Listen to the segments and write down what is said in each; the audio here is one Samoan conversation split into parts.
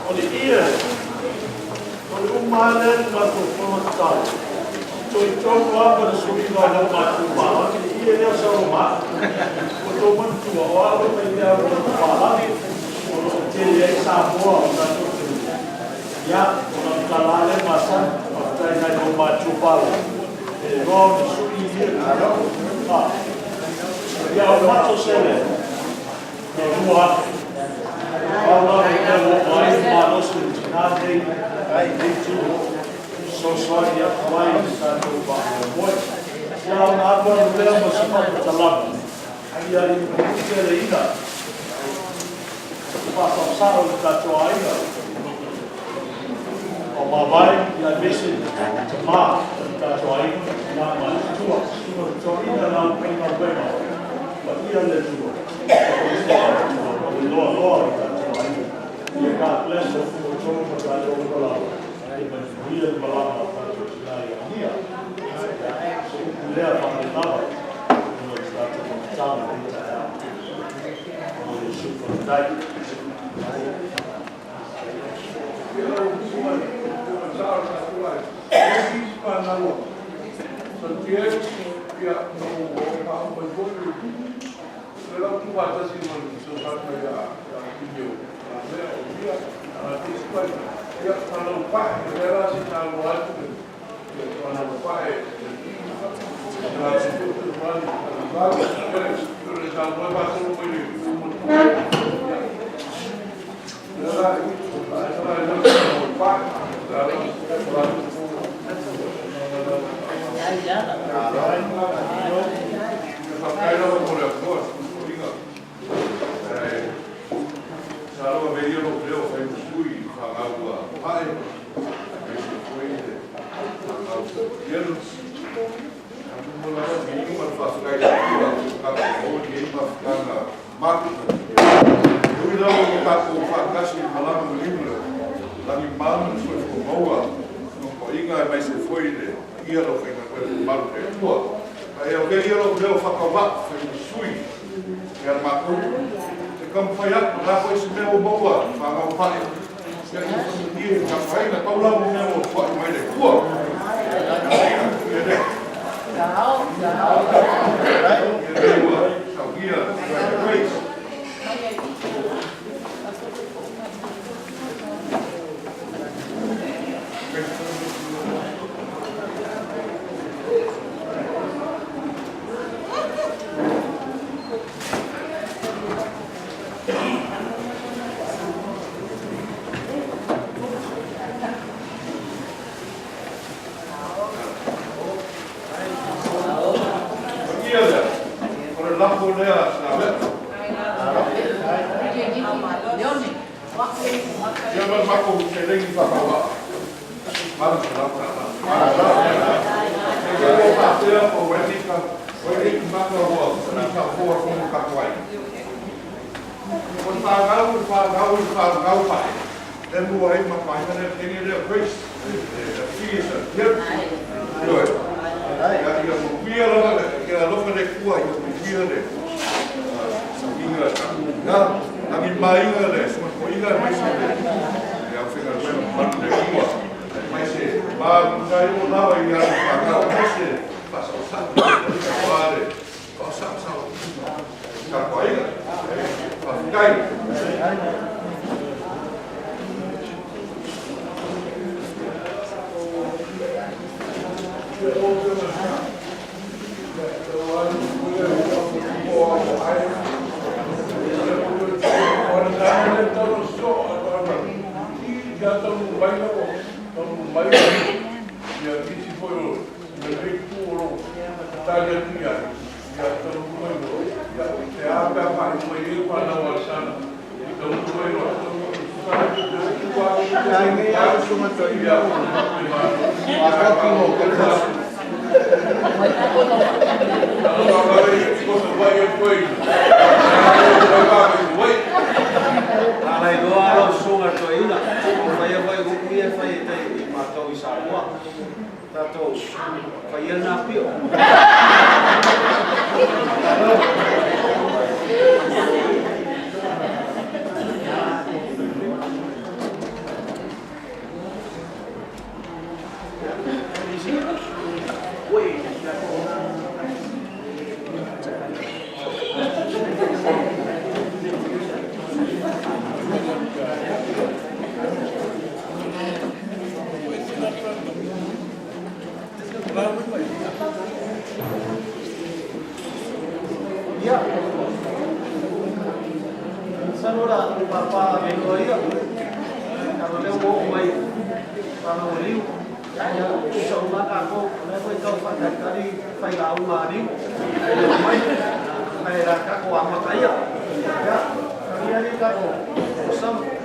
O le ie, o le uma lava lea o le matou fono tatalo, toetolu lava ma le suiga o lou matua, le ie lea o Saolomanu. Ua outou manatua, o au e fai mea o le papalagi, o lo o tele ai Samoa o le tatou atunuu. Ia, o lau tala lava lea masani, faafetai nai lou matua palagi, e loa ona sui ia tulaga. Ia, o le matou seleni, e $2,000. Pau lava le mea ua oo ai le malosi o le tina lenei i lenei itu, fesoasoani atu ai i le tatou faamoemoe. Ia ona alu alu lea ma se faamatalaga, ia i le teleina faasaosao i le tatou aiga o mavae, ia aemaise tama o le tatou aiga, tina matutua, susuga i le toeaina le aufaigaluega paia le Atua, o le loaloa o le tatou aiga. Ia God bless o outou ma tatou uma lava. Ia manuia le malaga o tatou tina i Ania. Ia, se upu lea faapena ona o le tatou amataga i lenei taeao. O le Iesu faafetai. faatali atu i ai, ia taunuu mai loa, ia e a pe a faaiu mai ai le fanau a Lesana, i taunuu mai loa, A lailoa lau susuga i le toeaina, ua faia foi upu ia e fai e tai i matou i Samoa, tatou faia lena pio. Ia, masalo la papa venoa ia, leaga o lea ua oo mai Pagaoliu, ia tusa uma lava tatou, o lea foi e tau faatalitali failauga a Liu e le o mai, ae o le a tatou amata ia. Ia, talia le tatou folasaga.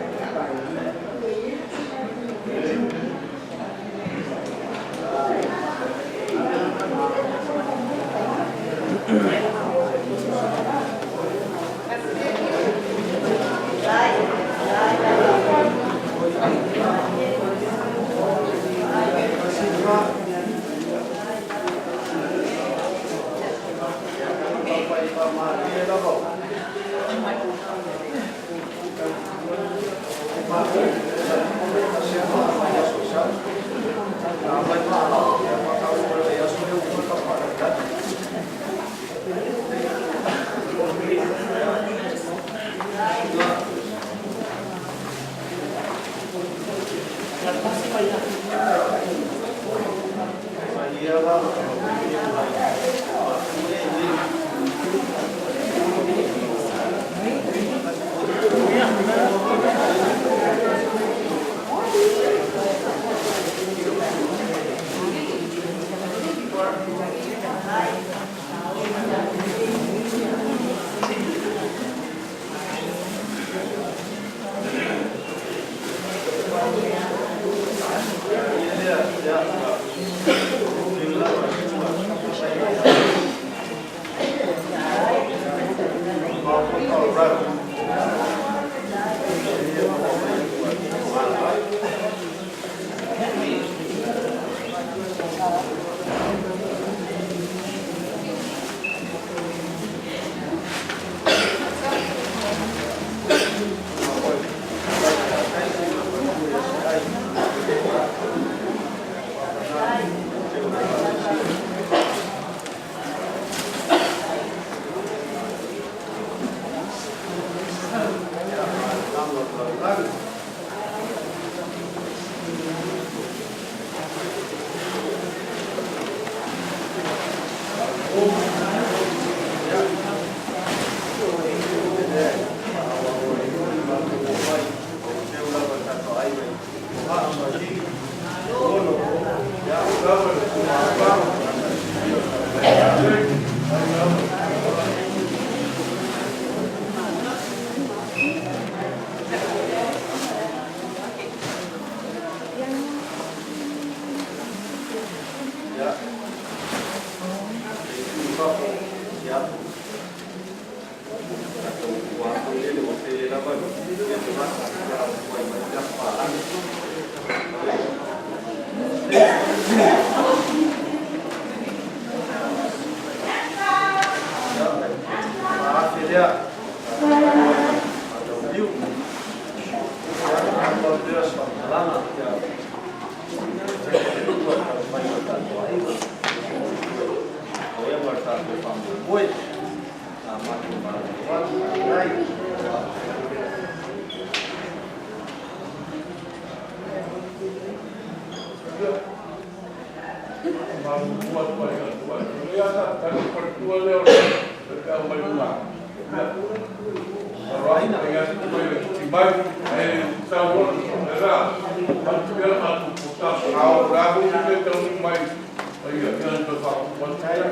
Ia, ia na toe faaputu atu ia.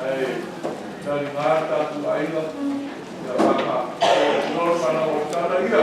Ae taliga tatou aiga, ia faamalo le fanau o Tala ia.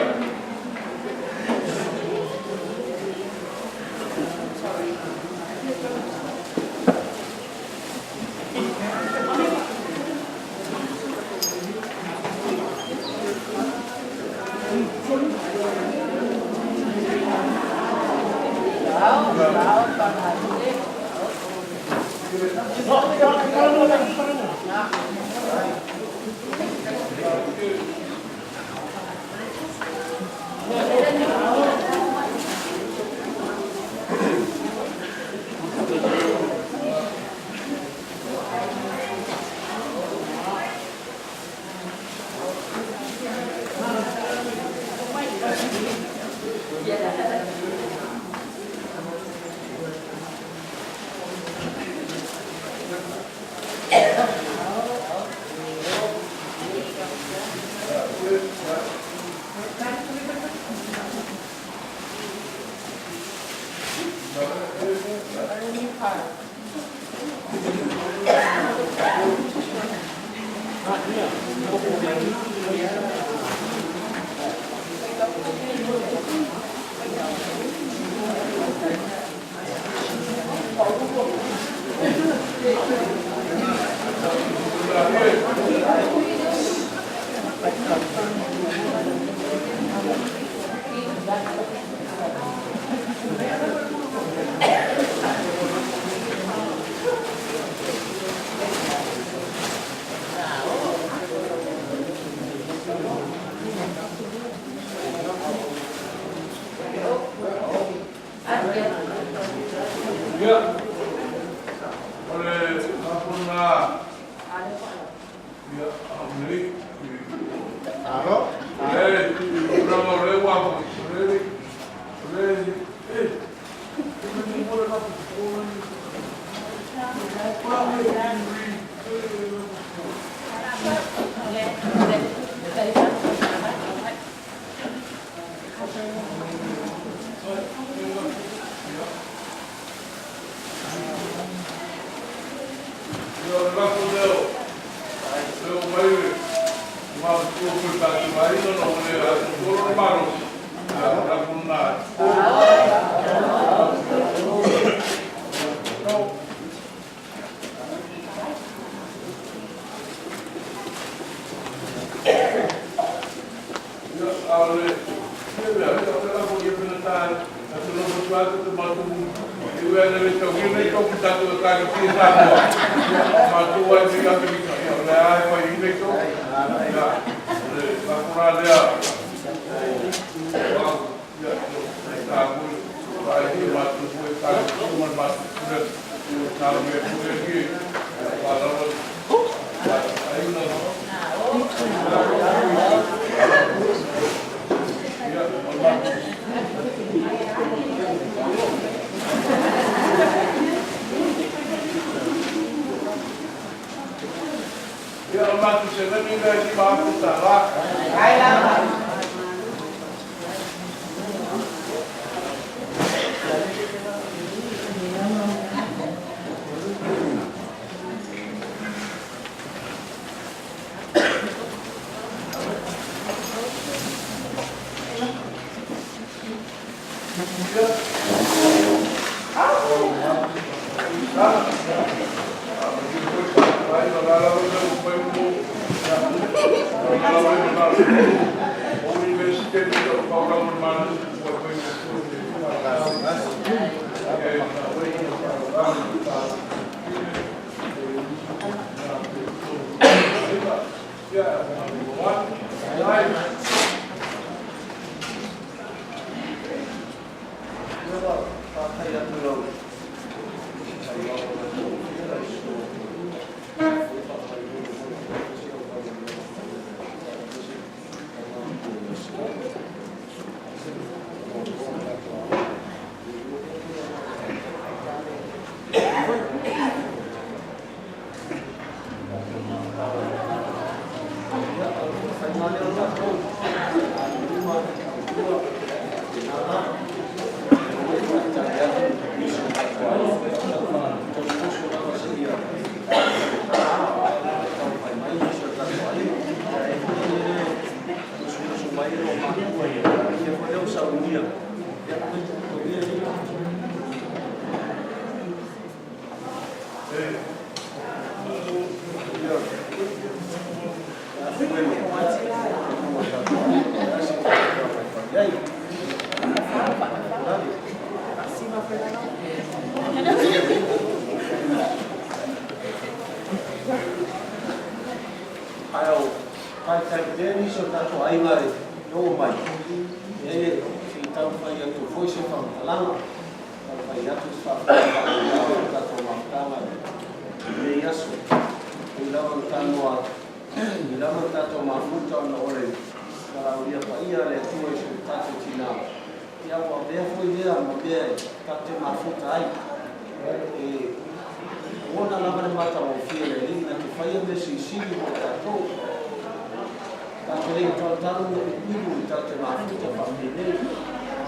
Ia, o le lafo lena, ia, aumai. Alo. O le tulaga o lea ua, o le, e, Ia, o le lafo lea, o lea ua mai le matua foi tatou aiga ona ua le atoatoa lona malosi. Ia, o le lafo lena. Ia, a o le ia lea, ia, o le lafo ia pena ta atu lo motu atu te matou e ui ana le tauina i tou tatou Ekalesia Samoa. Ia, matou ai me Katorika, ia, o le a e fai ina i tou. Ia, o le lafo la lea o au, ia, o tatou ai i matou foi Ekalesia ma le matou pule na mea foi e ia whālawa aiga. Ia, o le matou. Ia, o le matou seleni lea e $5,000. Ia. Ah, ai, o la la o le mo ia, o la la o le o universite o paura mo manu ua foi mo. Ia, ai. Ia, faafetai atu i lau Ae o taitai pea nisi o tatou aiga e oo mai, e se i taumafai atu foi se faamatalaga, taumafai atu se faafetai faapena i le tatou mafutaga i lenei aso. E ui lava ina talanoa atu, e ui lava ina tatou mafuta ona o le valaaulia paia a le Atua i si o tatou tina, ia ua avea foi lea ma mea e tatou te mafuta ai. E lagona lava le matagofie o le Alii na te faia mea silisili mo tatou. Tatou te le i talotalo ma iuilu i tatou te mafuta faapenei.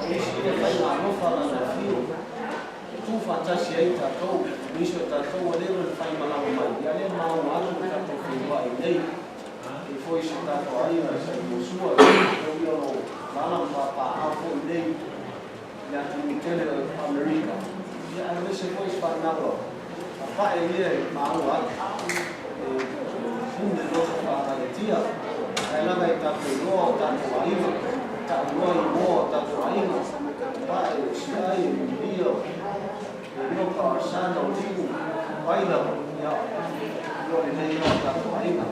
O isi ia faiga alofa lana afio e tu faatasi ai tatou. Nisi o tatou ua leva ona fai malaga mai, ia lea maua atu le tatou feiloai nei. E foi se tatou aiga sa i Iosua, e ui o lo lala ma papaaao foi nei i le atunuu tele o Amerika, ia aemaise foi se fanau a papae ia e maua atu e pune loto faagaiatia. Ae lava e tatou iloa o tatou aiga, tauloa igoa o tatou aiga, pae o siai, o Mulia, o Ioka, o Arsana, o Liu, o ai lava, ia, o lenei o tatou aiga.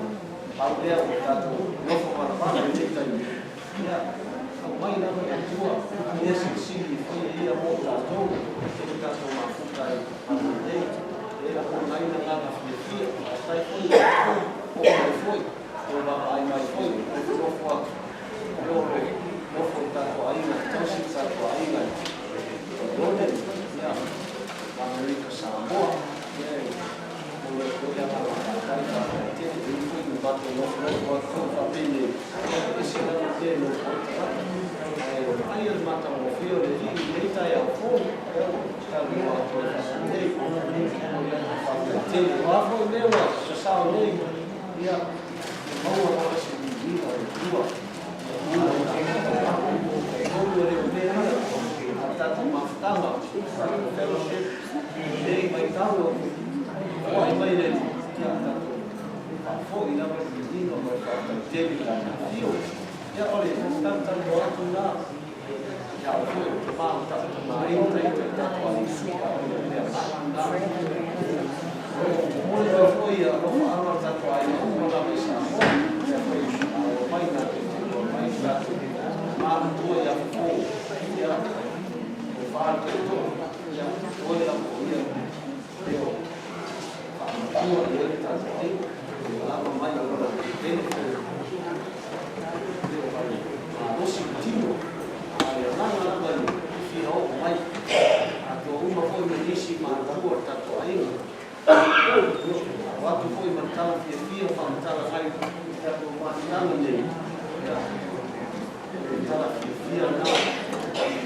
Pau lea ua tatou nofo valavala i lenei taimi, ia, aumai lava le Atua mea silisili e faia ia mo tatou, e le tatou mafuta ai faapenei, e lagona ai le agaga fiafia. Faafetai foi i outou, oo mai foi, tou vaavaai mai foi, nofonofo atu, o lo nofo i tatou aiga, tausi i tatou aiga i London, ia, Amerika Samoa, ia, momoli atu ai le agaga faafetai, faafetai tele. E ui foi ina matou nofonofo atu foi faapenei, e ese lava le mea e nofo ai tagata, ae vaaia le matagofie o le Alii i lenei taeao fou, ia ua talanoa atu ai faapenei. Momoli atu le faafetai tele. O a foi mea ua sasao nei, ia, e maua lava se viiga o le Atua. Ia ua tolu e le o mea ia, a le tatou mafutaga, tatou fellowship, lenei vaitau o foai mai le Alii, ia tatou faafoi lava le viiga ma le faafetai tele i Lana afio. Ia o le talatalanoa atu lena, ia au foi o tama o tamatamaina ita i tatou alii suka o le mea lena. Momoli mai foi alofaaga o tatou aiga uma lava i Samoa, lea foi maua mai na te tulua mai tatou mamatua ia fofo, ia o faaletoetoo, ia toe lava o ia leo faamatua i ai le tatou aiga, e lava mai o lona tele foi leo vale malosi le tino, a o le agaga lava i fia oo mai, atoa uma foi ma nisi matua o le tatou aiga. O atu foi ma le tala fiafia faamatala mai i tatou mafutaga nei, ia, o le tala fiafia lena,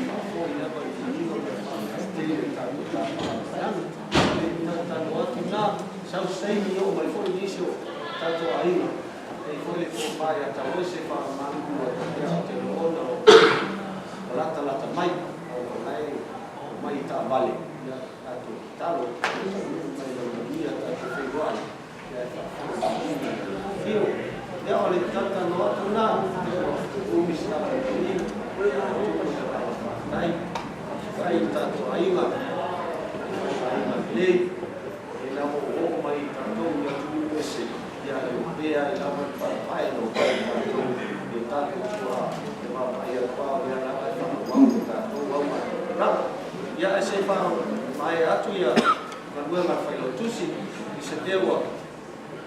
faafoi lava i viiga ma le faafetai tele i tatou tapaau. Le talotalo atu na, sau se taimi oo mai foi nisi o tatou aiga, e foi le tofa ia Tauese faamalumu atu, ia, ou te lagona o latalata mai, o la e omai i taavale, ia, tatou tatalo taunuu mai lau manuia tatou feiloai ia e faafofoga afio ia o le talotalo atu lena ua umi se tatou i faafetai faafetai i tatou aiga aiga lelei e na oo mai tatou i atunuu ese ia e pea ai lava le paepae na o tatou e tatou tua e vaavaai atu a o lea lava e faaauau le tatou au ma ia e se faamaea atu ia galuega a le Failautusi i se mea ua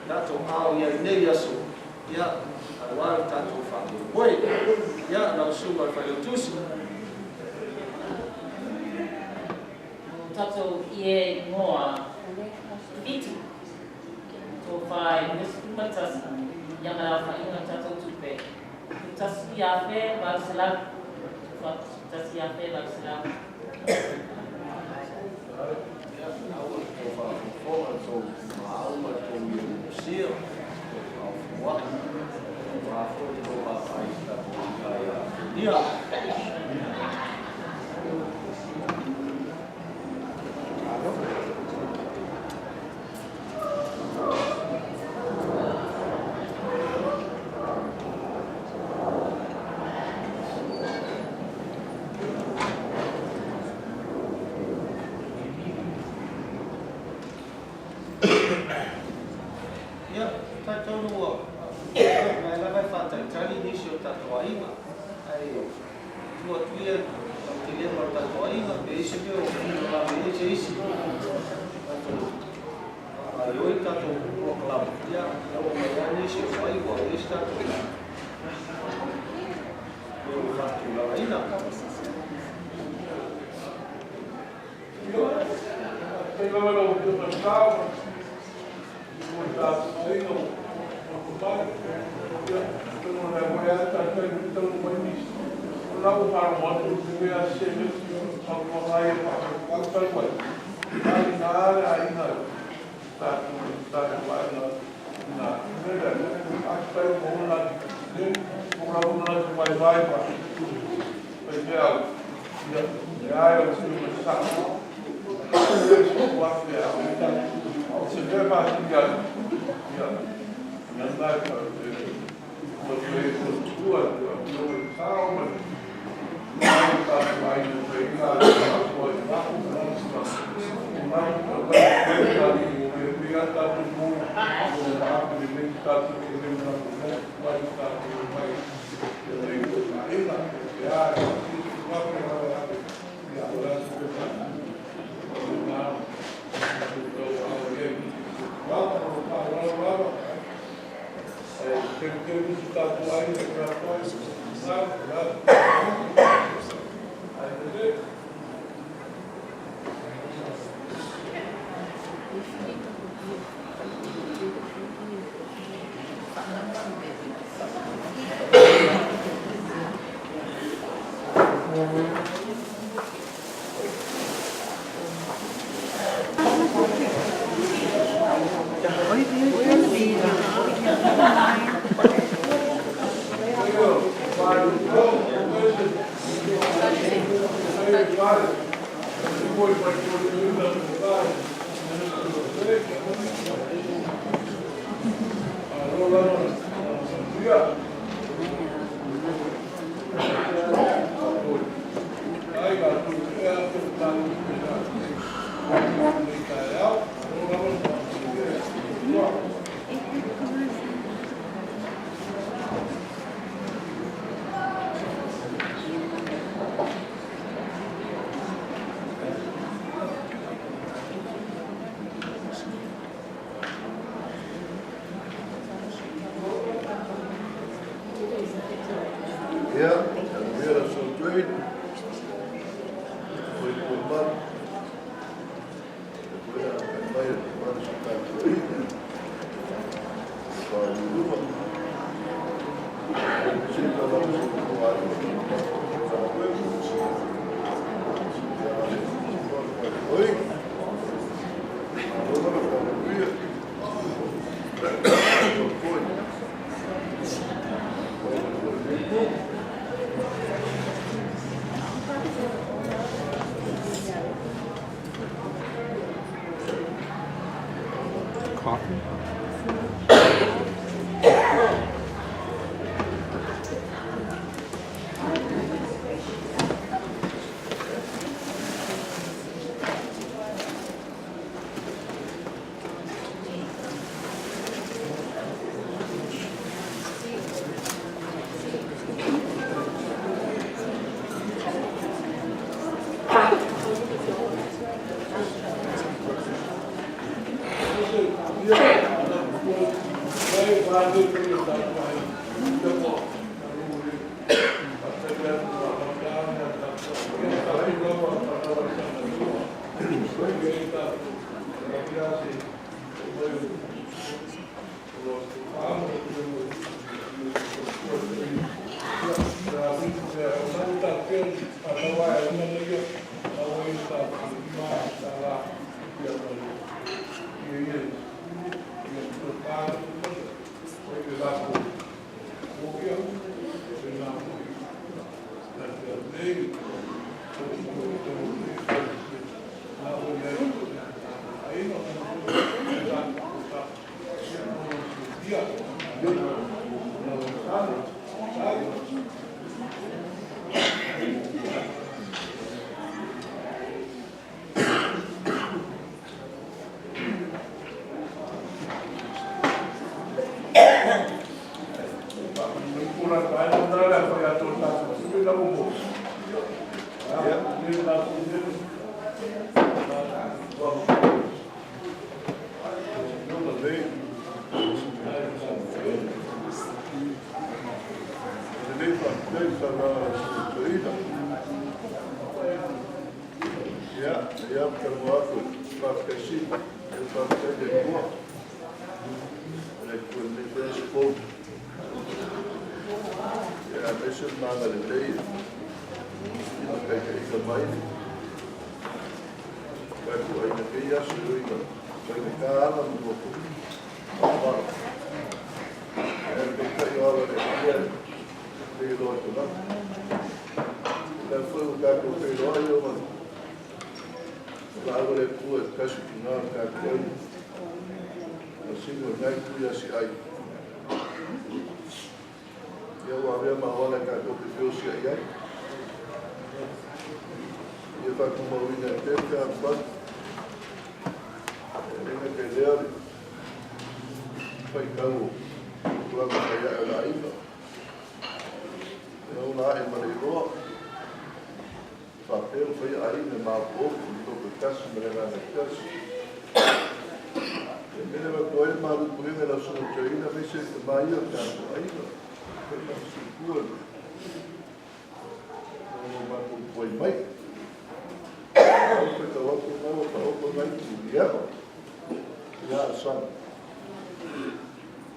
tatou ao i ai nei aso, ia, aua le tatou faamoemoe. Ia, lau Susuga i le Failautusi. O tatou ie igoa 7, tofa e 21, ia ma le aofaiga o tatou tupe, $1,800, tofa $1,800. Ia, aua le tou faafofoga, le tou maau ma le tou mielusia, le tou faaofoai, aua foi le tou vaavaai i le tatou tina ia Felia. Talitonu ua o la e lava e faatalitali nisi o tatou aiga, ae tuu atu ia aotelega o le tatou aiga pe i ai se mea o finagalo i ai se isi tatou faagaoioi le tatou polokalame, ia ua oo mai lava nisi o ai ua i ai se tatou mea ua faatulagaina. Faafetai lava i lau Afioga i le Sao mo le tapuaiga ua mapu mai. Ia, atonu o lea foi lava e talitali foi taunuu mai nisi. O lena ua faalogo atu e pei lava se fautuaga lava ia faafaigata talu ai, na i ina le aiga i tatou aiga i ina. O le mea lea, faafetai ua maua le ua lava manatu vaivai faa-faifeau, ia, e a lau Afioga i le Sao, o se mea faasili atu, ia, mea lena e ua toe tua i le Afioga i le Sao ma le tatou aiga e fai ai la faasoa i le lafo e pei lava tatou mo maape lelei tatou te le manatu mai tatou mai aiga e a ia o la se na tau au ai lava e telu si tatou aiga e tatou ai na la ai le. Ia, manuia le Aso Toeaina, foi le malu. Foi a mai e le si tatou aiga. Faaluluma. Sila lava se Oi. Alo lava faamanuia. Foi. Coffee? saunoaga a lau Susuga Toeaina. Ia, ia talanoa atu e faafetai sili, ia faafetai i le Atua. O le Atua i lenei foi aso fou. Ia, aemaise le Lona agalelei e limataitaiina mai le tatou aiga i lenei aso e ui ina faigata ala ma nofo maumalo. Ae peitai o ala o le Atua e le iloa e tagata. O lea foi ua tatou feiloai ona o laau a le Atua e tasi i tina o le tatou aiga. Masini o lena itu ia Siai. Ia ua avea ma auala e tatou te feosiai ai. Ia faatumauina ai pea le fealofani. E le gata i lea le faitau o tulaga faiae o le aiga. Ia ola ae ma le iloa. Faapea ua faia aiga e maopoopo i le toto e tasi ma le agaga e tasi. E mele avatu ai le malu pulega i lau susuga toeaina aemaise le tama ia o le tatou aiga. Fai ma sulufua le o matou tuai mai. Au faitau atu na ua taoto nai tuliava ia Asana.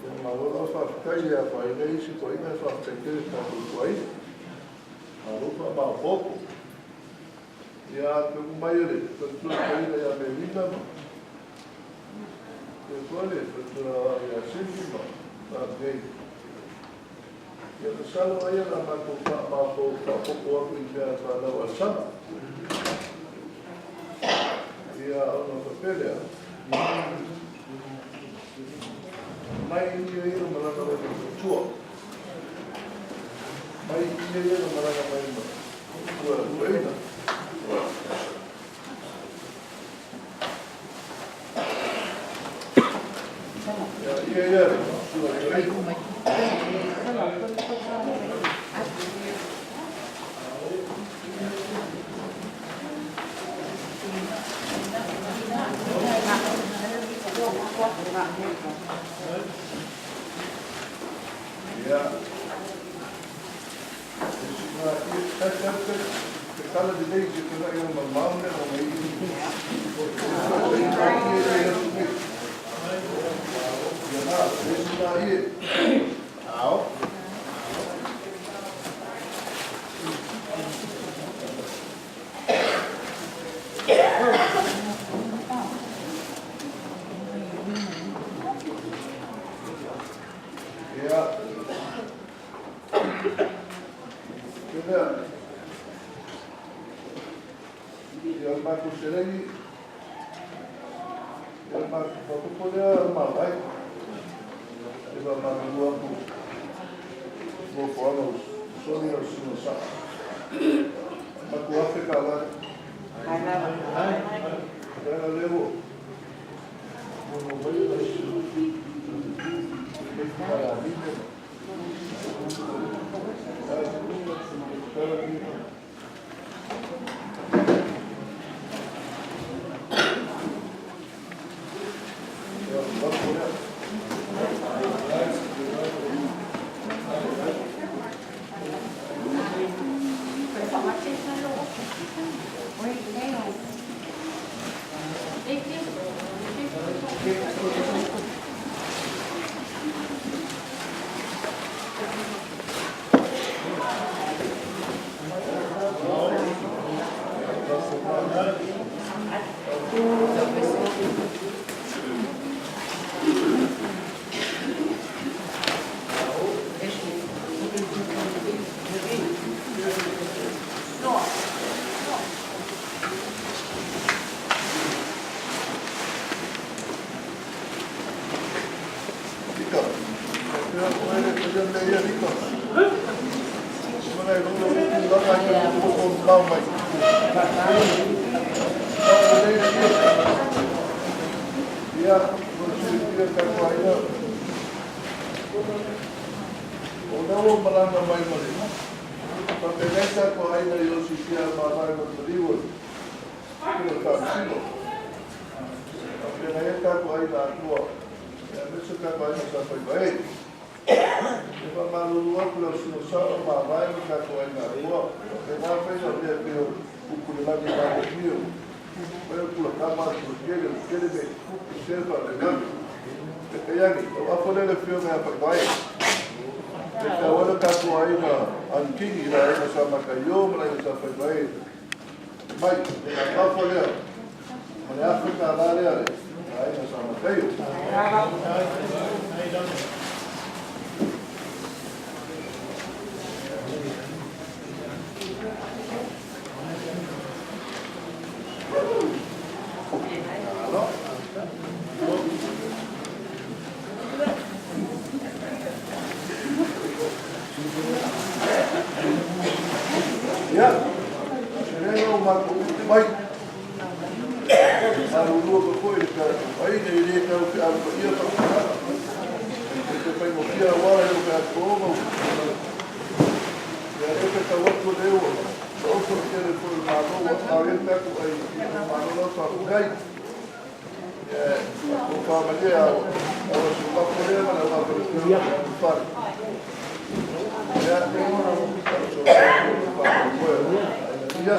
Ia malo lava faafetai e afaina ai isi toeaiina e faafetai tele i tatou tuaiga. Malo faamaopoopo. Ia atonu mai e le faletua toeaina ia Melina ma faapea foi le faletua ia Sini ma Avei. Ia masalo ai o le a matou faamaopoopo atu i mea fanau a le sama. Ia ona faapea lea, mai ia ia na malaga mai ma le faletua. Mai ia ia na malaga mai ma le faletua toeaina. Ia ia ia le faletua toeaina. Ia. Te kala lelei i te tulaga o mamao mea o mai Ia na, esi na ie. Ao. Ia. Te mea, ia o le matou seleni, ia o le matou faaopoopo lea o le malae. E faamalulu atu nofoaga o soli o le susuga sa. Matou $1,000. Leaga lea ua ono mai na isi e Ika. Ia, o ele, ia le ia Ika. Mana e lolo le tulaga i te o mau mai. Ia, mo le silafia tatou aiga. O lea ua malaga mai ma le faapena tatou aiga i Iosifia mavae ma le maliu o le o le Faamasino. Faapena ai tatou aiga atoa, aemaise tatou aiga sa faiva e. E faamalulu atu i lau susuga sao ma mavae ma tatou aiga atoa. Faapena faiga o mea e pei o upu i le lagi e mamoemio, fai o le pulakama a le pulatele, ua tele mea e tutupu, se e faalavelave. Peitai ane, o lau afa lea i le afioga ia Faivae, e tatau ai le tatou aiga Anutini, le aiga Sa Mataio ma le aiga Sa Faivae mai, le afa lea ma le $1,000 lea le aiga Sa Mataio. Ia, se lea o matou upu mai, malulu atu foi i le tatou aiga e le tau feau paia faamatalaga. E te faigofie aua e o feau ma ia lea pe tau atu lea ua taoto le tele foi o le Malo ua ao i le tatou aiga i le Malo lau faafetai. Ia, o faamalie au au su lafo lea ma le au fale ia fale. Ia,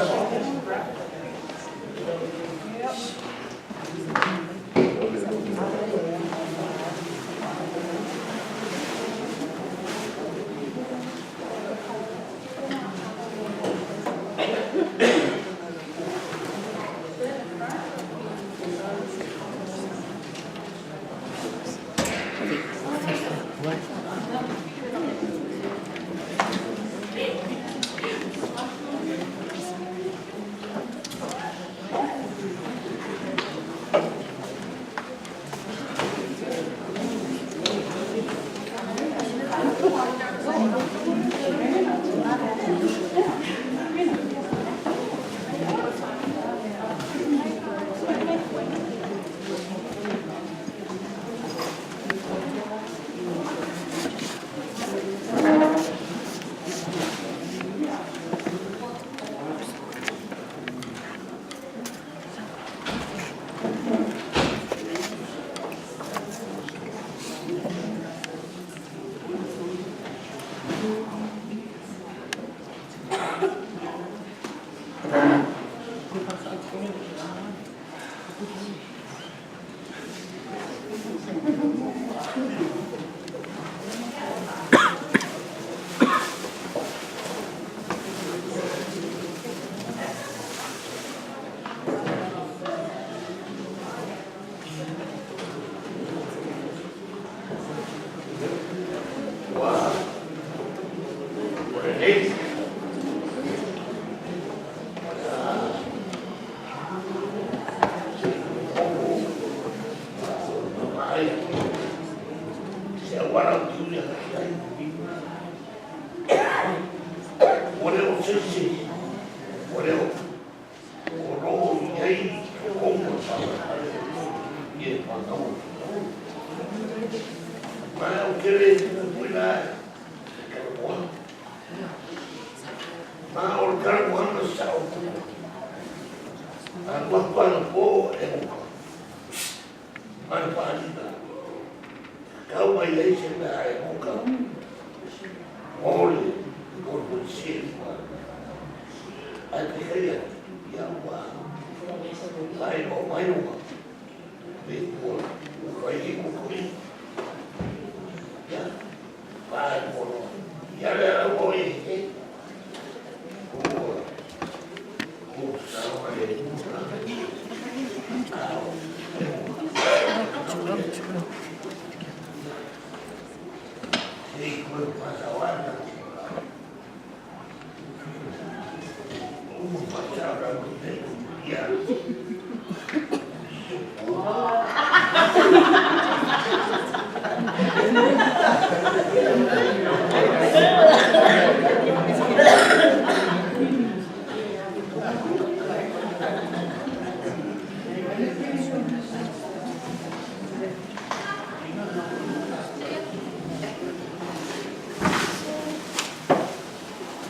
Yes.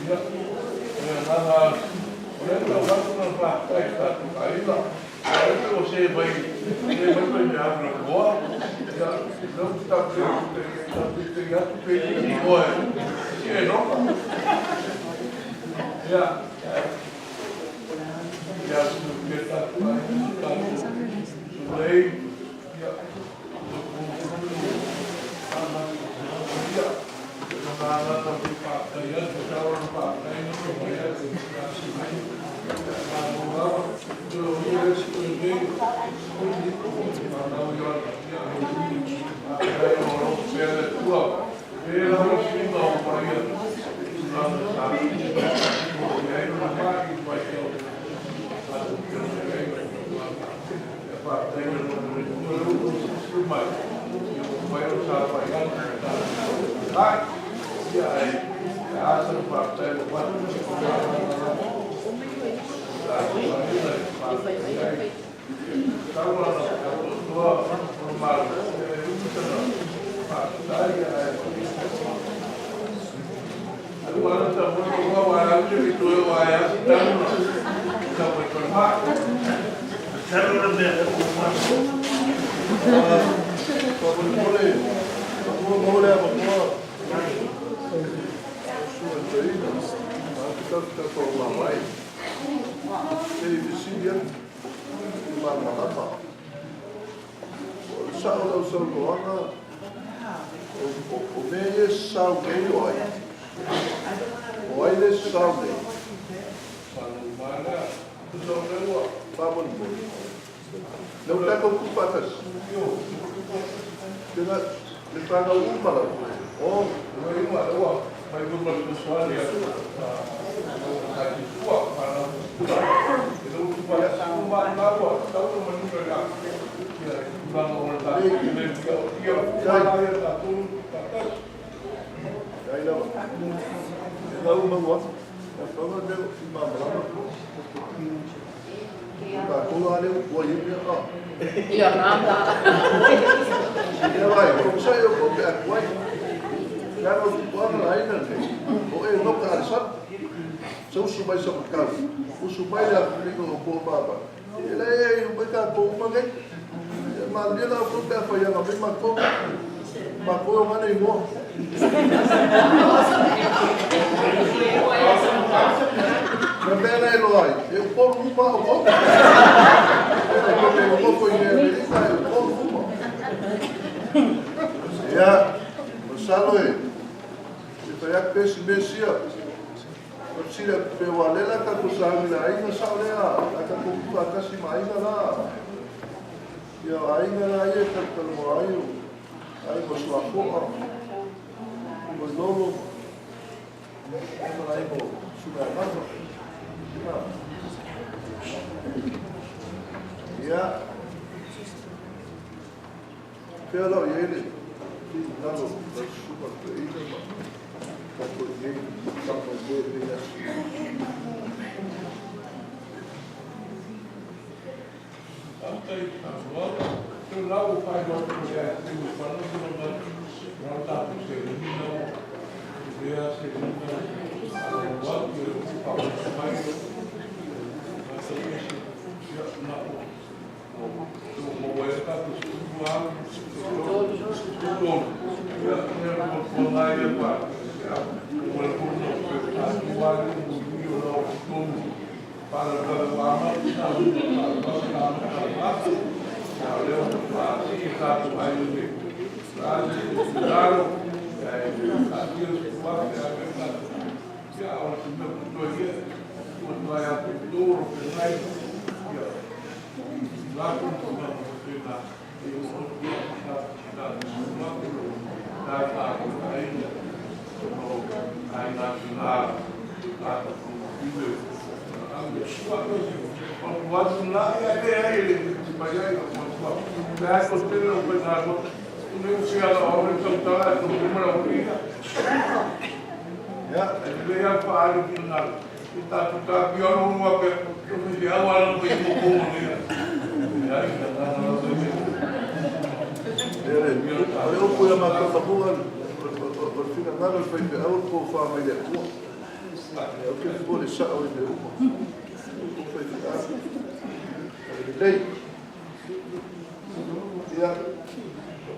Ia, o le agaga, o lea e tau atu na faafetai i le tatou aiga. Ia, e pei ua se mai, se mai faifeau i Lanumoa.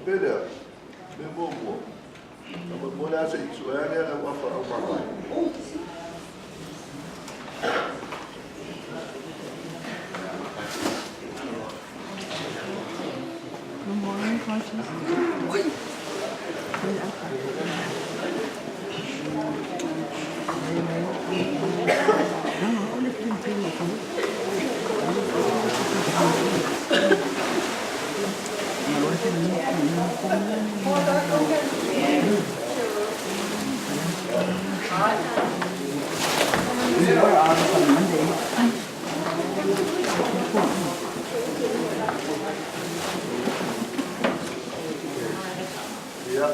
Pe lea, mea muamua, faamolemole lava se i sue ane le au afa aumavae. Ia,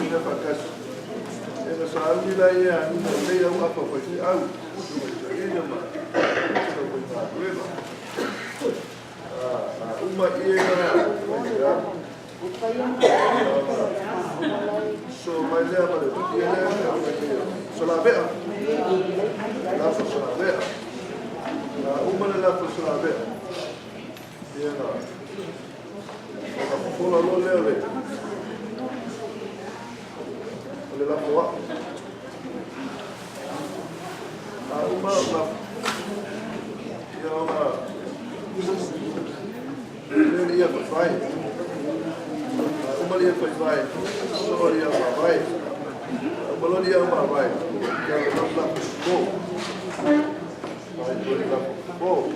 mea faatasi. E na sauni la ia agiga i nei auafa faifeau, susuga i toeaina ma isi aufaigaluega. A uma ie na faifeau, ona sosoo mai lea ma le ie lea e tau mai nei o Salavea, lafo Salavea. A uma le lafo Salavea, ia na ona fofola loa lea o le lafo aʻo. A uma o lafo, ia ona lea le ia faifae. A uma le ia faifae, sosoo le ia mavae. A uma loa le ia mavae, ia ona lau lafo fofo. Fai foi le lafo fofo.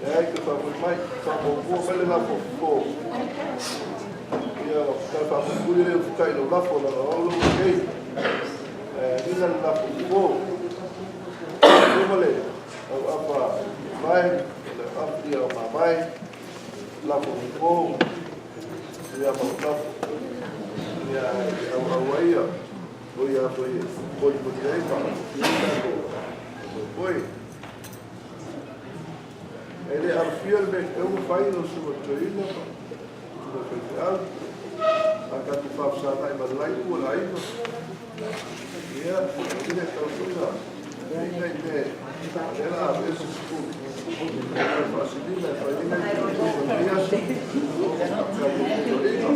Leai toe faafoi mai, faamuamua mai le lafo fofo. Ia, toe faamulimuli lea ufutai i lau lafo, leaga o au lea ua i nei. Ae agiga le lafo fofo. Uma le auafa mavae, o le auafa ia o mavae, lafo fofo, ia ma lau lafo. Ia, e auau ai ia, o ia foi e molimoli ai ma fia ai tatou moemoe. E le alofia le mea e tatau ona fai lau susuga i le toeaina ma susuga i faifeau. A tatou faafesagai ma le la itu o le aiga, ia, e le tatau foi ona i ai nai mea o lea o le a aveese sukulu o le faasiliga e fai ai nai teuteuga i lenei aso o tatou feiloaiga.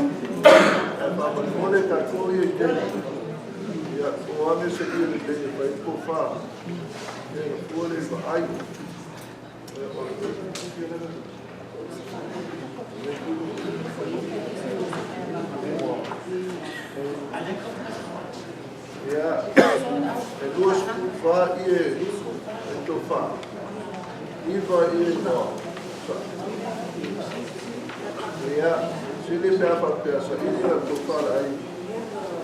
Ae faamolemole tatou ia i taimi, ia, o ane se ie lelei e fai ai le tofa, ia ona fua lea i vaai. Ia, e 24 ie e tofa, 9 ie noa. Ia, sili pe a faapea saili la tofa le aiga.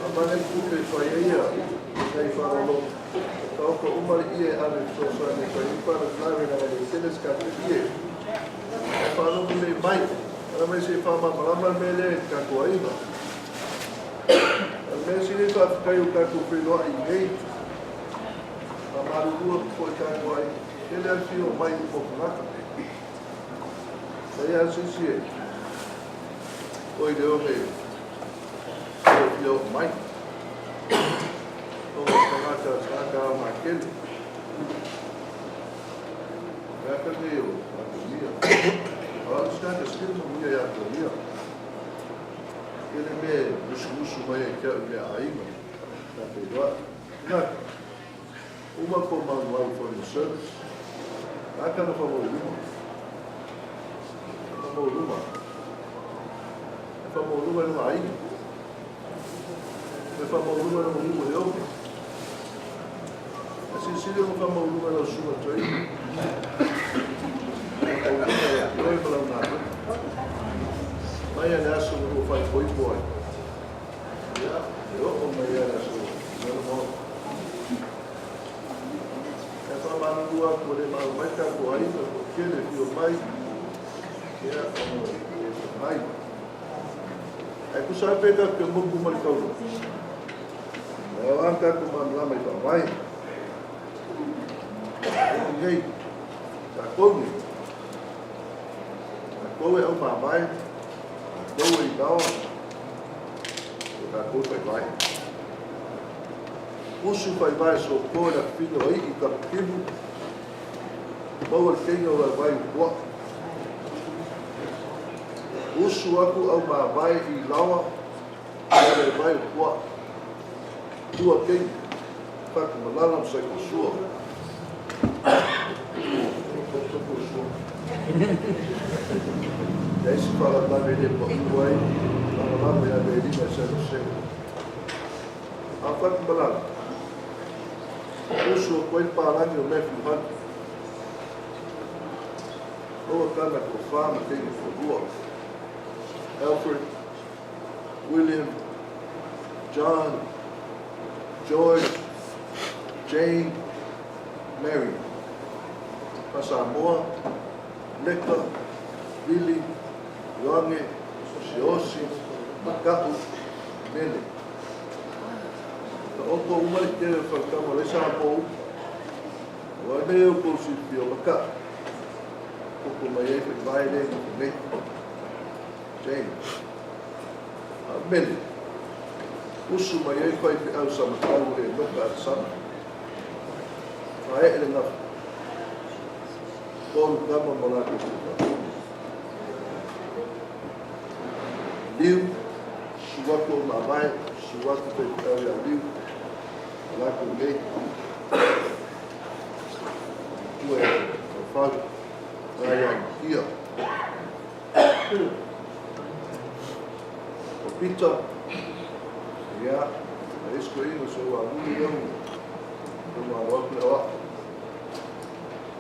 Aumai nai tupe e fai ai ia nai faaaloaloga. Taoto uma le ie e ave e fesoasoani e fai ai faalavelave leaga e le tele se tatou ie. Ae faalogo lelei mai, ala mai se i faamalamalama le mea lea i le tatou aiga. O le mea sili faafetai ua tatou feiloai i inei. Faamalulu atu foi i tatou aiga, tele lava le fia omai uma o tagata. Leai lava se isi e oi le one e fia oo mai. O tagata, tagata aoga tele. E aka nei o Atalia. O au se tagata sili manuia ia Atalia. Tele mea e musumusu mai ai te au i mea aiga. Ka feiloai. Naka, uma ko Manualu Foreign Service. Aka na whamauluma. Whamauluma. Whamauluma i lunga aiga. Me whamauluga lau niu e oge. E silisili ona whamauluga lau susuga toeaina. Whamauluga ia te oe ma lau galuega. Mai a le aso na lua faaipoipo ai. Ia, e oo mai a le aso na lua. E whaamalulu atu ua le maau mai tatou aiga, toatele e fio mai, ia, ona e le mai. Ae tusa ai pe tatou te motu ma le taula. E ao lava tatou malamalama i faavae. Tatou nei, tatou nei, tatou e aumavae, tatou e ilaoa, o tatou e faivae. Usu faivae sopo i le afifina o ii taputimu, maua le teiga o vaevae i puaa. Usu atu au mavae i laoa i le vai o puaa. Tua keiki, fatu malala ma saikosua. Saikosua. Leai se faalavelave e le pau ai, lamalama ia Avelina e San Jose. A fatu malala, usu atu ai le palagi o Matthew Hunt. Maua tana tofa ma teine toalua, Alfred, William, John, George, Jane, Mary. Faa-Samoa, Leka, Vili, Ioane, Siaosi, Maka'u, Mele. Taoto uma le tele o faletama o lea sa po uma. Aua o le mea ia ua tou silafia o Mata'a, tupu mai ai faivae lea e nofo nei. James. A o Mele, usu mai ai faifeau samatau o Enoka Alesana. Fae'e le gafa. Tolu tama ma latou tuafafine. Liu, susu atu au mavae, susu atu faifeau ia Liu ma latou nei. Matua ia Taufau, na ia Matia. O Pita, ia, a isi toeaina o si ou amuli lea ua tau alo atu le aoao.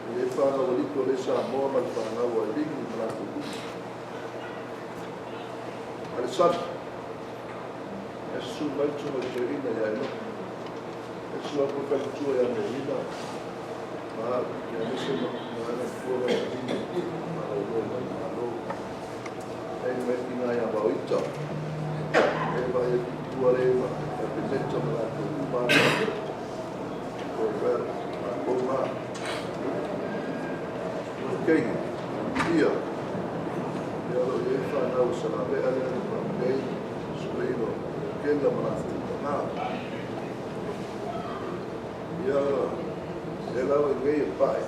E i ai fanau a Lito lea i Samoa ma le fanau a Elini ma latou uma. Alesana, e susu mai le susuga i le toeaina ia Enoka. E susu atu le faletua ia Melina ma au, ia aemaise ma ana matua lea ia Lina ma lauloa mai le Malo. E mai le tina ia Vaoita, e vaai atu i tua lea ma Kapeneta ma latou uma atu. Well, matou ma. Okay. Ia. Ia o lo o i ai le fanau a Salavea lea na faapea ai Sueino Kela ma latou tama. Ia, lea lava i nei e pae.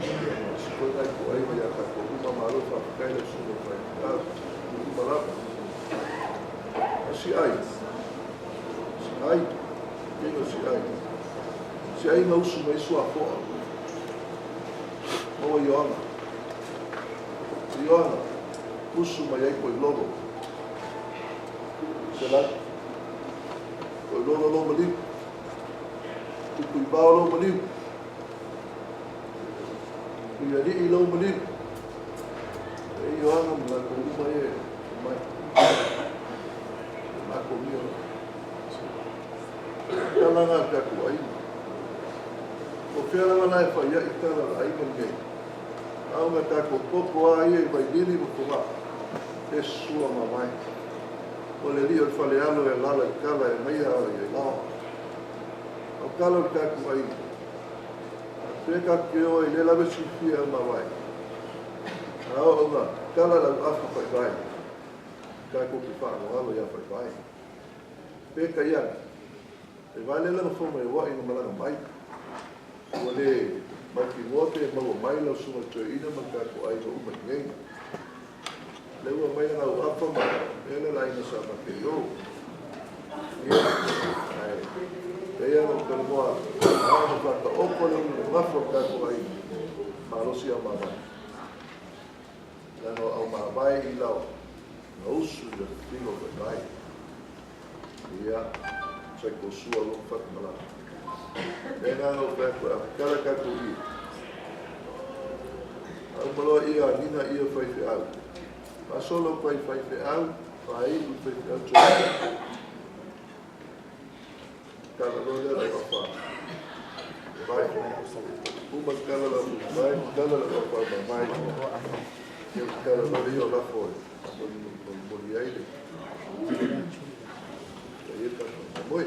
Ia, ma isi foi nai toaiga ia tatou uma, malo faafetai lau susuga i le faifeau, uma lava. A si ai, si ai, kino si ai. Si ai na usu mai suafoa. Maua Ioana. Ioana, usu mai ai Koilolo. Selau. Koilolo lou maliu. Tupuivao lou maliu. Tuialii lou maliu. E Ioana ma latou uma ia e mai. E matou ia. Tala na tatou aiga. O fea lava la e fai ai tala a le aiga lenei? A o na tatou toto a ia i Vailili ma Fogaa, e sua mavae. O le alii o le falealo e alala i tala e agaia ala i Ailaoa. A o tala o le tatou aiga, a fea tatou te o ai lea lava e silafia e au mavae. A oo ina tala le auafa faivae, tatou te faaaloalo ia faivae. Peitai ane, e vae lea lana fou mai aua'i na malaga mai. Ua le mautinoa pe maua mai lau susuga i le toeaina ma le tatou aiga uma i inei. Lea ua aumai lana auafa ma mea lea le aiga sa matou i o. Ia, ae pei lava ona ou talanoa atu, a oo ina faataoto le ulu gafa o le tatou aiga, malosi au mavae. Leaga o au mavae i lau gausu i le filo faivae. Ia, sai ko sua lo whakamalaga. E ngā ngau whai koe, a kala tatou i. A umaloa ia a nina ia whai wheau. Masolo whai whai wheau, whai u whai wheau tō. Kala loa lea lau afa. Vai. Uma kala lau vai, kala lau afa ma vai. Ia kala loa lea o lafo e. Moli moli moli ai le. Ia ia kala moe.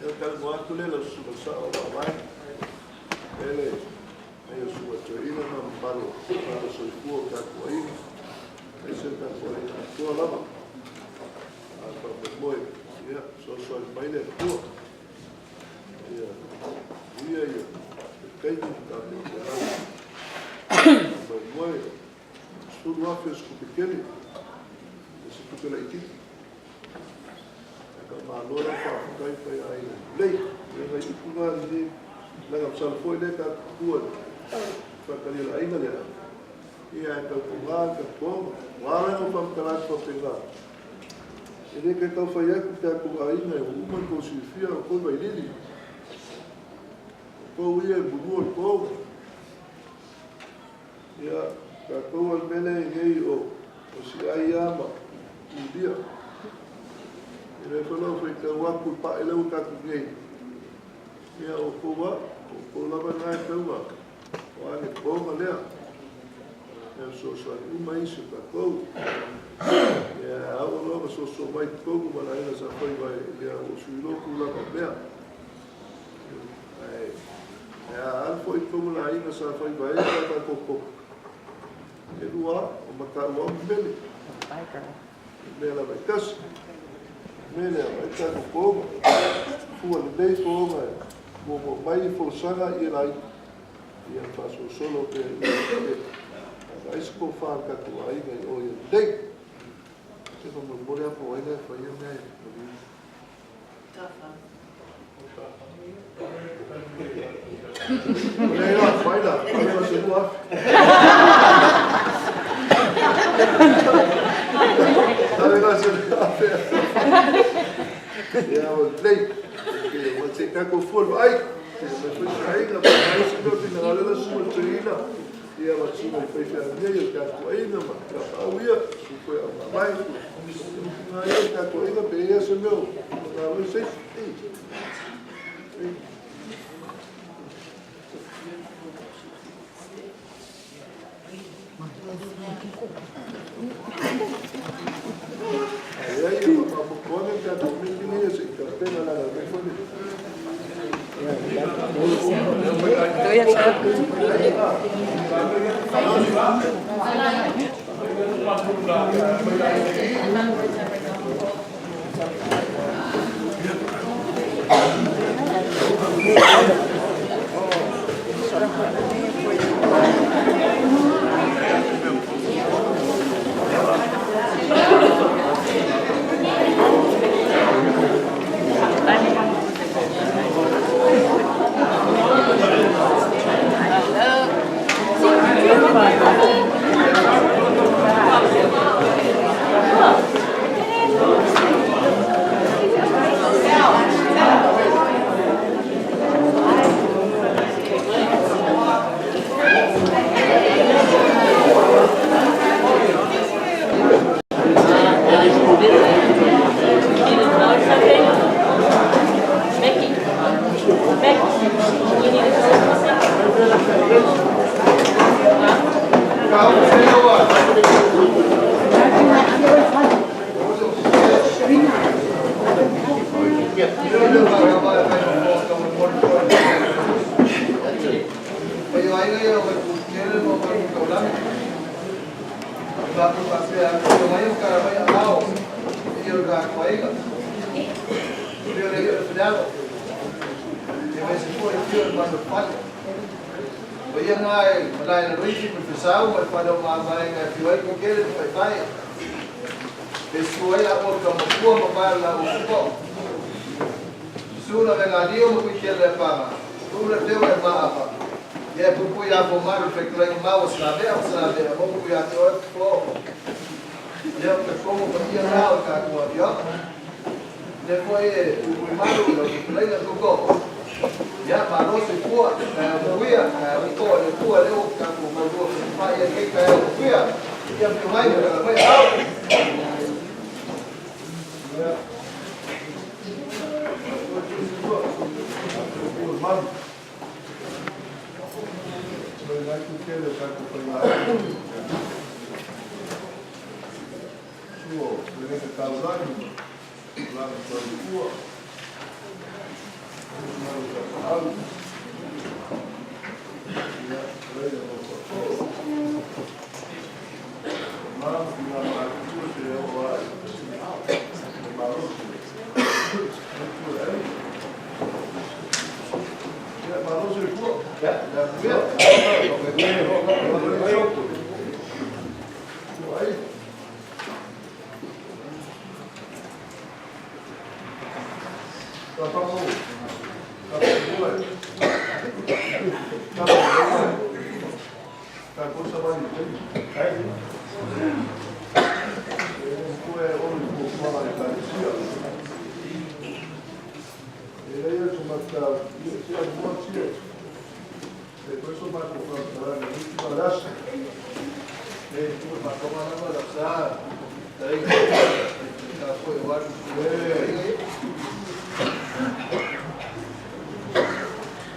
Ia kala mo atu le lau susuga sao o vai. Ele ai o sua toeina ma malo malo soifua o tatou aiga. Ai se tatou aiga atoa lava. A faamoemoe, ia, fesoasoani mai le Atua. Ia, uia ia, le taimi ma tatou feagai. Faamoemoe, 10,000 o se tupe tele, e se tupe laitiiti. Ae faamalo la faafetai fai aiga lelei. Ia nai upu na lenei, leaga masalo foi lea tatou tua i le faatalia le aiga lea. Ia ae tautuga le tautoga. Ua ala ona ou faamatala atu faapena. E le toe tau fai atu tatou aiga e ua uma ona tou silafia o tou Vailili. O tou ia e mulua le tou. Ia, tatou a le mea lea i nei o o Siai a ma Ulia. E le foi lau faitau atu i pae lea ua tatou nei. Ia o tou a, o tou lava na e tau a. O a le poga lea. E fesoasoani uma isi o tatou. Ia, a oo loa ma soso mai i totonu ma le aiga sa fai mai, ia ua sui loa tulaga o mea. Ae, ae a alu foi i totonu le aiga sa fai mai ai le tatou popo, e lua, o matau lava ma mele. O mea lava e tasi. Mele a mai tatou toga. Fua lelei toga e muamua mai i folasaga ia laiti. Ia faasolosolo pea ia e vaai se tofa a le tatou aiga i o ia lelei. Se faamolemole lava po o ai la e faia mea e maliu. O lea ia fai la, fai la se 2000. Fai la se 2000. Ia o lelei. Ma se tatou fua le vaai. Ia mai foi se aiga, ma ai se mea o finagalo la susu le toeaina. Ia ma susu mai faifeau nei o le tatou aiga ma tapaau ia, susu foi au mamai. Ia le tatou aiga pe ia se mea o finagalo se isi. Ai ai, ia mapopo ane le tatou meeting ia se i tapena la mai foi le Becky, Becky, you need to say something?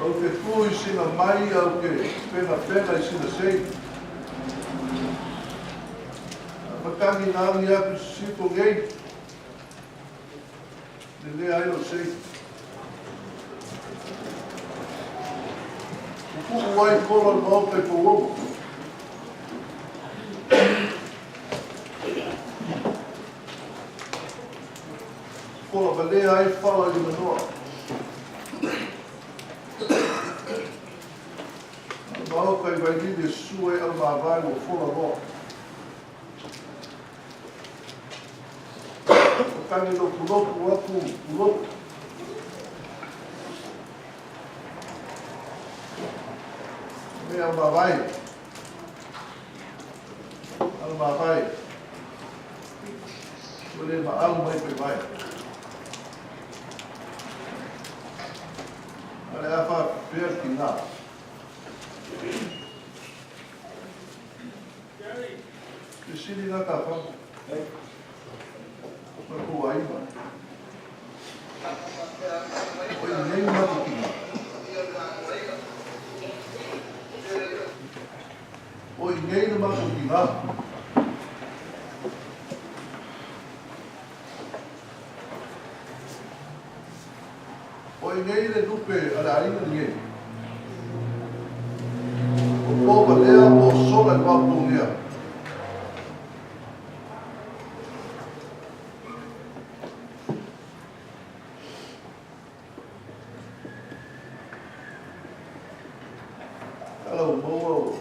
Ou te tu i sina mai au ke pena pena i sina sei. matagi na agi atu i sisifo nei, lelea ai lou sei. Pupuu ai kola o le Maota i Pouogo. Fola valea ai fala i le manoa. A le Maota i Vailili e susu ai alamavae ua fola loa. Matagi lotulotu atu Pulotu. Mea mavae. Ala mavae. Ua le maau mai pe vai. A le a faapea tina. Fesili na ta fana. Ma kou aiga. O i nei matukiga. O i nei le matukiga. O i nei le lupe a le aiga lenei. O po valea po o sola i le vaopogea. Tala ua maua ua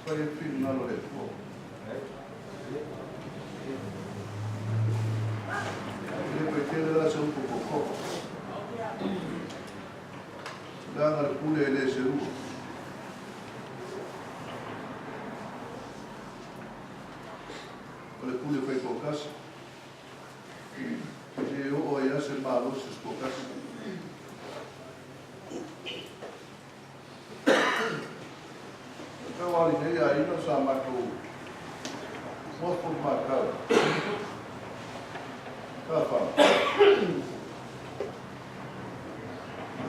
fai ai finagalo o le Atua. E le pai tele la se upu koko. Leaga le pule e le selua. O le pule fai toatasi. E le oo ai lava se malosi i se toatasi. Tau ali nei aiga sa matou nofo i Makau. Ka wha.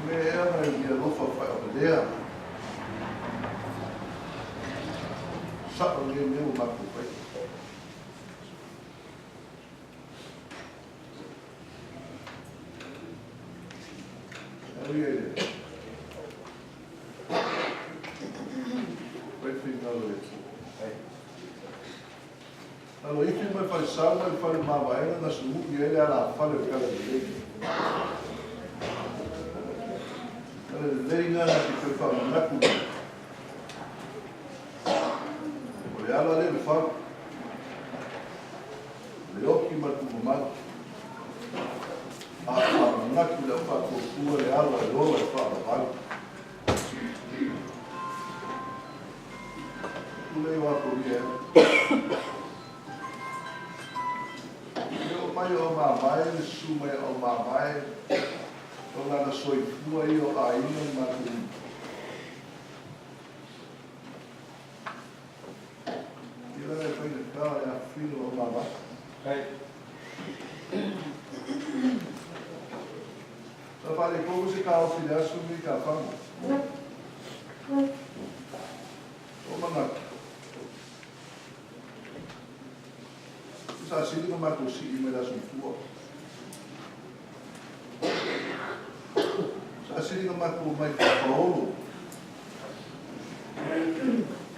Me ea ngai i alofa whai o lea. Sa'o nei mea ua matou faia. Au ia i le fai finagalo o le Atua. Laloifi mai Falesau mai le fale mavaega na sumu'i ai le alafale o le Tala Lelei. Tala Lelei na na te toe faamanatu mai. O le ala lea i le fau, le oki ma le tuumamau. A faamanatu i le au faatuatua le ala e ola i faavavau. Tulei o Atolia e. E oo mai o Aumavae, le susu mai o Aumavae, o lana soifua ia o aiga ma matou. Ia la e faigata le afifino o Aumavae. Sa faaletonu se taofi i le aso lenei ta faga. O manatu. Sa sili na matou sii mai le aso i tua. Sa sili na matou omai faapaolo.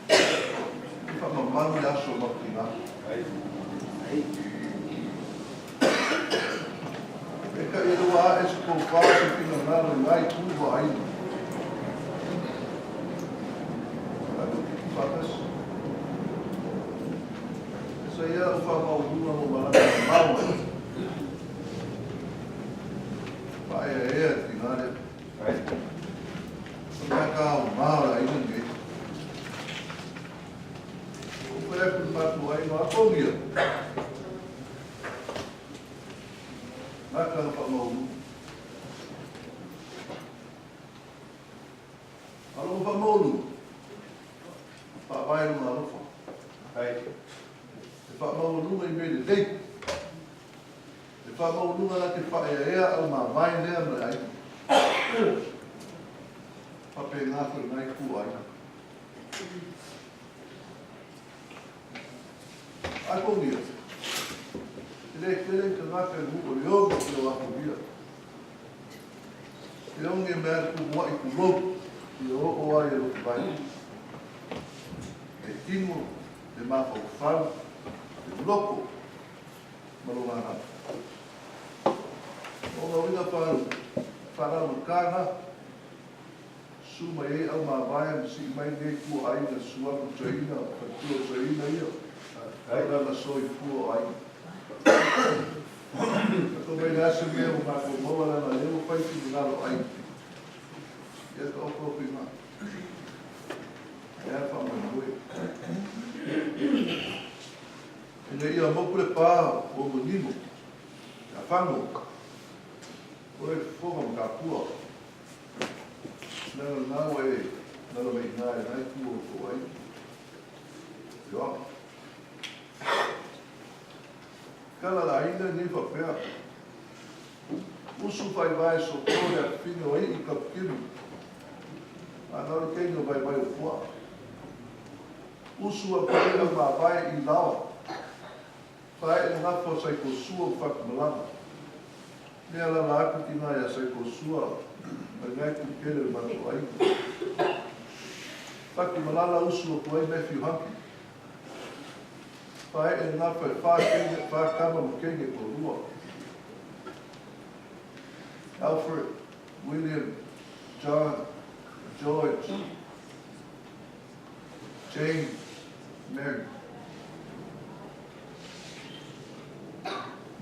E faamamalu le aso o matou tina. Peitai e lua ae se tofa se finagalo i ngai tu ua aina. Tatou tupu faatasi. Sa ia lau faamaualuga mo malaga mamao mai. Faaeaea le tina lea. O le tagata aoga o le aiga lenei. Ua ou fai atu i le matou aiga, Atogia! Gata na faamaualuga. A o lou faamaualuga, faavae lona alofa. E faamaualuga i mea lelei. E faamaualuga na te faaeaea aumavae lea ma le aiga. Faapena foi i lena itu o aiga. Anapogia, e le tele i tagata i nuu o Leogi i o apogia. Leogi e mea tumuai tulou i o o ai e lotu vai. E tino, le mafaufau, le loko, ma lo ngana. O ngā uiga whanau kāna, su mai ei au mavae ma si mai nei kua aina suaku toeina, fatua toeina ia. Ai lana soi fua ai. Ko mai le ase mea o mākou maua lana leo whai ki ngalo ai. Ia ka oko opi ngā. Ea wha mai koe. Ina ia moku le pā o manino. Ia whango. Koe fofoga ma ka pua. Nana nā e nana mai ngā e nai kua o tō ai. Ioa. Kala la ina ni whapea. Usu whai vai so kore a whina o i ka kimu. A nā le keinga vai vai o pua. Usu a pai au mā vai i lawa. Whae e ngā wha sai ko sua o whakumalanga. Mea la la aku ki ngā ia sai ko sua. Mai ngai ku kere o mātou ai. Whakumalala usu o kuai Matthew Hunky. Whae e ngā whai whā kenge, whā kama mo kenge ko rua. Alfred, William, John, George, James, Mary.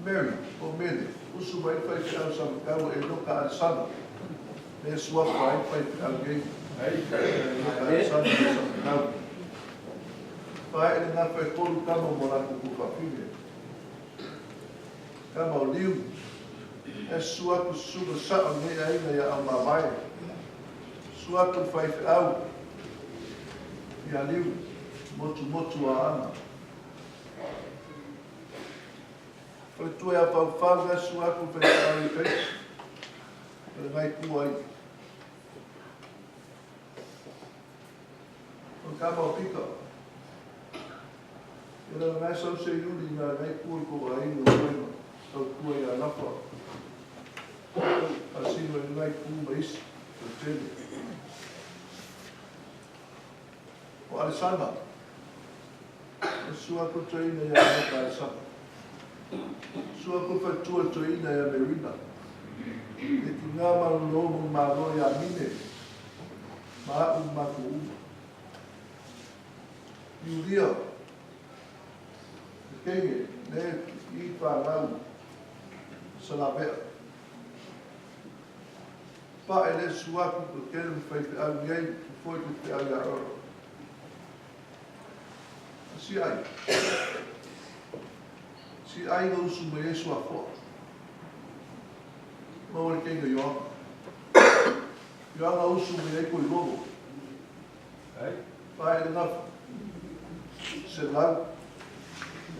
Mary, o Mele, usu mai whai te au sa makau e loka Alessandro. Me suafa ai whai te au nei. Loka Alessandro e sa makau. Whae e ngā whai kolu kama mo la kuku whawhine. Kama o liu. E suaku suga sao nei aina ia au mavae. Suaku whai te au. Ia liu. Motu motu a ana. Whare tue a pau whau e suaku whai te au i pei. Whare ngai kua i. O kama o pika. E rā ngai sau se iuri ngā ngai kua i ko ai no koina. Tau kua i a napa. A sino e ngai kū ma isi. O tene. O Alessandra. E suaku toeina ia Anoka Alessandra. Suaku whatua toeina ia Merina. E ki ngā maruro mo māro ia Mine. Ma au mako uma. Iuria. Te kenge, ne i whanau. Salavea. Pa e le suaku ko kere mwhai te au nei, ko foi ko te au ia oro. Si ai. Si ai no usu mai e sua foa. Maua le keinga Ioanga. Ioanga usu mai ai ko i logo. Pa e le ngafa. Se lau.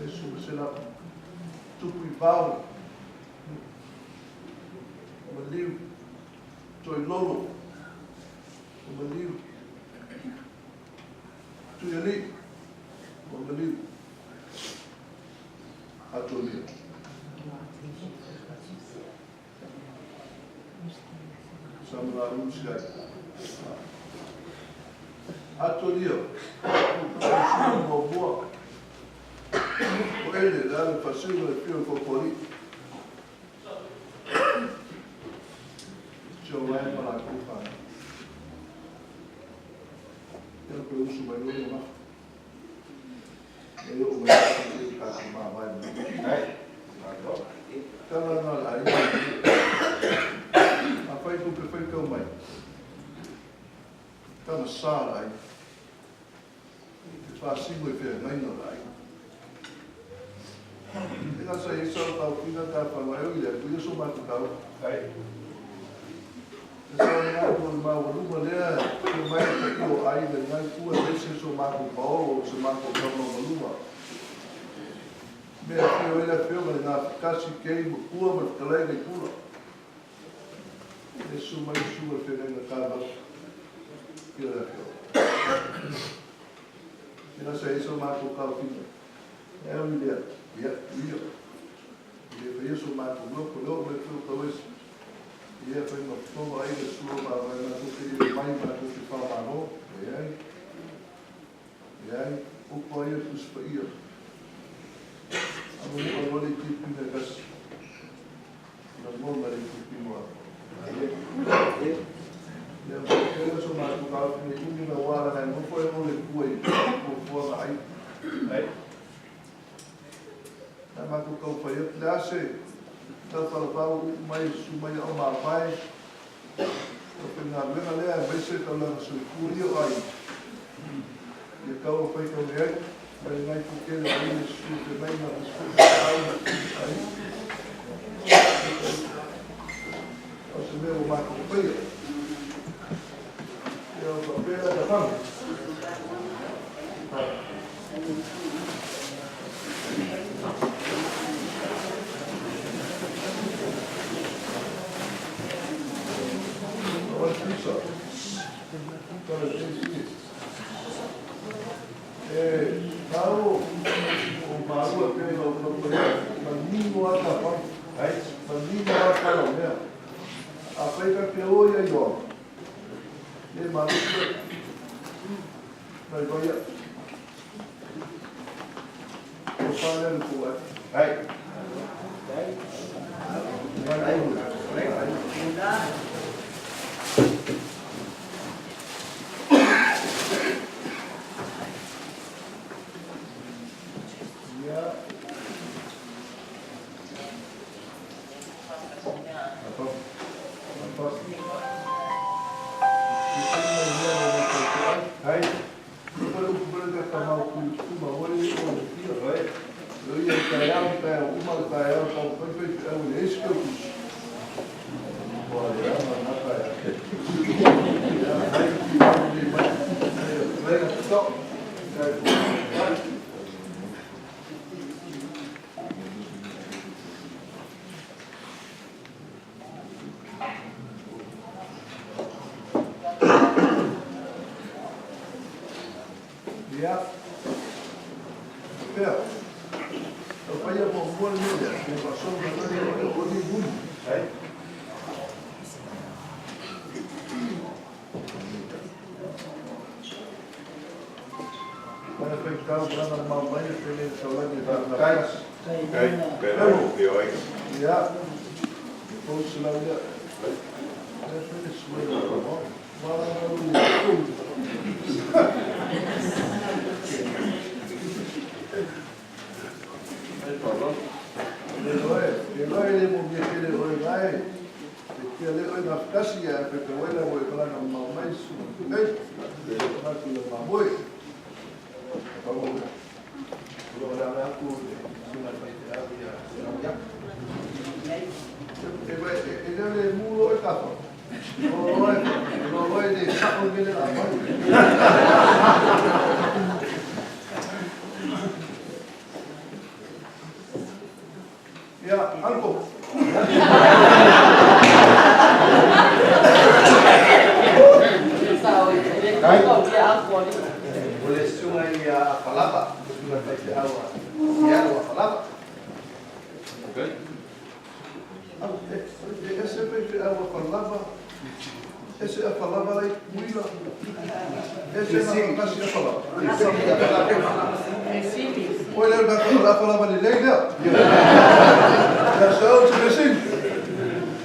E su se lau. Tupu i vao. Maliu. Toi lolo. O maliu. Tui ali. O maliu. Atolia. Samala usi ai. Atolia. O mo mua. O ele, la le fasiu le fio kokori. Joanne Malakufa. Ia pe usu mai lono na. E o mai e ka ku ma vai. Kala na la ai. A whai ku pe whai kau mai. Tana sā la ai. Te whāsimu e whia ngaina la ai. E ngā sa e sa o tau whina tā whangai o i lea, kuia so mātou kau. E sa ngā kua maua luma lea, kia mai te kio ai le ngai kua le se so mātou paolo o se mātou kau maua luma. Mea whio e la whio le ngā whikasi kei mo kua ma whikalai nei kura. E su mai su e whia ngā kāwau. Kia la whio. E ngā sa e so mātou kau whina. E au i lea, ia, tuia. E le faia so matou loto, le oo mai foi o tauesi. Ia, fai ma fofoga ai le sua ma mai matou te le mai matou te whamano. Leai. Leai. Upu ai o Tusi Paia. Amo mua loa le itipina e tasi. Lagona le itipina. Ia, kele so matou kaofi nei umi na wala ngai nofo e mo le kua i fuafuaga ai. Ai. Na matou tau fai atu le ase, tau falafau upu mai susu mai au mavae. O faigaluega lea aemaise taulaga soifua ia o aiga. Ia tau o fai tau leai, mai ngai pukele o ai le susu te mai na susu au ai. O se mea ua matou faia. Ia o faapea ta fanga. O le pisa. Tala te E tau o maua pe lau tau paia, manino a ta fanga. Ai. Manino a ta lau mea. A fai ka te o ia ioa. Le malu mai vai. O pale le ku ai. Ai. Mai ai. Ia. Apa? Apa? Ai. Ko le upu le ka mau ku ku ma oi o le fia vai. Lo ia ta iau ta uma ta iau ta fai fai au le esko ku. Bo ia ma na ta ia. Ia ai ki ma ni mai. Ai na to. Ai. Ia. Pea. O paia mo mua le mea, ke faasolo na tali o le o ni muni. Ai. Mana fai tau grana mau mai e pele taulagi e na Kai. kas. Kai, pera o te oi. Ia. E pou se lau ia. E pele sue na mo. Mala na lu ia. Ai palo. Le loe, le loe le mo mia kele oe ngai. E kia le oe na kasi ia pe te wela mo e malanga mau mai su. Ei. Na ku le mamoe. Palo. Lo la la ku sunga fai te au ia. Ia. E vai e le le mulo e kafa. O oe, o oe le sako mele la mai. Ia, uncle. Kai. O le sunga ia a palapa, sunga fai te au a. Ia o a palapa. Okay. Au, e e se pe pe au a palava. E se a palava lai muila. E se na kasi a palava. Ia palapa. Oi le na la palava le lei lea. Ia sa o te mesin.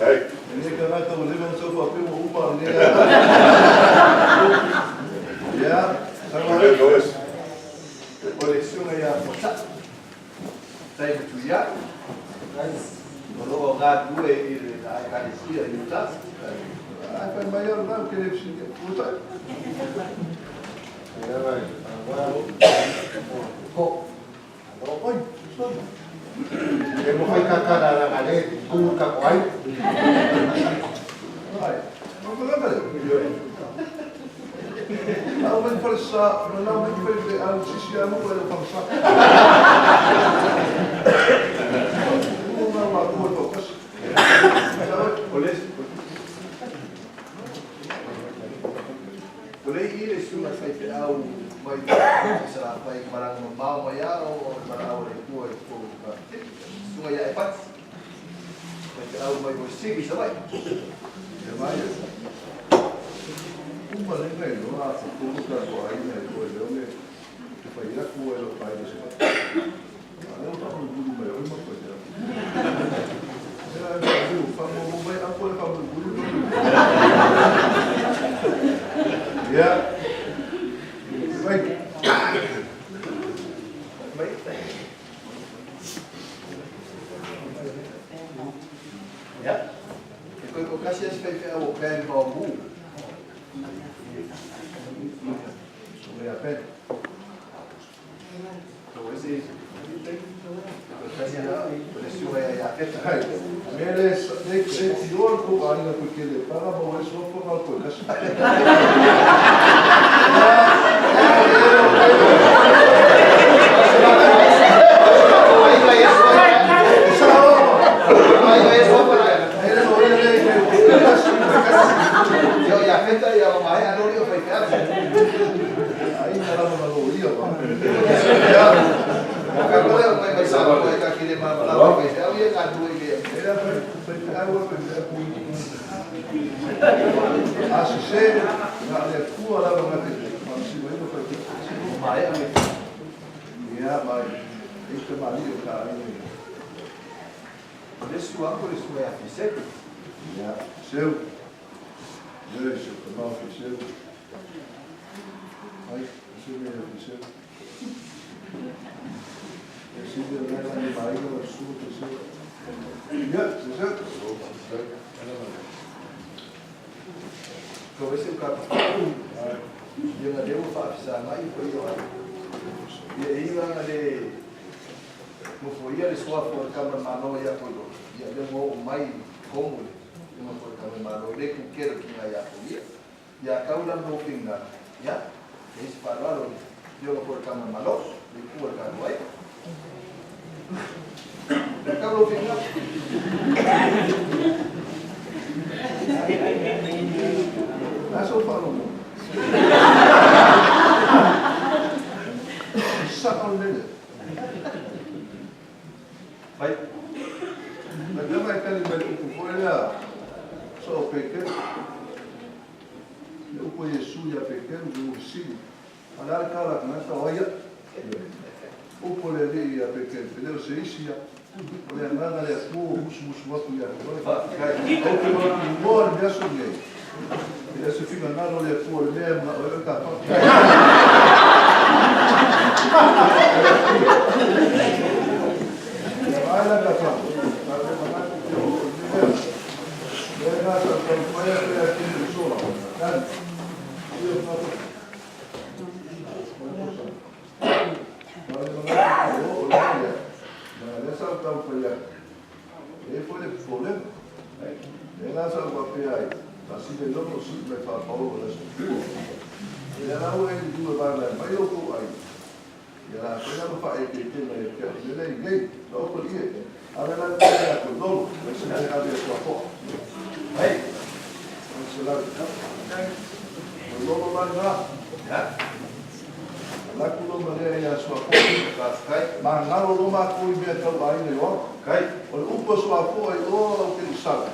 Ai. E ka ngata o le man sofa pe mo upa le. Ia, sa Le loes. O le sunga ia pota. Tai tu ia. O lo o ngā gue i le ai kalesia i uta. Ai fai mai au nau ke le si uta. Ia vai. Ko. Oi, so. E mo fai kakara la ngale ku ka koai. Ai, no ko langa le. Au mai falsa, no lau mai fai le au sisi anu e le falsa. O ngā ma kua tau kasi. O le O le i le sunga fai te au mai i Salafai malaga mamao mai a o le valaau a le Atua i totonu o le Pakitele. Susuga ia Epati, faifeau mai mo Sili i Savaii. Ia mai e. Uma lenga iloa a totonu tatou aiga i o e leo le te fai atu ai lo aiga se fatu. A leo faamulimuli mai oi ma koe te atu. Ea e whaaliu, whaamua mai ako e faamulimuli mai. Ia. Mai. Mai. Ia. E koe ko kasi a se faifeau o Ben Vaomu. So ia Ben. So ese kasi a o le susuga ia Iafeta. Hai. Me le le le tio ko aiga ko ke le para mo e so ko ko kasi. Aiga ia Aiga ia sofa la. Ele no ele le le kasi. Ia o Iafeta ia o mai ano o faifeau. Ai na lava na lo ia ba. Ia. O ka kore o mai mai sa ko e ka kire ma la o faifeau ia ka du i le. Ele foi foi au foi A se se na le kua lava na te ma si mo foi te. Mai a me. Ia mai. E te mali o ka ai. O le sua ko le sua ia Fiseko. Ia seu. Le seu te mau seu. Ai, se me seu. E se me na ni mai no su te seu. Ia, seu. Ko ese o ka Ia nga leo faafisa mai fo ia ai. Ia e iwa nga le mo fo ia le soa fo le kama malo ia ko lo. Ia le mo mai komo le. Ia mo fo le kama malo le ku kero ki nga ia ko ia. Ia kau la no pinga. Ia e isi whaalalo ia nga fo le kama malo le ku le ka ai. Le kau lo pinga. Aso whaalogo. Sa o lele. Vai. Na te mai tali mai upu foe lea. So o Pekeru. Le upu Iesu ia Pekeru le uhisili. A le ale kala kangata o aia. Upu le li ia Pekeru. E leo se isi ia. O le angaga le atua o musu musu atu ia. Faafetai. O te mana ki moa le mea so nei. E le se finga ngalo le atua le mea ma o e ka pa. Ia vai la ka pa. Ka le mana ki te o le mea. Le ngā sa tau whaia pe a kini sola. Kan. Ia ngā pa. Ma le mana ki te o o le mea. Ma le sa tau whaia. E foi le problema. Le ngā sa ua pe ai. Ta si le lono si me whāpao o le so. E la ua e ni dua vāna mai o kou ai. Ia la koe lama wha e te te mai e te le lei nei. Sa o ko ie. A le la te a ko lolo. Me se le ave a tua poa. Vai. O se la O lolo la ngā. Ia. La ku lo ma lea ia sua poa. Faafetai. Ma ngalo lo ma kui mea tau aina i oa. Kai. O le upa sua poa i oa lau te usala.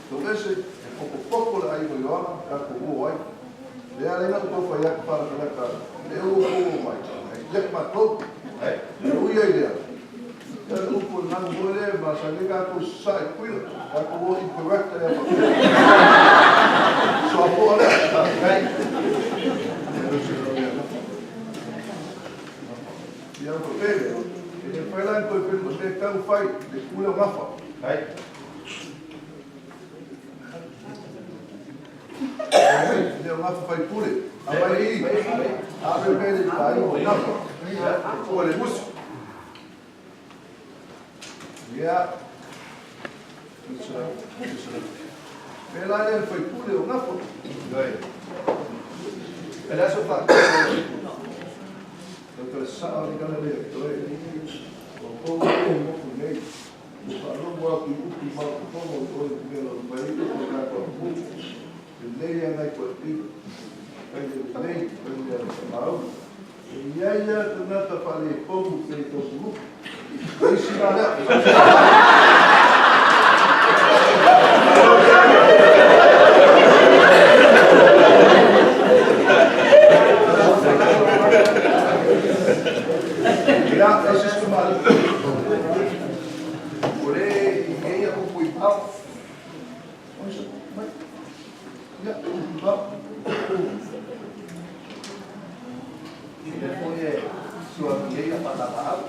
Tau ese, e poko poko le ai o Ioana, ka ko ua ai. Le ale na upa whai aka whara kalaka, le ua ua mai. Lek ma tou. Vai. Le ui ai lea. Ia le upu nanu moe le, ma sa le ka ko sa e kuila. Ka ko ua i correcta ia pa. Sua poa lea. Faafetai. Ia ko pele. E le whai lan koe pele, o te tau whai, le kule o ngafa. Vai. Le o ngafa whai pule. A mai i, a me pele i tai o ngafa. O le musu. Ia. Me la le whai pule o ngafa. Vai. E le aso fa. Tau te saa le kana lea toe. O kou e moku nei. O whaalogo aku i upi mau ko tomo o oe mea lo mai o ka koa pu. Le nei a ngai koe pilo. Kai le nei, kai le ana mau. E iai lava tagata faaletonu pe tautulupu. O isi la lea. Ia, e se isi kamali'i. O le i ai upu i pao. Mai. Ia, upu i pao. Le foi e sua i ai whanau.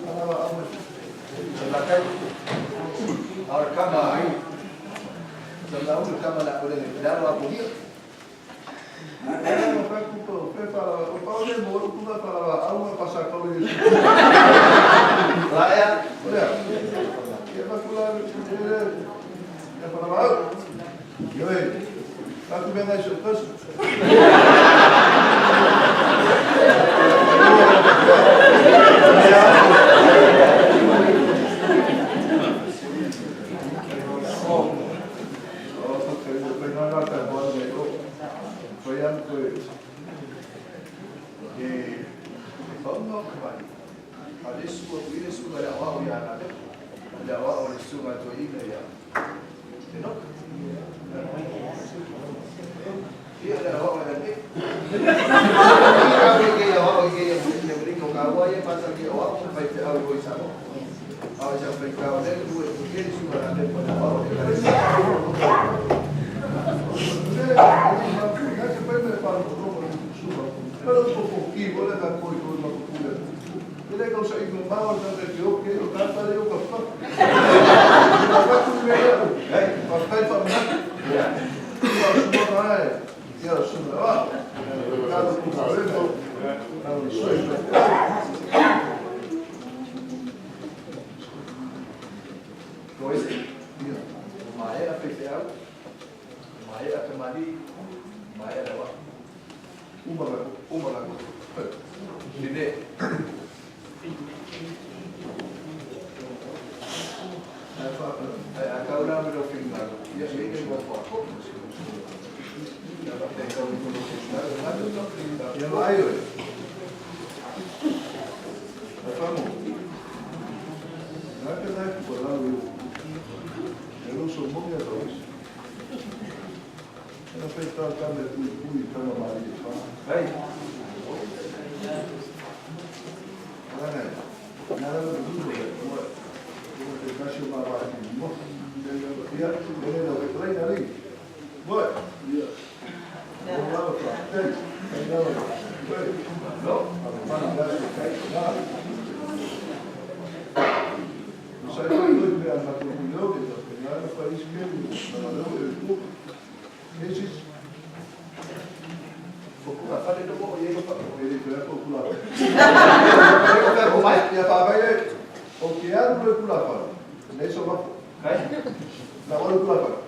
Whanau au mai. La kai. Aur kama ai. Sa la ulu kama la ule le dalo a polia. Ia, o fai kupa, o fai whalawa, o pao le mo, o kula whalawa, au ma pasa kau le su. La ea. O lea. Ia makula, le, ia whalawa au. Ia e, taku mea ngai so kasu. O, whakai, o whai ngā ngā tai hoa nei o. Whai anu koe, E whaunga o kamari. A le sua ui le sunga le awao ia na le. Le awao le sunga to ina ia. Te noka. Ia le awao ia ne. Ia au i ke awao i ke ia mui le mui ko ka ua ia pasa ke awao whai te au i sa mo. Au sa whai ka o le lue i ke le sunga na le po le awao le kare. le, le, se fai me whānu romo i suma. Pero po po ki, o le ka koi koi ma pule. Ele ka usa i me mau na te ke oke, o ka tare o ka fa. Ka fa ku me ia. Hei, pa kai fa mena. Ia. Ia suma na e. Ia suma wa. Ka ku ka le mo. Ka no soi. Ko ese. Ia. Mae a whai te au. Mae a kamari. Mae a rewa. Uma ka. Uma ka. Tine. Ai fa. Ai a kau rā me rau whingaro. Ia se ine mo wha. Ia pa te kau i kono whingaro. Ngā te tau whingaro. Ia ma ai oi. Ai fa mo. Nā te nai ku pa lau i. E lo so mongi a tau isi. Ena whai tā kame pui pui tama mari e wha. Hei. Nā nai. Nā rā le dulo e kua. Kua te kasi o mā wāhi ni mo. Ia, e ne lau e klei nā ri. Moi. Ia. O lava wha. Hei. Hei lava. Hei. No. A me mana gasi o kai. Nā. No sai whai loi mea nā tō kui leo ke tā. Nā na whai isi mea nā leo e ku. Esis. Ko kura whare no mo i e ko E le pera ko kula. E ko ko mai. Ia whāwhai e. O ke aru le kula whare. Nei so mako. Kai. Nā waru kula whare.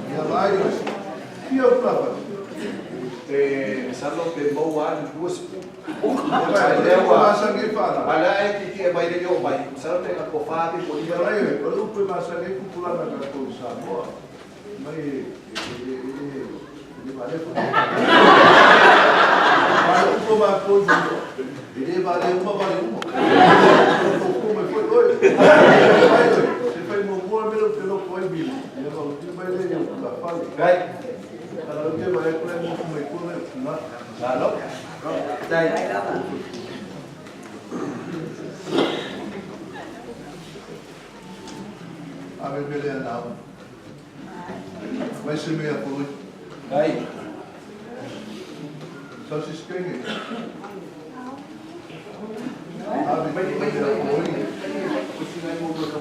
Ia vai oi. Fia o kula whare. Te salo pe mau a ni lua sipu. Ia vai, lea ua masangi e whānau. Ala e ki ki e mai le yo mai. Salo te ka ko wha te ko Ia i rai oi, o le upu e masangi e kupulana ka kou Samoa. Mai e e e e e vale fo. Vale upu ma kou i E le vale uma vale uma. O ko mai foi oi. Vai oi. Se fai mo mo me lo te lo ko ai bi. Ia ma uti mai le ia kula fale. Kai. Ala o te mai ko le mo mai ko le na. Lalo. Dai. Ave mele ana au. Mai se mea poloi. Kai. Sa se skenge. Ave Mai mai mele a poloi. Ko si ngai mo ko ko.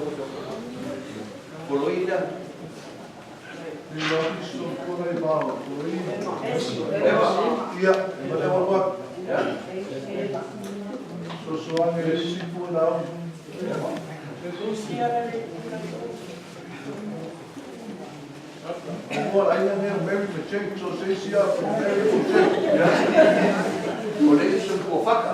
Poloina. Ni la so ko nei ba poloi. Ewa. Ia, ma le wa. Ya. So so ange le si pu na au. O la ina ne Mary Macheng, so se sia o Mary Macheng. O le isu ko whaka.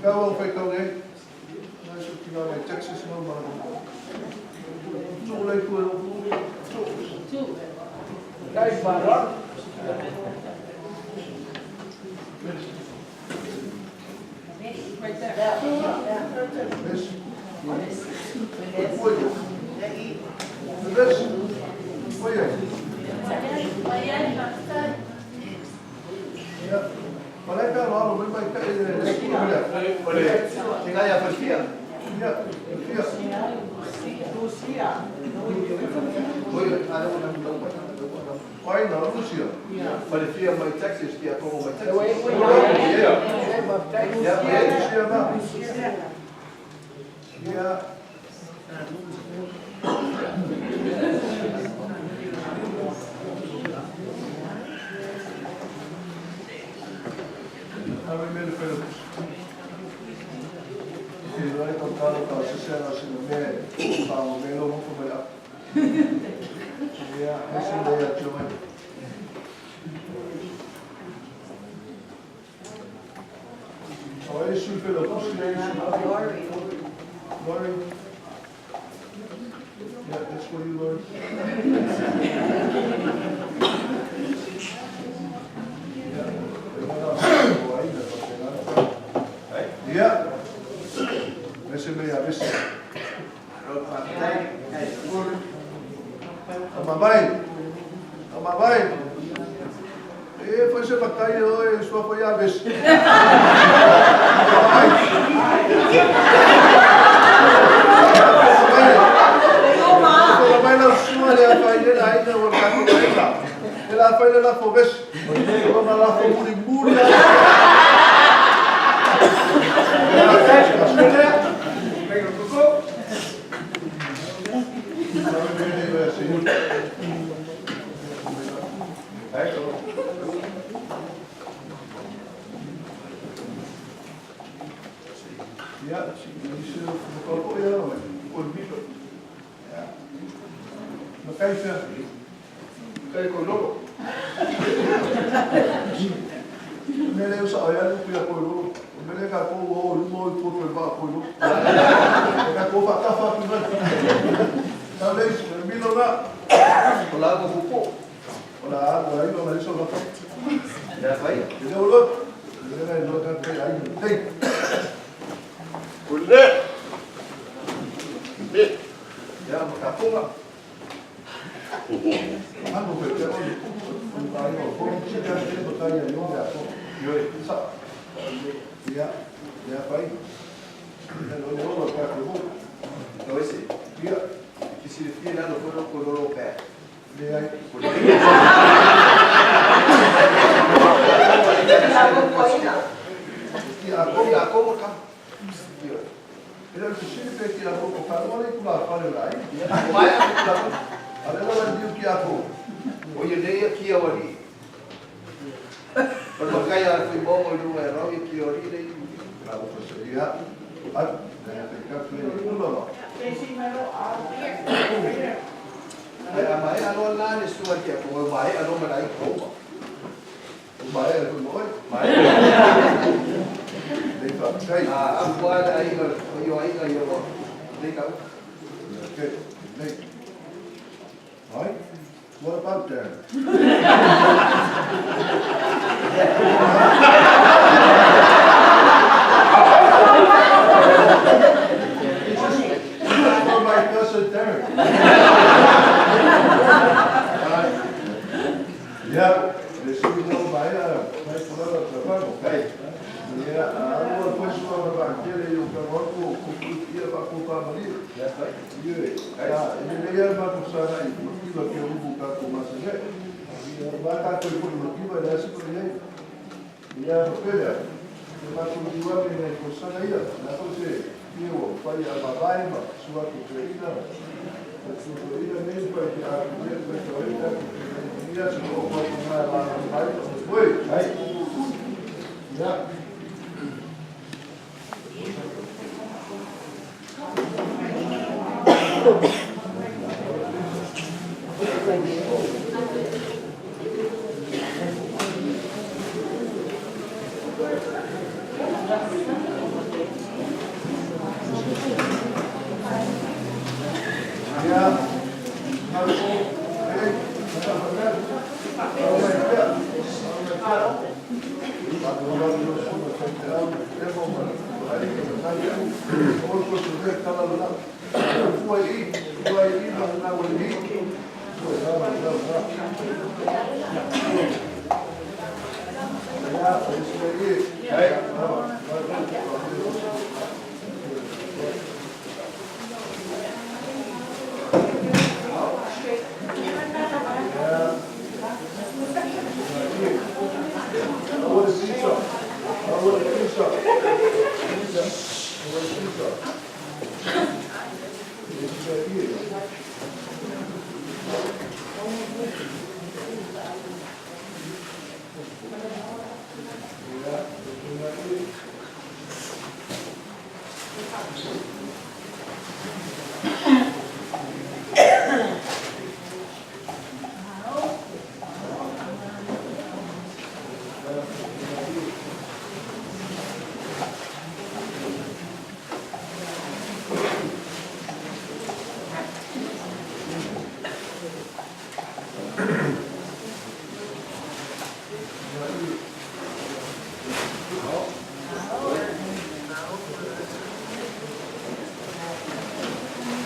Kau au whai kau nei. Nai su ki ngā mai Texas mau mara. Tū lei kua o tū. Tu. Dai wharoa. Right there. Mes. Oi. Mes. Oi. Ia. Malai ka lo mai mai ka e le le. Te ngai a whawhia. Ia. Ia. Lucia. Oi, a leo na mila mai. Oi na Lucia. Whalewhia mai Texas, ki a tongo mai Texas. Ia. Ia, Ia Lucia na. Ia. Ave mele pele. Te rai ka talo ka se na se me pa o me lo mo me la. Ia, ese le ia choi. O e su pele ko se le su. Lori. Yeah, that's for you, Lori. Yeah. Mese me ia mese. Amamai. Amamai. E foi se makai o e sua foi a vez. Amamai. Amamai la sua le a fai le la ina o ka ko ina. E la fai le la fo ves. O ma la fo muri muri. Ja, isso ko ia o mito. Ma kai fia. Kai ko lolo. Mele o sa ia ku ia ko lolo. Mele ka ko o lumo i ko e ba ko lolo. Ka ko fa ta fa tu na. Ta le milo na. O la ko fupo. O la o ai no la iso la. Ia whai. Le o lo. Le le lo ka kai ai. Tei. Ule. Ia, ma ka ponga. Ano pe te o. O ka ai o ko si ka te ko tai ai o ya ko. Ioi. Sa. Ia. Ia pai. Ia lo lo ka ko. No ese. Ia. Ki si le fia nalo ko ko lolo pē. Le ai. Ko le. Ki a ko Ko a ko ka. Ia. Ela se sili pe ki a ko ko ka wale ku la fale la ai. Ia. Mai a ku la. Ale la la diu ki a ko. O ia nei a ki a wali. O le kai a fui mongo i lunga e rau i ki o ri nei. La ko se ia. A le te ka pe ku la la. Ai a mai alo la le sua ki a ko mai alo mai ko. O mai e ko moi. Mai. Le fa kai. A a fua le ai o i o ai i o. Nei kau. Okay. Nei. Right? What about Darren? It's just, it's not my cousin Darren. Yeah, le sui no mai a mai pula la trabalho. Yeah, a ua foi sua ma kele yo ka mo ko ko ia pa ko pa mali. Ia whai. Ie, a ele le ia ma ko sa na i ki lo ke ubu ka ko ma se. Ia ba ka ko ko ma ki ba ya si ko ye. Ia ko pele. Ia matou liliu ane i nai tausaga ia, o le a foi se ie ua fai a mavae ma susu atu i toeaiina ma susu toeaiina nei ma faifeau ia ma faitau ai tatou fesoasoani ia se oo mai i ina e malamalama ai faamoemoe. Ai. Ia. Ia, e, tau mai pea, tau mai pea. Faatalofa atu i lau susuga i le faifeau i Temo ma le aiga ma lena itu. O le toso lea tala lena. Fua i i, fua i i ma lena ua i i. Fua i ma lena lena. Ia, o isi mai i. Ai. Lava, lava. Ia. Aua le pizza. Aua le pizza. Pizza. Aua le pizza. Isi mai i. Ia, isi mai i.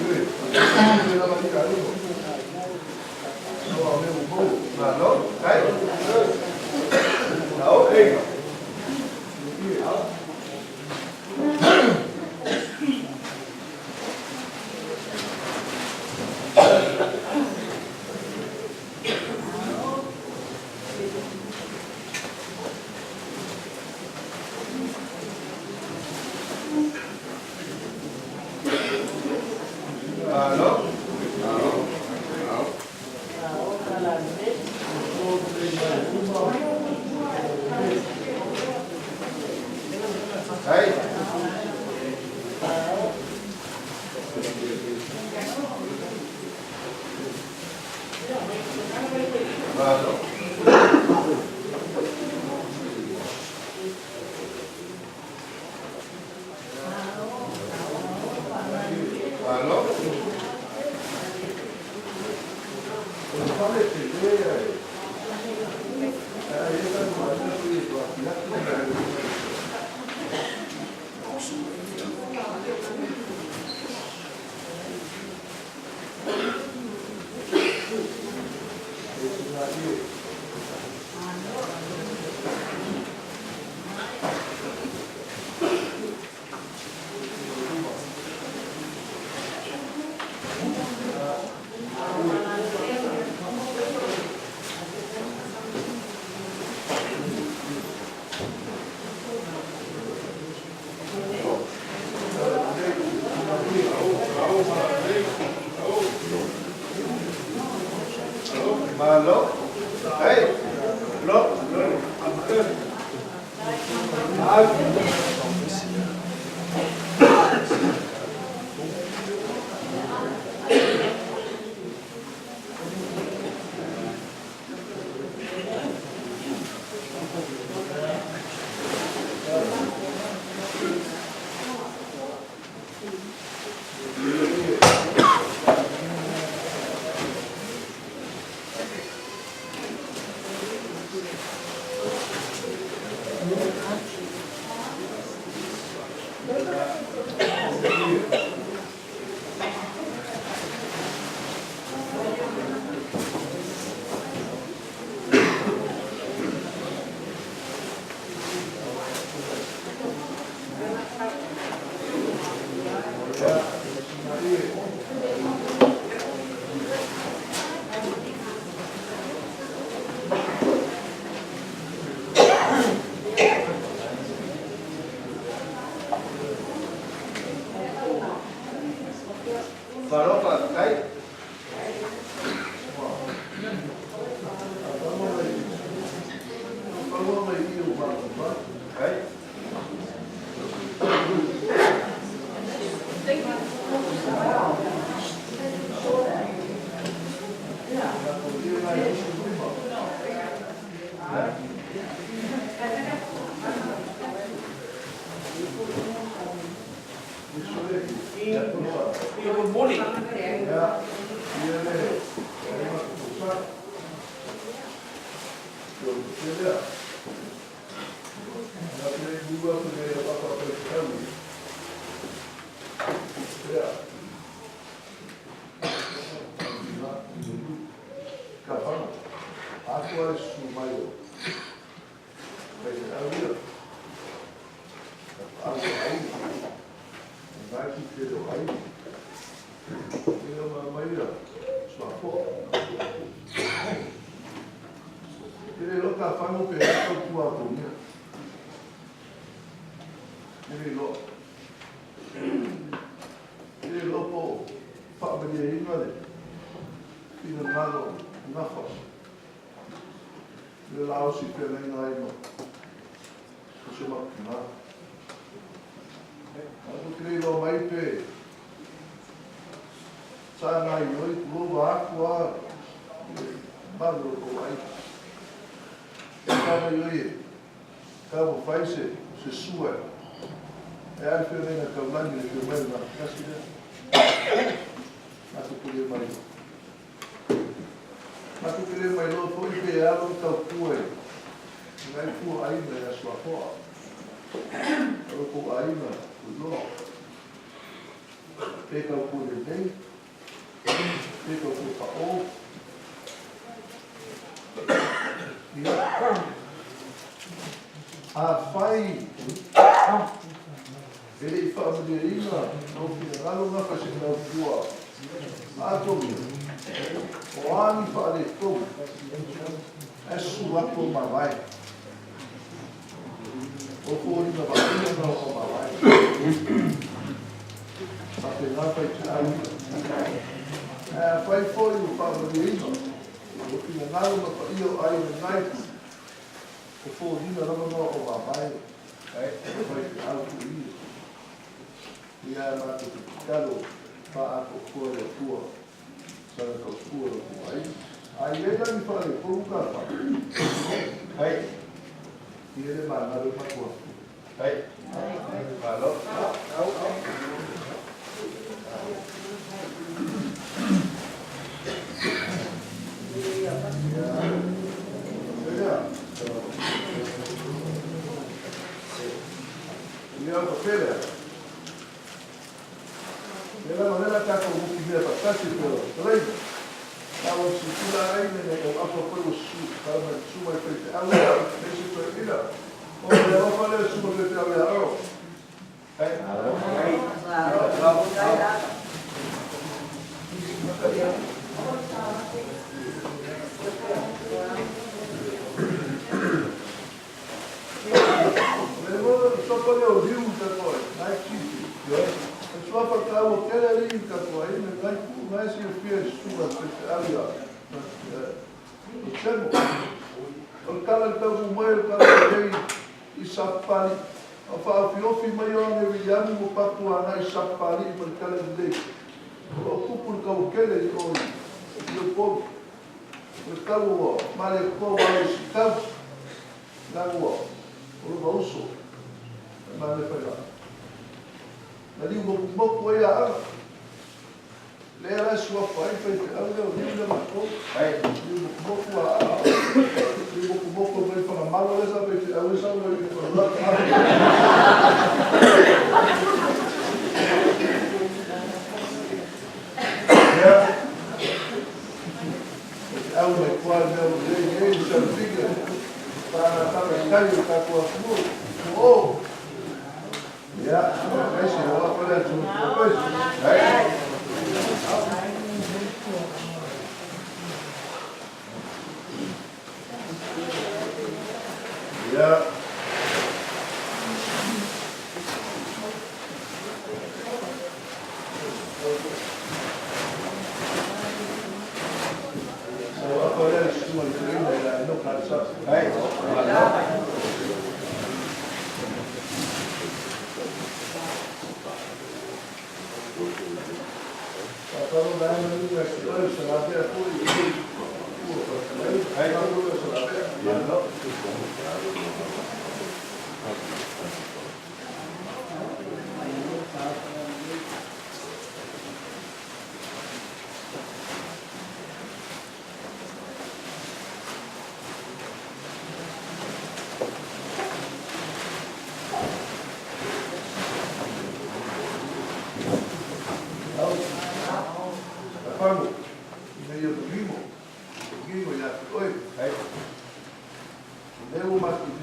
Ui, Malo, ai. Ao, ei. Malo. Ai. Malo. Malo. O le fale tele e ai e ta mai na sui to ya e sina i. Malo. Ai. Lo, lo, Al. loa mai i o malamalama ai. Ia momoli.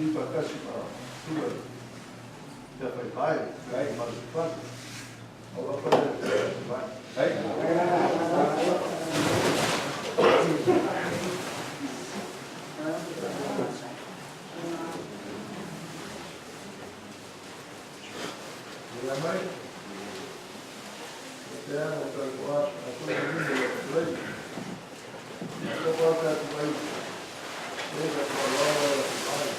i faatasi ma susuga ia faivae malosifale auafa le vae. Ia mai te ana o talanoa a tolu lima i atu ai. Ia ko atu atu mai e ka toaloa o atu mai.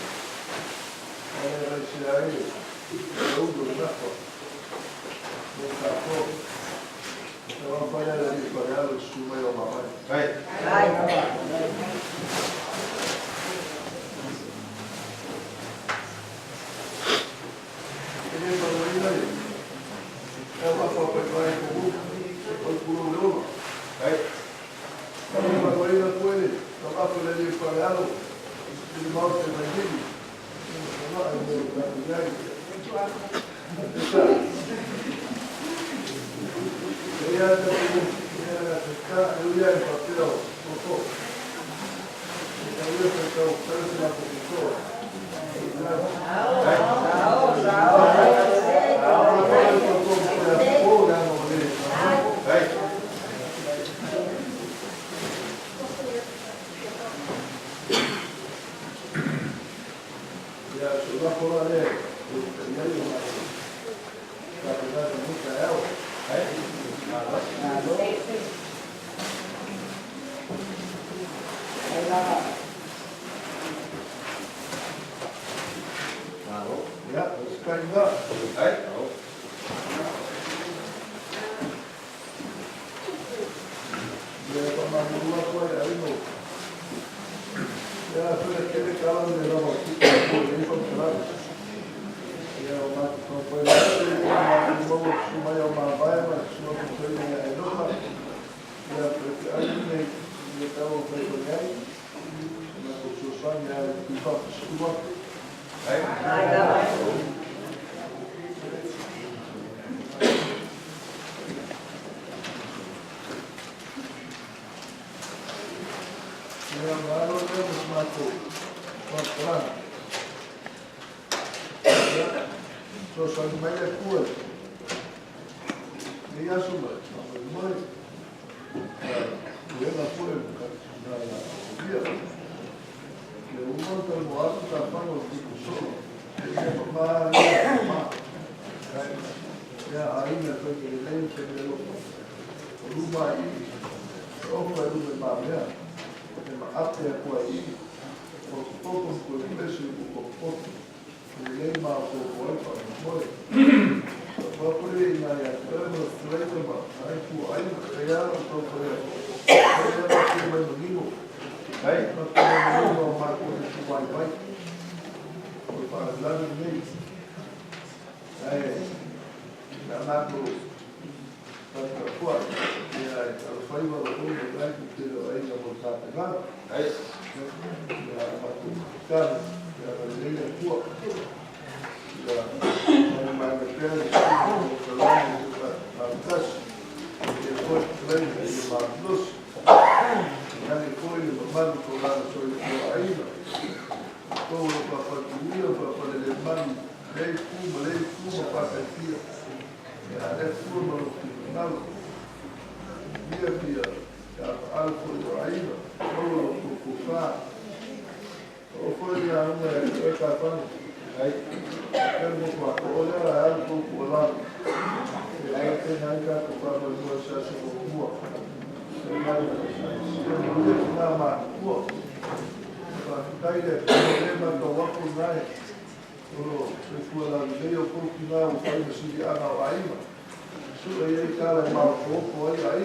Ai ai se ai e ulu le nafa. E ka ko. E wa whai ala i whai alo su mai o mamai. Ai. E le whai ai. E wa whai whai ko hu. O kuro le ona. Ai. Ka whai whai koe ka whai le i whai alo. I le mau te mai hili. E wa e mo ka ai. E ia te ku e te ka e ia e papeo o to. E ka ia te kau tau te la ko ko. Ia, so la kola le, ia ia ma ka te nā te muka eo. Ia, o se kai ngā. Ia, pa mahuru aku ai ai no. Ia, so le kele kala le rawa ki te ko le fa kala. Ia, o ma ko ko le ma mo su mai o ma vai ma su ko ko le e no ma. Ia, ko te ai ne ne ta o ko ko ai. Ma ko su sa ni ai ki fa su ma. Ia, ma alo le mo ma ko. Ko kala. Ia, so sa ni mai le kua. Ia su mai, ma mai. Ia na kua ka na na ia. Ia uma ta mo atu ta fano ki ku so. Ia ma ma ma. Ia ai na ko ke le te le lo. O luma i. O ko e luma ma mea. E ma ate a kua i. O ko ko ko le pesi ko ko ko. Le ma ko ko ai pa mo. Ko ko le ina ia ko mo le ko ma ai ku ai ia ko ko le. Ia ma ku mai mo. Ai ma ku mai mo ma ko ku vai vai. O pa la ni. Ai na ma ko pa ka kua. Ia e fai wa ko mo ai ku te ro ai na mo ta te na. Ai ia ma ku ka ia le le kua. Ia ma ma me pe le ko la ni ka ka tas. Ia ko le le ma plus. Ia le ko le ma ko la so le ko ai. Ko lo pa pa tu ia pa pa le man le ku ma le ku ma pa ka tia. Ia le ku ma lo ku na. Ia pia ia al ko lo ai. Ko lo ku ku fa. O ko ia una e ka pa. Ai. Ke mo ko ko o le al ko ku la. Ia ai te nai ka ko pa mo sa sa ko mo. Se mai se mo le na ma ku. Pa tai le le ma ka wa ko nai. O se fu la le o ko ki na o fai mo si ana o ai ma. Su e ai ka la ma ko ko ai ai.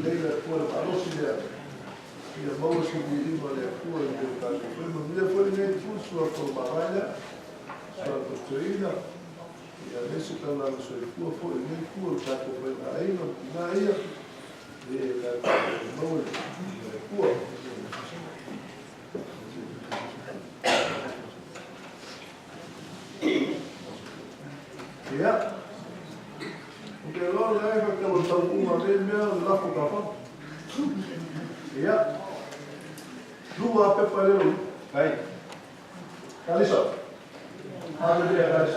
Le le ku le ma lo si le. Ia maua se viiga o le Atua i le tatou fai. Manuia foi lenei itu sua tolomaga sua totoina. Ia nisi taulaga soifua foi lenei itu o le tatou faigaaiga ma tina ia. E tatou maua i le Atua. Ia. O te loa le ai whakau o tau uma me mea o le lafo ka wha. Ia. Lua pepa leo. Ai. Kalisa. Hallelujah, guys.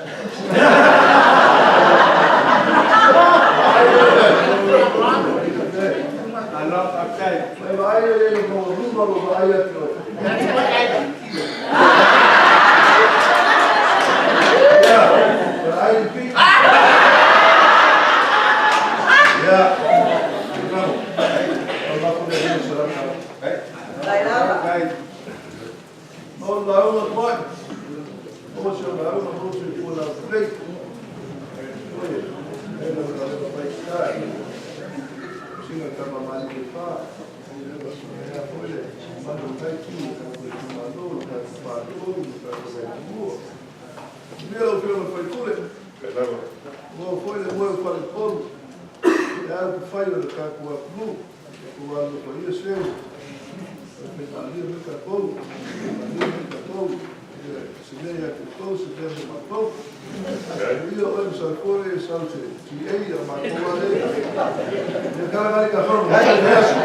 E vaai e le mo ruma lo vaai atu. That's what I think you. Yeah, but I repeat. Yeah. Bravo. Allah ko le salam. O la una toi. O se la una o se ko la play. Oye, e la la la pai kai. Singa ka ma mali ke fa. E a foi le ma no kai ki ka ko ma no ka pa to ka ko se ku. Mea o whio na whai kore. Mo foi le moe o whare polu. E au ku whai o le kākua atu nu. Ko wā no whai ia seu. E whai me ka kou. Malia me ka kou. Se mea ia te kou, se mea me mātou. Ia oe msa kore e sau te ti ei a mātou a le. Ia kara ka whanau. Hai te aso.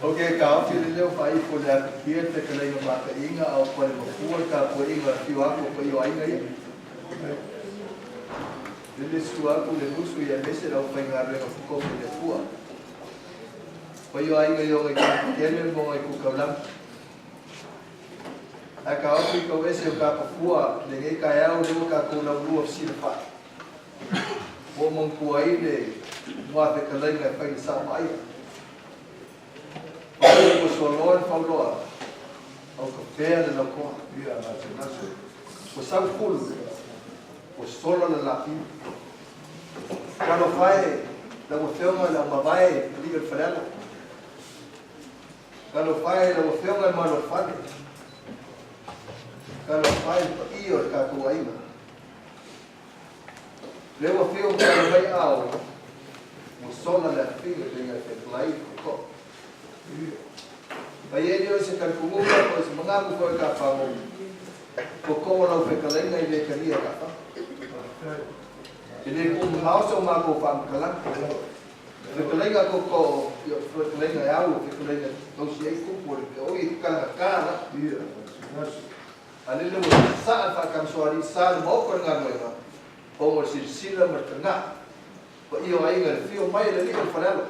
Ok, ka ofi le leo whai po le atu te ka leinga maka inga au pare mafua ka po inga whio ako pa iyo ainga ia. Le le su aku le nusu ia mese rau whai ngā renga fukofu le fua. Pa iyo ainga iyo ngai ku kele mo ngai ku kaulam. Ai ka ofi kau ese o ka pafua le ngei ka eau le ka kou lau lua fsila whai. O mong kua i le mua fe ka leinga e whai le sao maia. Whai o soloa le whauloa. Au ka pea le laukoa. Ia, nase, nase. O sau fulu. O solo le lapi. Kalo whae, la ua whionga la mavae, li o le whaleala. Kalo whae, la ua whionga malo whale. Kalo whae pa i o le kākou ainga. Le ua whionga kalo mai ao, ua sola le awhinga le ngai whaiklai ko. Pai e leo se kalkungunga ko se mangaku ko ka whango. Ko ko lau whekalainga i le karia ka wha. E le kumu hausa o mako whamkalang. Whekalainga ko ko, io whekalainga e au, whekalainga tausi ei kupu o le pe oi kalanga kāna. Ia, nase, nase. A lele ua saa whakamsoari, saa le maoko le ngā noenga. O mo silasila ma le tagaā. Pa ia o aiga le fio mai le lia o le falealo.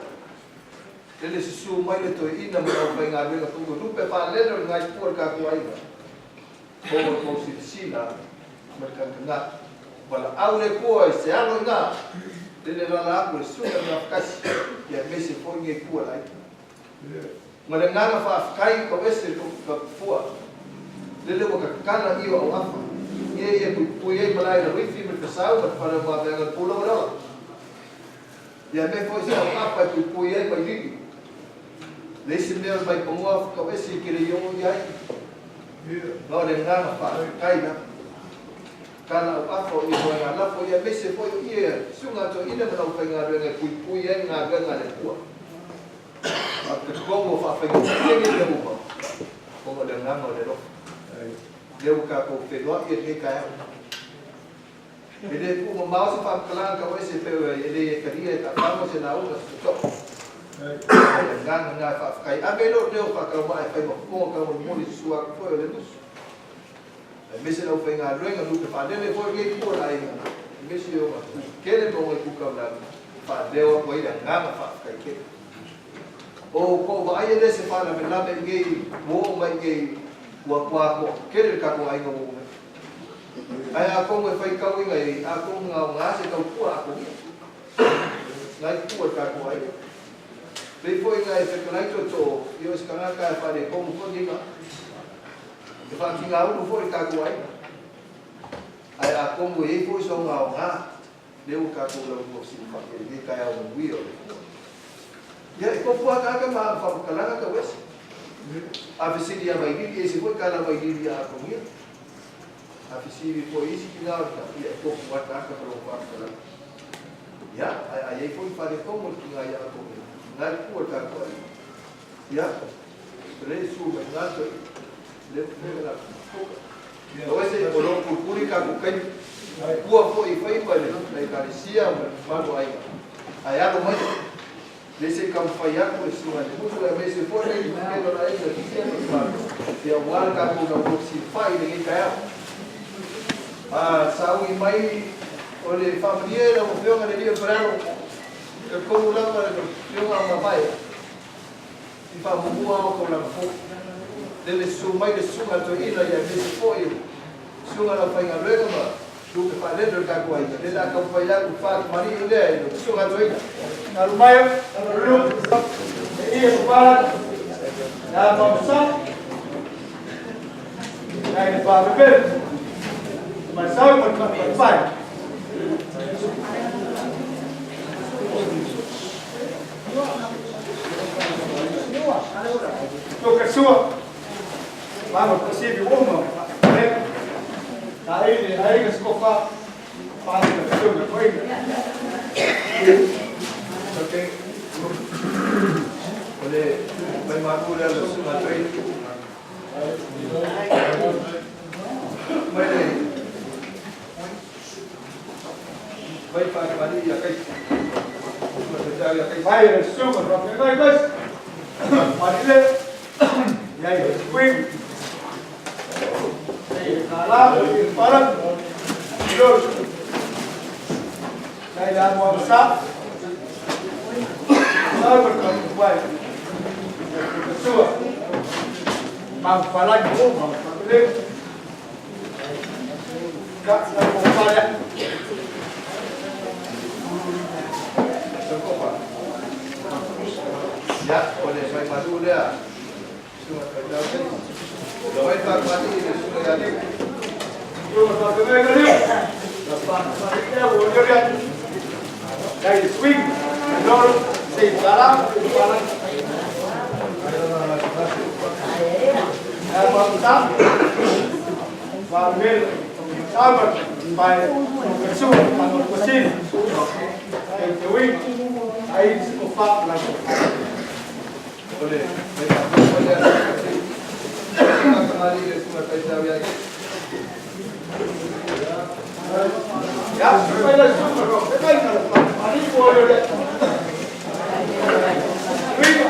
Lele susu mai le toeina ma lau faigaluega tuga lupe faalele o le gaipua le tatou aiga. O mo le tou silasila ma le tagataga. Valaau le Atua i se alo iga. Lele lala aku le susuga ma lafakasi. Ia aemaise foi gei pua le aiga. Ma le agaga faafetai kau ese le ka fua. Lele ua kakana i o auafa. Ia ia puipui ai malae le wifi ma le fasau ma le fale o maveaga le pula o le ola. Ia mea foi se auafa e puipui ai mai lili. Le isi mea o le mai pagoa kau ese i kele i o i ai. Ma o le agaga faafetai la. Kana auafa o ia hoa ngā lafo ia mese foi o ia susuga toeaina ma lau faigaluega e puipui ai galuega a le Atua. A o te totonu o faafaigofie nei mea uma, ona o le agaga o le alofa. Lea ua tatou feiloai i lenei taeao. E le tuumamao se faamatalaga tauese e pei e le talia e tafaga se lauga se toto'o. O le agaga lena e faafetai. Ave lou leo faataumaa e fai ma fofoga taumolimoli i susu atu foi o le nusu. Aemaise le aufaigaluega lupe faalele foi lenei itu o le aiga, aemaise o ona kele ma ona itu taulagi, faaleo atu ai le agaga faafetai tele. O tou vaai e le se faalavelave i nei ua oo mai i nei ua atoa kele le tatou aiga ua oo mai. Ae atonu e faitauina i ai, atonu na aoga se tautua atogia. Nai tua le tatou aiga. Pei foi na e fetalai tootoo i o se tagata e faaletonu foi nei vaa. E faatigaulu foi le tatou aiga. Ae atonu e i ai foi soga aoga, lea ua tatou laulua fesilafai ai i lenei taeao manuia o le Atua. Ia, e tofu akaaka ma faamatalaga tauese. A fesili ia Vailili, ese foi tala Vailili ia atogia. A fesili foi isi tina o le ta, ia e tofu akaaka ma lou faamatalaga. Ia, ae a i ai foi faaletonu o le tina ia atogia, na le tua le tatou aiga. Ia, le su mai ngā toi, le le la toka. O ese o lo pulpuli ka ku kai, kua foi i whai mai le ekalesia ma le mamalu o aiga. Ae alo mai. Le se taumafai atu le susuga i le musu aemaise foi le Kelo na esa fisia ma le Malo, ia aua le tatou lautosilafai i lenei taeao. A saui mai o le faamalie lau Afioga i le Alii o le Falealo, e talitonu lava le Afioga a Mavae i faamuamua ao taulaga fou. Lele susu mai le susuga a le toeaina ia aemaise foi o susuga i le aufaigaluega ma Tupe faalele o le tatou aiga, lea o le a taumafai atu le faatamalii lea i le susuga a toeaina. Talu mai o e ia papala ya mamsa ya ile pa bebe mai sau ma ka pai. To ka sua Mama pasivi uma na ile aiga skofa pasi na sunga koinga. Okay. O le mai malu lea le susuga a toeaina. Mai le mai faatamalii ia Kaisi. Susuga taitau ia Kaisi. Mai le sunga fa ngai guys. Marile ya ile swing. Kala para yo. Ya ile amo amsa. Sa ko ka pai. Sua. Ma fala ni o ma le. Ka sa ko pala. Sokopa. Ia, o le mai malu lea susuga taitau Kaisi. Mai faatamalii le susuga ia Liu. Yo ma fa ngai ngai. La pa pa le wo yo ya. Ya ile swing. Loro sei kala pala. Ya ma sa. Ma mel sabar pai su pa no kosin. E te wing. Ai ko fa la. O le mai malu lea le faatamalii le susuga taitau ia Kaisi. Ya, mai la su ro. Mai na la pa. Ani ko yo le. Wing.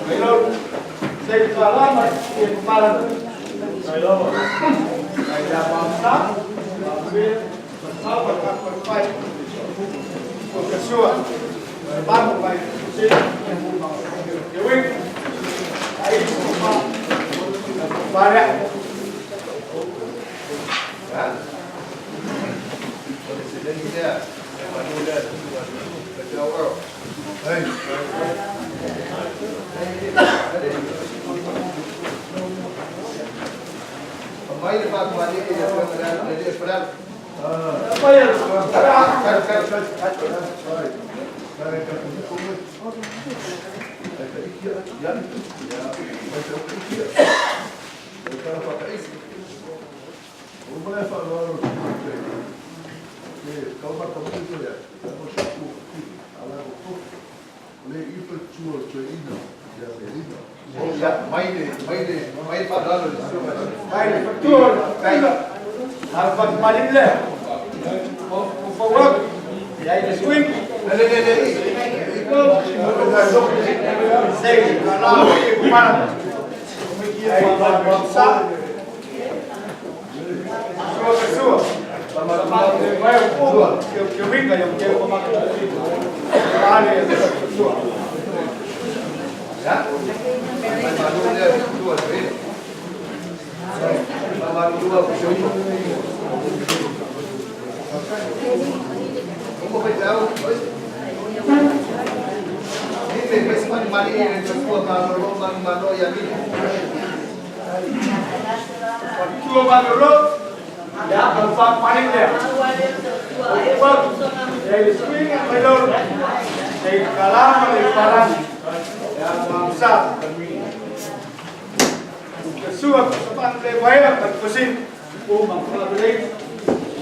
Mai lo sei kala ma e pala. Mai lo. Ai ya ma sa. Ma be sa pa ka pa pai. Ko ka sua. Ba mo pai. Si. Te wing. Ai ko pa. Pare. Ya. O le seleni lea, mai malu lea le susuga taitau Earl. Ai. Mai le faatamalii le afioga i le Alii o le Falealo. Pai. Kai, kai. Ai. Ai ka ko ko. Ai ka ikia. Ya. Ya. Mai te o ikia. O tara whakaisi. O mana e whaaloaro ki te te kaumata mo te ia. Mo se ku ki ala o to. Le ipa tua te ina ia Merina. Ya, mai le mai le mai le faaloalo le susuga. Mai le fatua. Kai. Al fa malile. O o fa wa. Ya ile swing. Le le le le. Sei kala e pala. Ai ma sa. Sua sua. Ma vai o que que winga yo que o ma Vale, sua. Ya. Mai malu lea le tua toeaina. Mai malu lua ko se uma. Uma faitau. Ni me mai se mani mani le tua malolo manu malo ia mini. Tua malolo. Ya, al fa malile. Ya ile swing mai lo. Sei kala le pala. Ya ma sa. Sua pa le vai ka kosin. O ma fa le.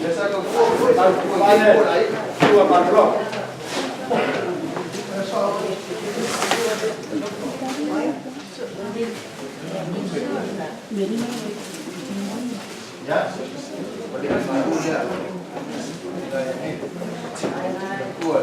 Le sa ka ko ko ko ko lai. Tua malolo. Ya. O le mai malu lea. Ina ia mini. Tua.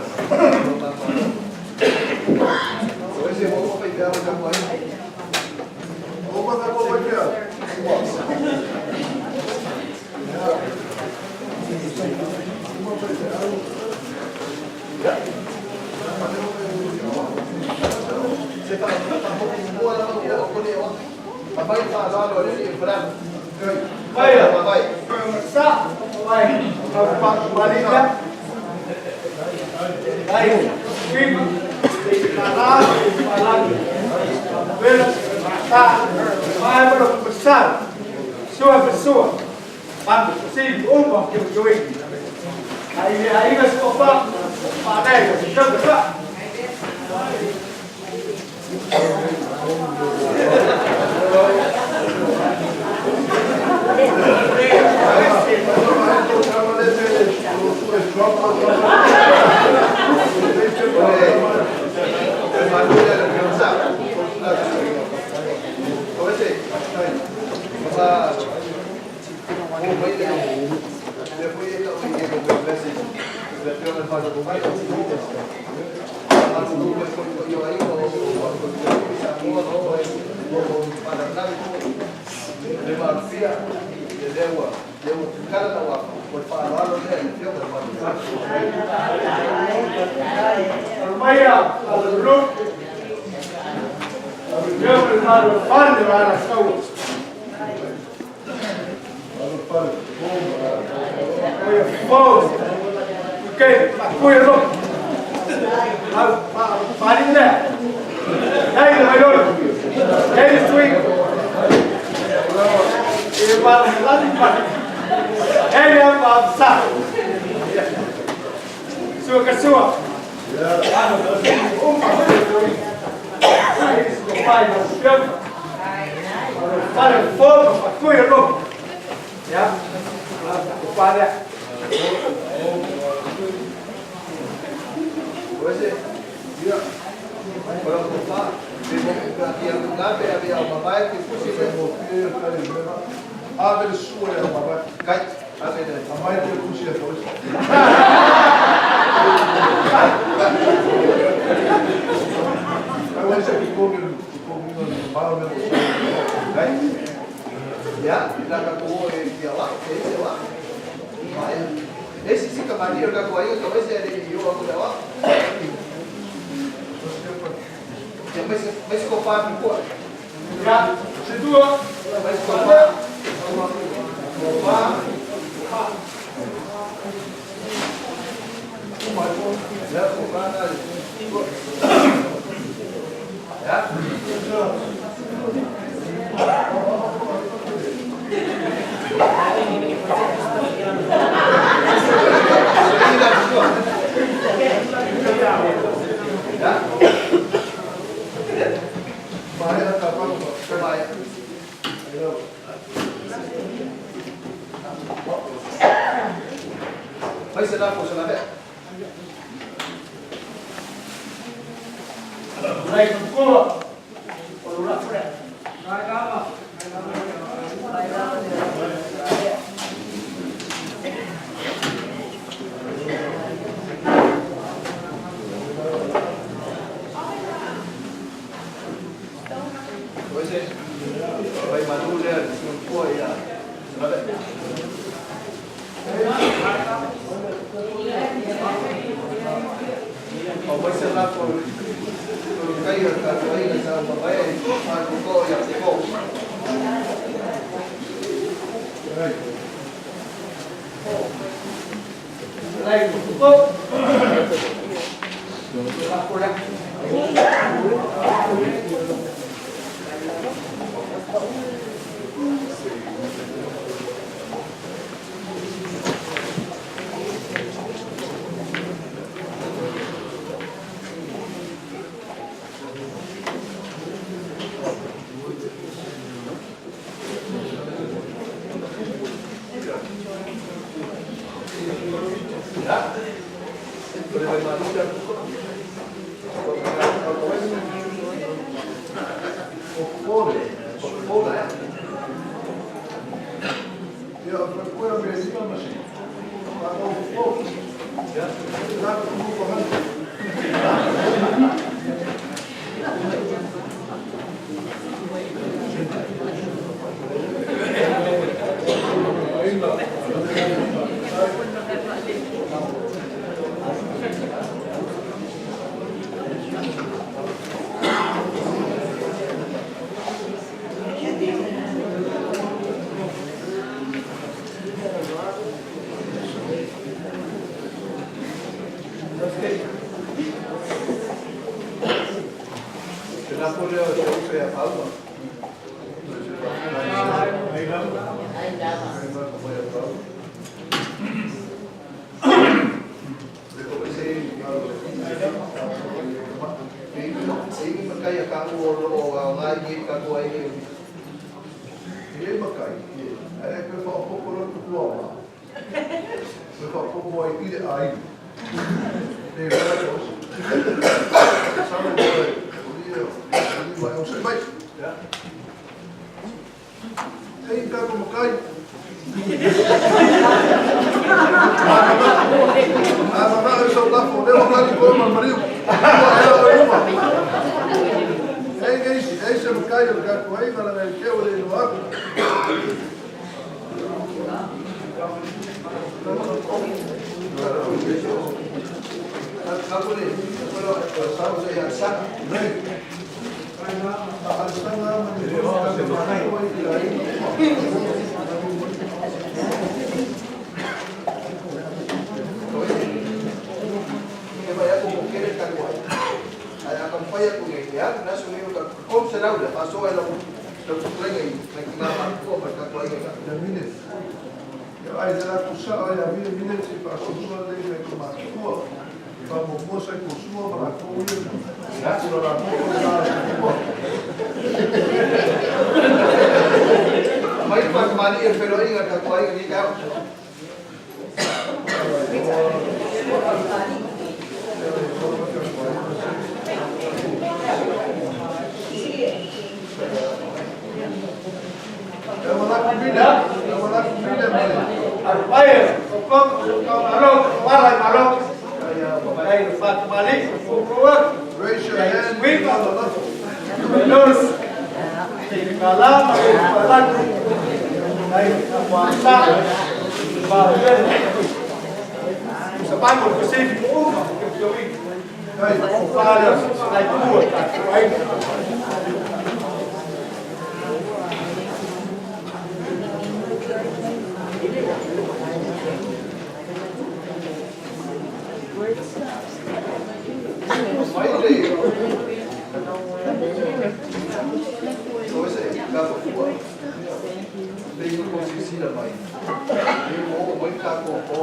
ia pauga. Ai lava. Ai lava. Ai lava mai a pauga. Le ko se e i makai a ka o lo o a ngai ni ka ko ai ni. E makai, e pe whaopopo lo tu ma. Pe whaopopo ai i le ai. E wera ko. Sa mo e, o ni e, o ni mai o se mai. Ei ka ko makai. A ma e sa la fo, le o ka ko ma mariu. Ua e o uma. Ei ei ei se makai o ka ko ai ma la ke o le no aku. Ka ko le, ko lo sa o se sa. Nei. A sanga ma ni ko ka makai ko i ai. E vai a ko kere ka ko ai. Ai a ka pai ko ngai ya, na su ni ka ko se la ula, paso ai la la ku ngai ngai ki ma ko pa ka ko ai ka. Ia mine. Ia ai le la kusa ai a mine mine te pa sua le me ko ma tua. Pa mo mo sa ko sua ma la ko ia. La ko la ko la ko. Mai pa ka mani e pero ai ka ko ai ni ka. E ma la ku mine. E ma la ku mine ma le. Arpae, o kong, o kong malo, o wala malo. Ai Fatumali, o ko Raise your hand. We Lord, te kalama e palatu. Ai kuasa. Ba Sa pa ko se fi mo ma ko ke wi. Ai. O fala ai tua ai. Mai le. O se ka ko ua. Pe i ko si si la mai. E mo mo ka ko ko.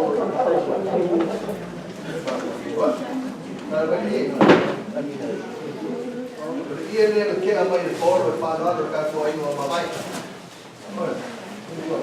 Na le ni. O le ie le ke a mai le polo e pa lo ka ko ai no ma mai. Ai. Ua.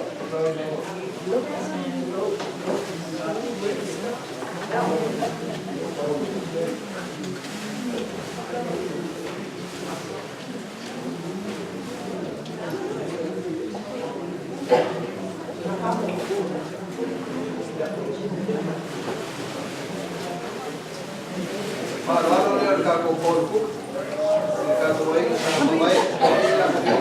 Pa lo le ka ko polo ku. Ka ko ai sa ma mai. La ka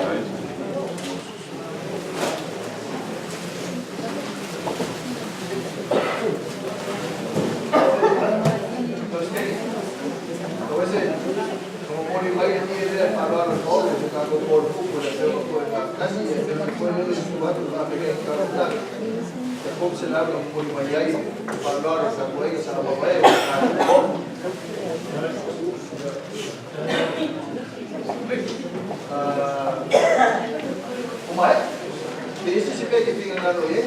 Entonces, como mori mai ni le pa lo lo polo ka ko polo ku ko le se ko la kasi e se ko le su ba tu ba pe ka la. Se ko se la lo mori mai ai pa lo sa ko ai sa ma mai ka ko. O mai? Te isi se pe ke pinga ngalo e?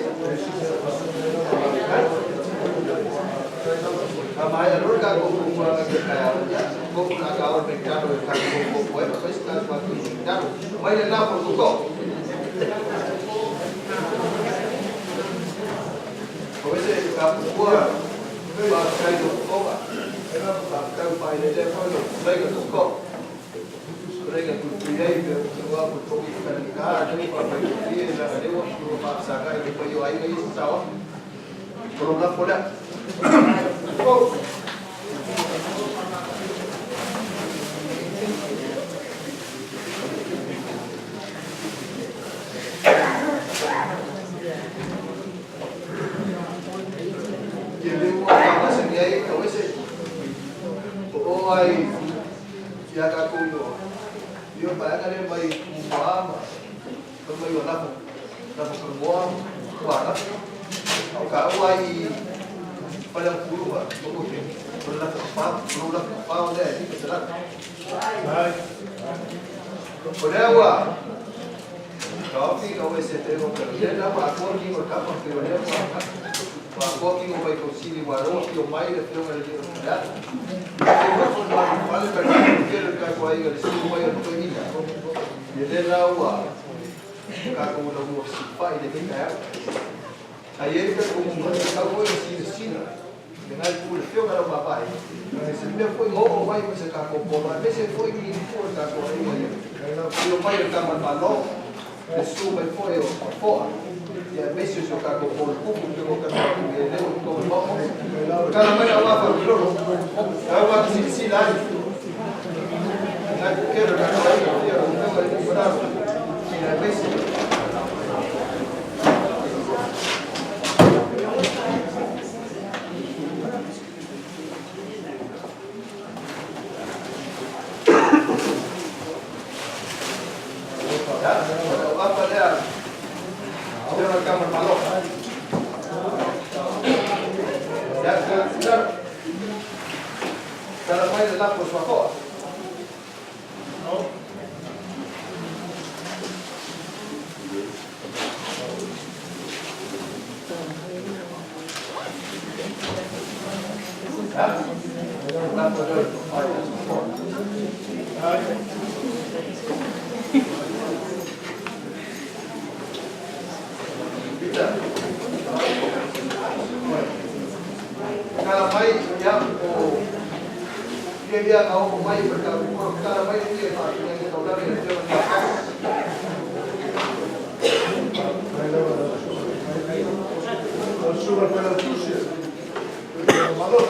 A mai a lor ka ko ko ma ke ka ya ko na ka o pe ka ro ka ko ko ko e pa sta pa tu ta mai le na por ko. O ese ka ko pa kai ko ko ba. Era pa kai pa le le pa lo kai ko ko. Rega ku ku ei pe ku wa ku ko ki ka ni ka ni pa pa ki la le wa ku pa sa ka i ko yo ai ngai sa wa. Por la fola. Oh. Ia le ua whamasani ai ka wese. O o ai ia ka kou yo. Io pa anga le mai mua ma. Ko mai o nafo. Nafo ka mua kua nafo. Au ka au ai pala kuru ma. O ko te. Ko nafo ka pa, ko nafo ka pa o le ni ka tala. Ai. O lea ua taofi ina ou ese te o le la ua atoa kigo o tama pe o lea ua atoa kigo mai kausili ua lea ua afio mai le afioga i le alii o le Faleata. E nofo i le matou fale ka tele o le tatou aiga i le susu mai o le toeaina. Ia lea la ua tatou laulua fesilafai i lenei taeao. Ae i ai le talitonuga, e tatau foi ona silasila lena itu i le afioga i Laumaavae, se mea foi ma oo mai ma se tatou polo, aemaise foi ni itu o le tatou aiga ia afio mai o le Tama a le Malo, le susu mai foi o Afoa, ia aemaise o si o tatou polo tupu, pei ona talanoa atu i lea ua totonu o le Maota. Tala mai lau afa Milolo, tau lava silasila ai lena itu tele o le tatou aiga, afio lau afioga i le Minisita, ia aemaise. Tala mai le lafo suafoa. Tala mai ia o ia ia na oo mai ma tau tala mai ia faafina i taulagi i le afioga i le Susuga i le Failautusi o le Malo.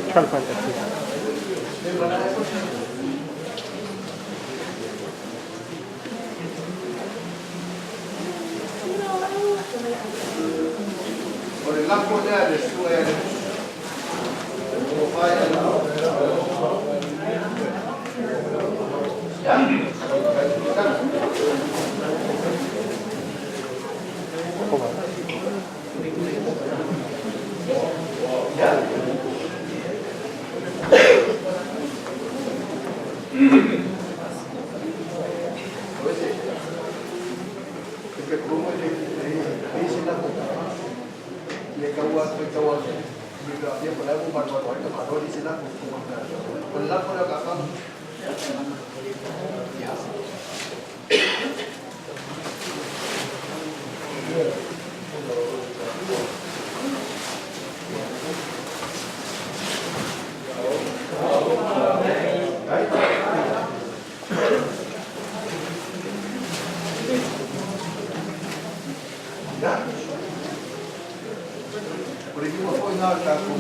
Trying to find that too. O le lafo lea a le susuga ia Lemusu. O fai Ka fama. Ia. O le lima foi na tatou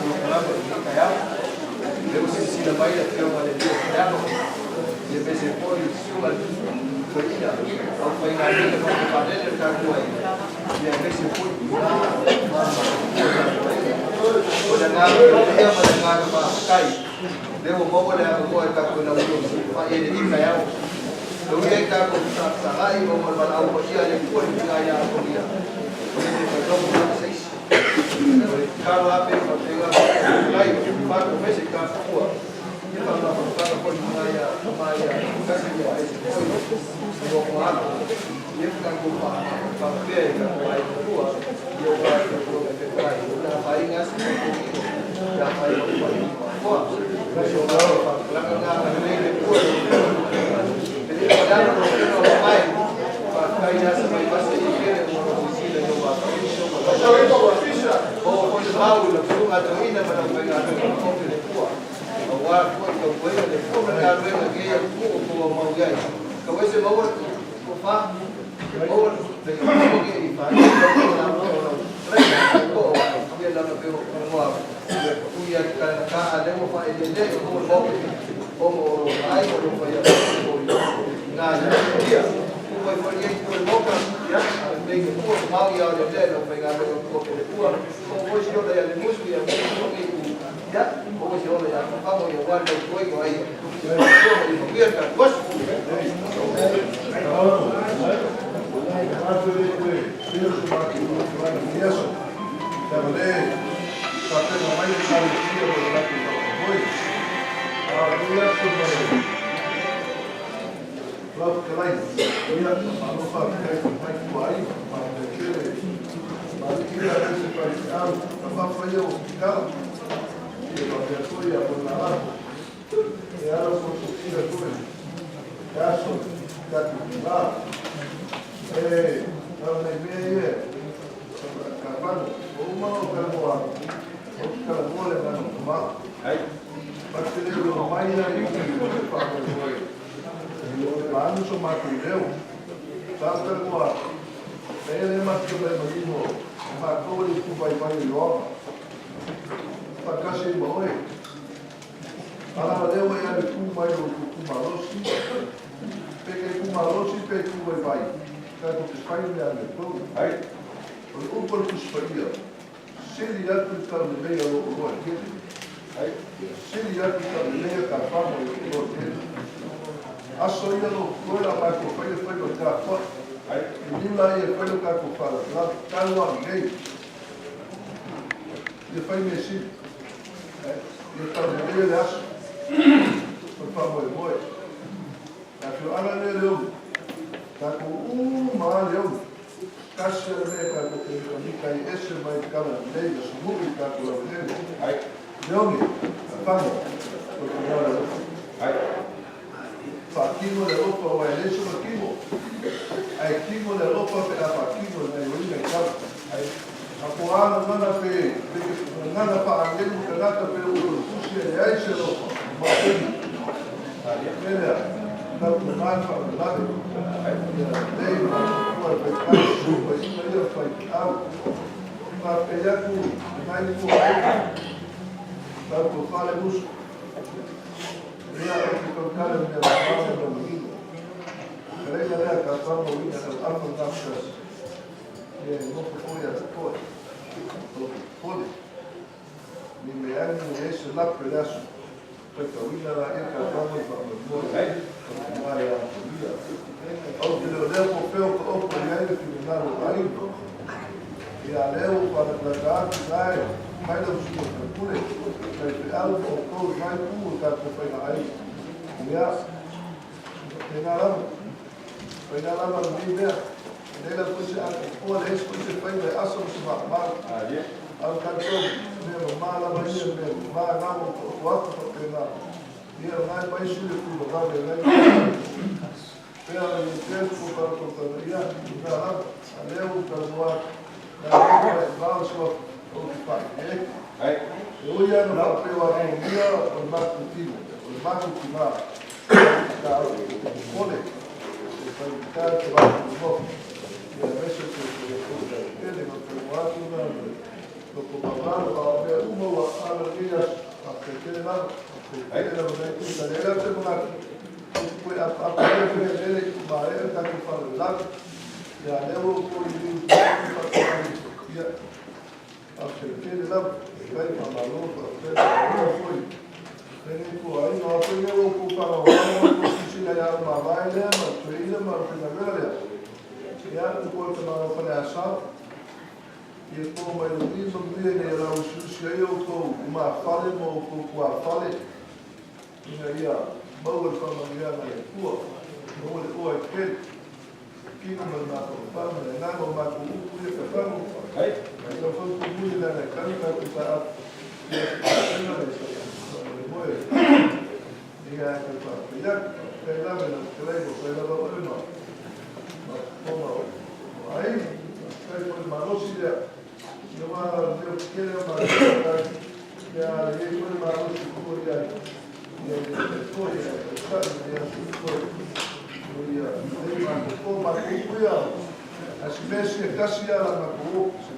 polokalame o lenei taeao. Lea ua silasila mai le Afioga i le Alii o Falealo, ia aemaise foi le susuga i le Toeaina, aufaigaluega faapea le tatou aiga, ia aemaise foi tina ma matutua o tatou aiga. O le agaga paia ma le agaga faafetai, lea ua maua le avanoa e tatou lauina fai ai lenei taeao. Tauia ai tatou fesagaai ona o le valaau paia a le Atua i le tina ia Atonia, e le faitau lava se isi. O le tatalo lava pe faapena tai fato mese ka tua. Ia faamafanafana foi tina ia ma ia kasi ia aemaise foi o ko alo. Ia tatou faapea i tatou ai tua. Ia ua le tua pe tai. O le afaina se tatou ia fai o foi. Koa. Kasi o la fa la na na le le tua. Pe le pa no no mai. Fa kai ya se mai basi i kele o mo sisila yo ba. O o le mau le fuga to ina ma lau faiga o le tua. O wa ko i ko le tua ma ka le ke ia ku o ko mau ia. Ka wese mau ko fa o le ko ke i fa i ko la no no. Ko ia la pe o mo ku ia ka ka a le mo fa e le o mo mo o mo ai o mo ia o na ia ku foi foi ia ku mo ka ia me ku ko mau ia le le no faiga le ko le tua o mo si o le le musu ia mo ko ku ia o mo si o le ia fa mo ia wa le ko ko ai ko ia ka ko Ia ngai mai su le ku ba le ngai. Pe a le te ko ka ko ka ia na la a le u ka mo na le ba so o te pa e. Ai. E o ia no pa pe wa ko ia o ma ku ti o ma ku ti ma. Ka o kole. E pa ka te ba mo. Ia mese te ko ko te le ko te wa tu na lo ko pa ba o me uma wa ala ia a te te la ai le le ku ta le la te mo ku a a a le le le ku ba e ka ku pa la ia le o ko i pa pa ia a te te le la vai pa ma lo pa te lo foi le ku ai no te le o ku pa o ko si la ia ma vai le ma tu ile ma te la le ia ku ko te ma fa le sa ia ko mai o ti mo ni le la o su si ai o ko ma fale mo ko ku a fale ina ia mau le fa ma ia na le kua mau le o ai ke kino ma na ko pa ma na mo ma ku ku ia ka fa mo Ai. ai lo fa ku mu le na ka ka ku ta a ia ka na le sa le mo e ia ka pa ia ka la me na ka le mo ka la ba o ma ma ko ma ai ka ko ma lo si ia ia ma le ke le ma ka ia le ko ma lo si ko ia ia le ko ia ka ia ko ia le ma ko ma ko ia a si mesi e kasi ia la ma ko se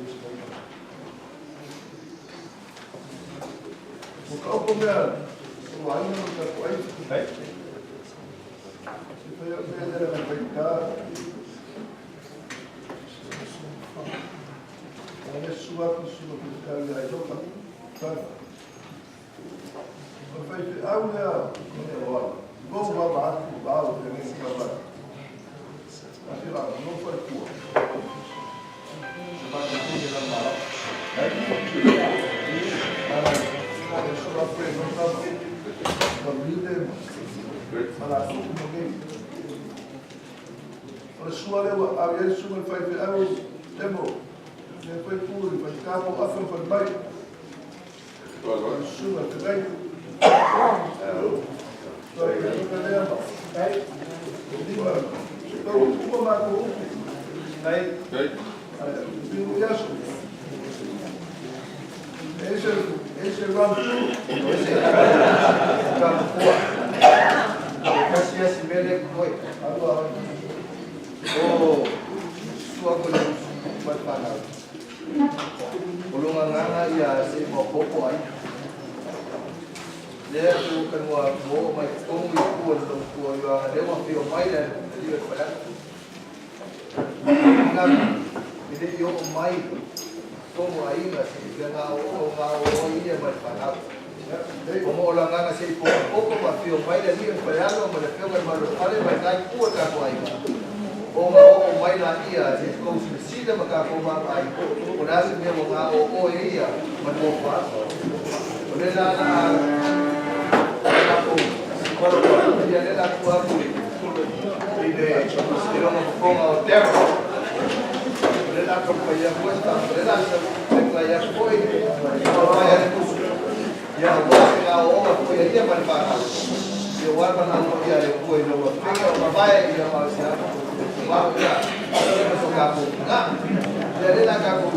o ka o mea o ai no ka ko ai Ai. se fa ia mea le na kai ka le sua ku su ku ka ia i loka ka o fai fe au lea ne o ai go wa ba ku ba o te ne ka ba a se la no fa ku se ba ku ni la ma Ai. ala le sua pre no ka ka mi de ma la ku mo ne o le sua le wa a ia su me fai fe au le mo le fai ku le fai ka mo a fa fai mai su ma te dai so ia ka le ma Ai. di ma ko ku ma ko Ai. Ai. Piu iaso. Ese ese round two. Ese ka kua. Kasi asi mele koi. Alo O sua ko le mai whanau. O lunga nganga ia se mo popo ai. Lea tu kanua mo mai kongu i kua lo kua ia le wa fio mai le i le whala. Nga i le i o mai kongu ai nga se i nga o nga o i e mai whanau. O mo la nganga se i popo popo ma fio mai le i le whala ma le fio mai le whale mai kai kua ka ko ai nga. O nga o mai la ia se kou si sila ma ka ko ma ai. O la se mea mo nga o o e ia ma mo pa. O le la la la ko ia le la ku aku i le i longa fofoga o tero. O le la ko pa ia ko sta o le la sa le ka ia ko i o pa ia le kusu. Ia o wa nga o o ko ia ia ma le pa. Ia wa pa na mo ia le ko i lo wa penga o ma vai ia ma sia. Wa ia ia ma so ka ko nga. Ia le la ka ko.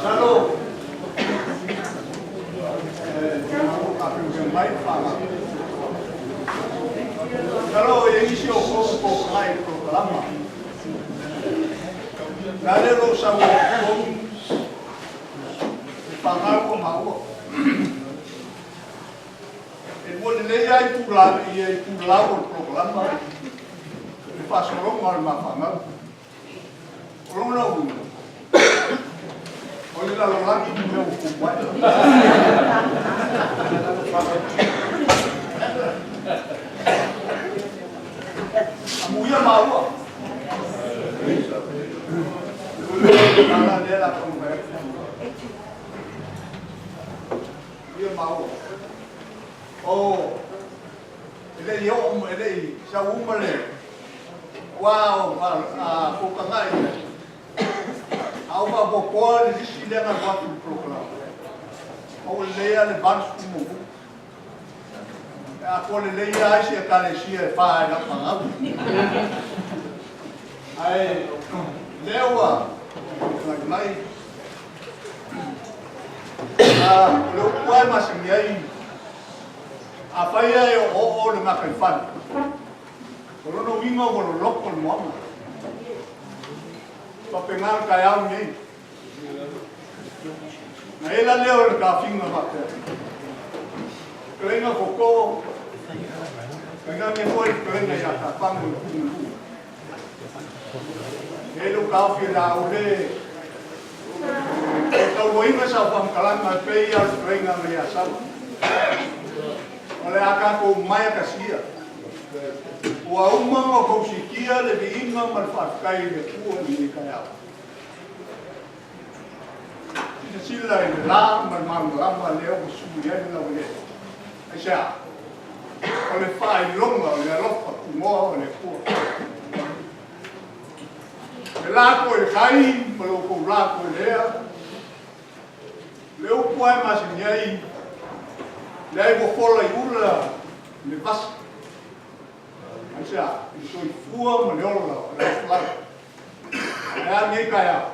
Salo. A pe mai fala. Salo e isi o ko ko kai ko kalama. La le ro sa o ko pa ko ma o. E mo le ai tu la i ai tu la o programa. E pa solo ma ma fa ma. O lo la u. O le la lo la ki me o ku wa. Amuia maua. Ala le la ko me. Ia maua. O ele i o ele i sa uma le. Wa o a ko ka ngai. A ou faapuapua le lisi lea na alu atu i le polokalame, ma ua lelei lava le 81. E atoa lelei lava isi Ekalesia e fa i lau fanau. Ae lea ua tulai mai, o le upu lava e masani ai, afai lava e oooo le gataifale, o lona uiga ua loloto le moana. Faapena le taeao lenei. Na ela lea o le tafiga faapea. Fetalaiga Toto, tainane foi le fetalaiga ia Tapago i Punalu. E i ai lou taofi o le a ou le tauluaina sau faamatalaga e pei lava o le fetalaiga na ia Sala. O le a tatou maea tasia. Ua uma ona outou sikia le viiga ma le faafetai i le Atua i lenei taeao. Silasila i le la ma le malamalama lea ua sui ai le laueleele. Aisea? O le faailoga o le alofa tunoa o le Atua. Le la koe i le tai ma lo outou la koe i le ea, le upu lava e masani ai, leai ua fola i ula le vasa. Aisea? I le soifua ma le ola o le aofolau. Ae a lenei taeao?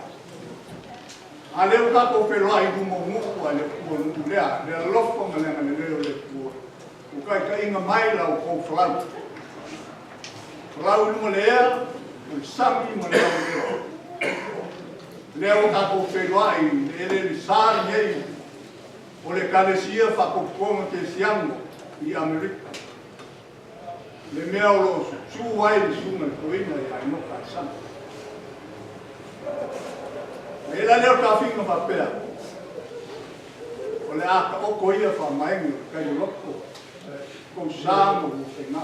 A lea ua tatou feiloai i luma o nuu a le Atua, nuu lea, le alofa ma le agalelei o le Atua, ua taitaiga mai la outou folau. Folau i luma le ea, o le sami ma le aoleo. Lea ua tatou feiloai i le eleele sa lenei o le Ekalesia Faapotopotoga Kerisiano i Amerika. Le mea o lo o susu ai le susuga i le toeaina ia Enoka Alesana. Na i ai la lea o taofiga faapea, o le a taoto ia faamaene o le tai loloto, tou sa ma lua faiga.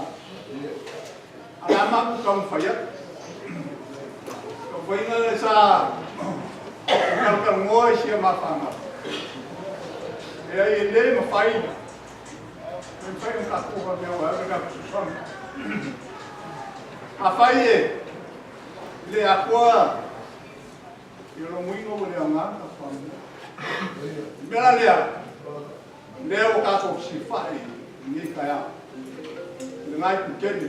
A o le a matou taumafai atu. Taumafaiga lea sa talatalanoa i si a ma fanau. Leai, e le mafai. Afai e le atoa i lona uiga ua le aoga le tatou faamoemoe. O le mea la lea, lea ua tatou fesilafai i lenei taeao i lena itu tele.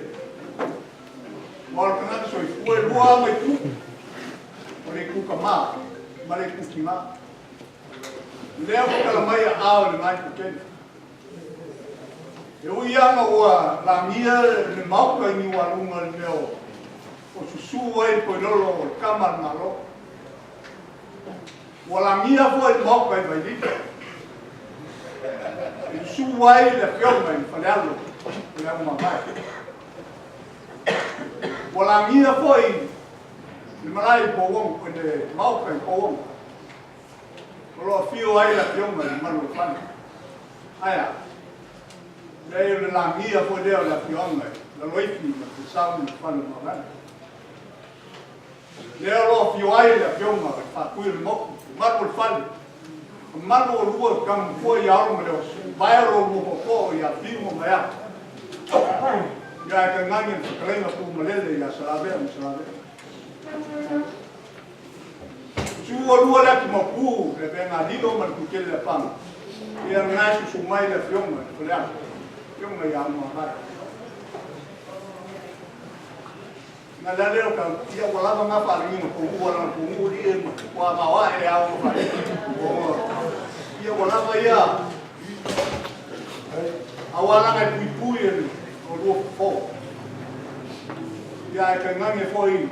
Aua o le tagata soifua e lua lava itu, o le itu tama ma le itu tina. Lea ua tala mai aao i lena itu tele. E ui lava ina ua lagia le Maota i Niualuga i le mea o susu ai le toilolo o le tama a le Malo, ua lagia foi le Maota i Vailima e susu ai le Afioga i le Falealo o le Aumavae. Ua lagia foi le malae i Pouono, le Maota i Pouono. O lo o afio ai le Afioga i le Malu o le Fale. Ae a? Leai o le lagia foi lea o le afioaga i Laloifi ma Falesau ma le Fale o Maulana. Lea o lo o afio ai le Afioga i le Faatui o le Motu, le Malu o le Fale, le mamalu o lua Tamatua ia Olo ma Leosi, vae o lo lua tootoo ia Fimo ma Ea. Ia ae tainane le fetalaiga Tuumalele ia Salavea ma Salavea. Sua lua le ati maupu, le avega lilo ma le kutele a panga. Ia lena e susu mai le afioga i le faleaga, afioga ia Aumavae. Na le lea o ka, ia ua lava ngā whaalagiga pō ua lana pō li e ma ua maoa e ao ma whae. Ia ua lava ia aua langa e pui pui e o lua fofo. Ia e tainane foi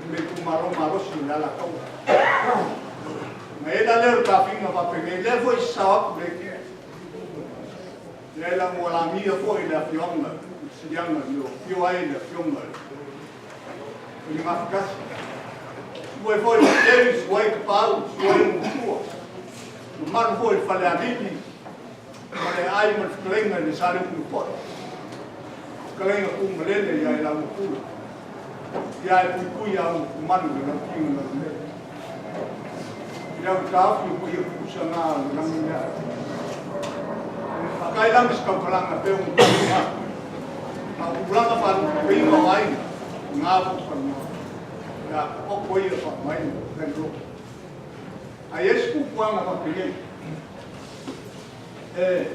le itumalo malosi i le Alataua. Na i ai la lea o le tafiga faapenei, lea foi se sao atu le lea la ua lagia foi le afioaga i Siliaga i o afio ai le afioga i le Gafatasi. Susu ai foi le Matei, susu ai Tapaau, susu ai le Matua, mamalu foi i le Falealili, ma le aai ma le fetalaiga i le Saleupulupoi, fetalaiga Tuumalele ia Elaumapula. Ia e puipui a u manu le laukiga na lumea. I le au taofi o paia pusa na le lagi mea. Fakai lagi se tautalaga pe o mutanga. Ma o tulaga whaalupeina o aiga, ngā po whanua. Ia, o ko ia wha mai, kai Ai e se pupuaga faapenei e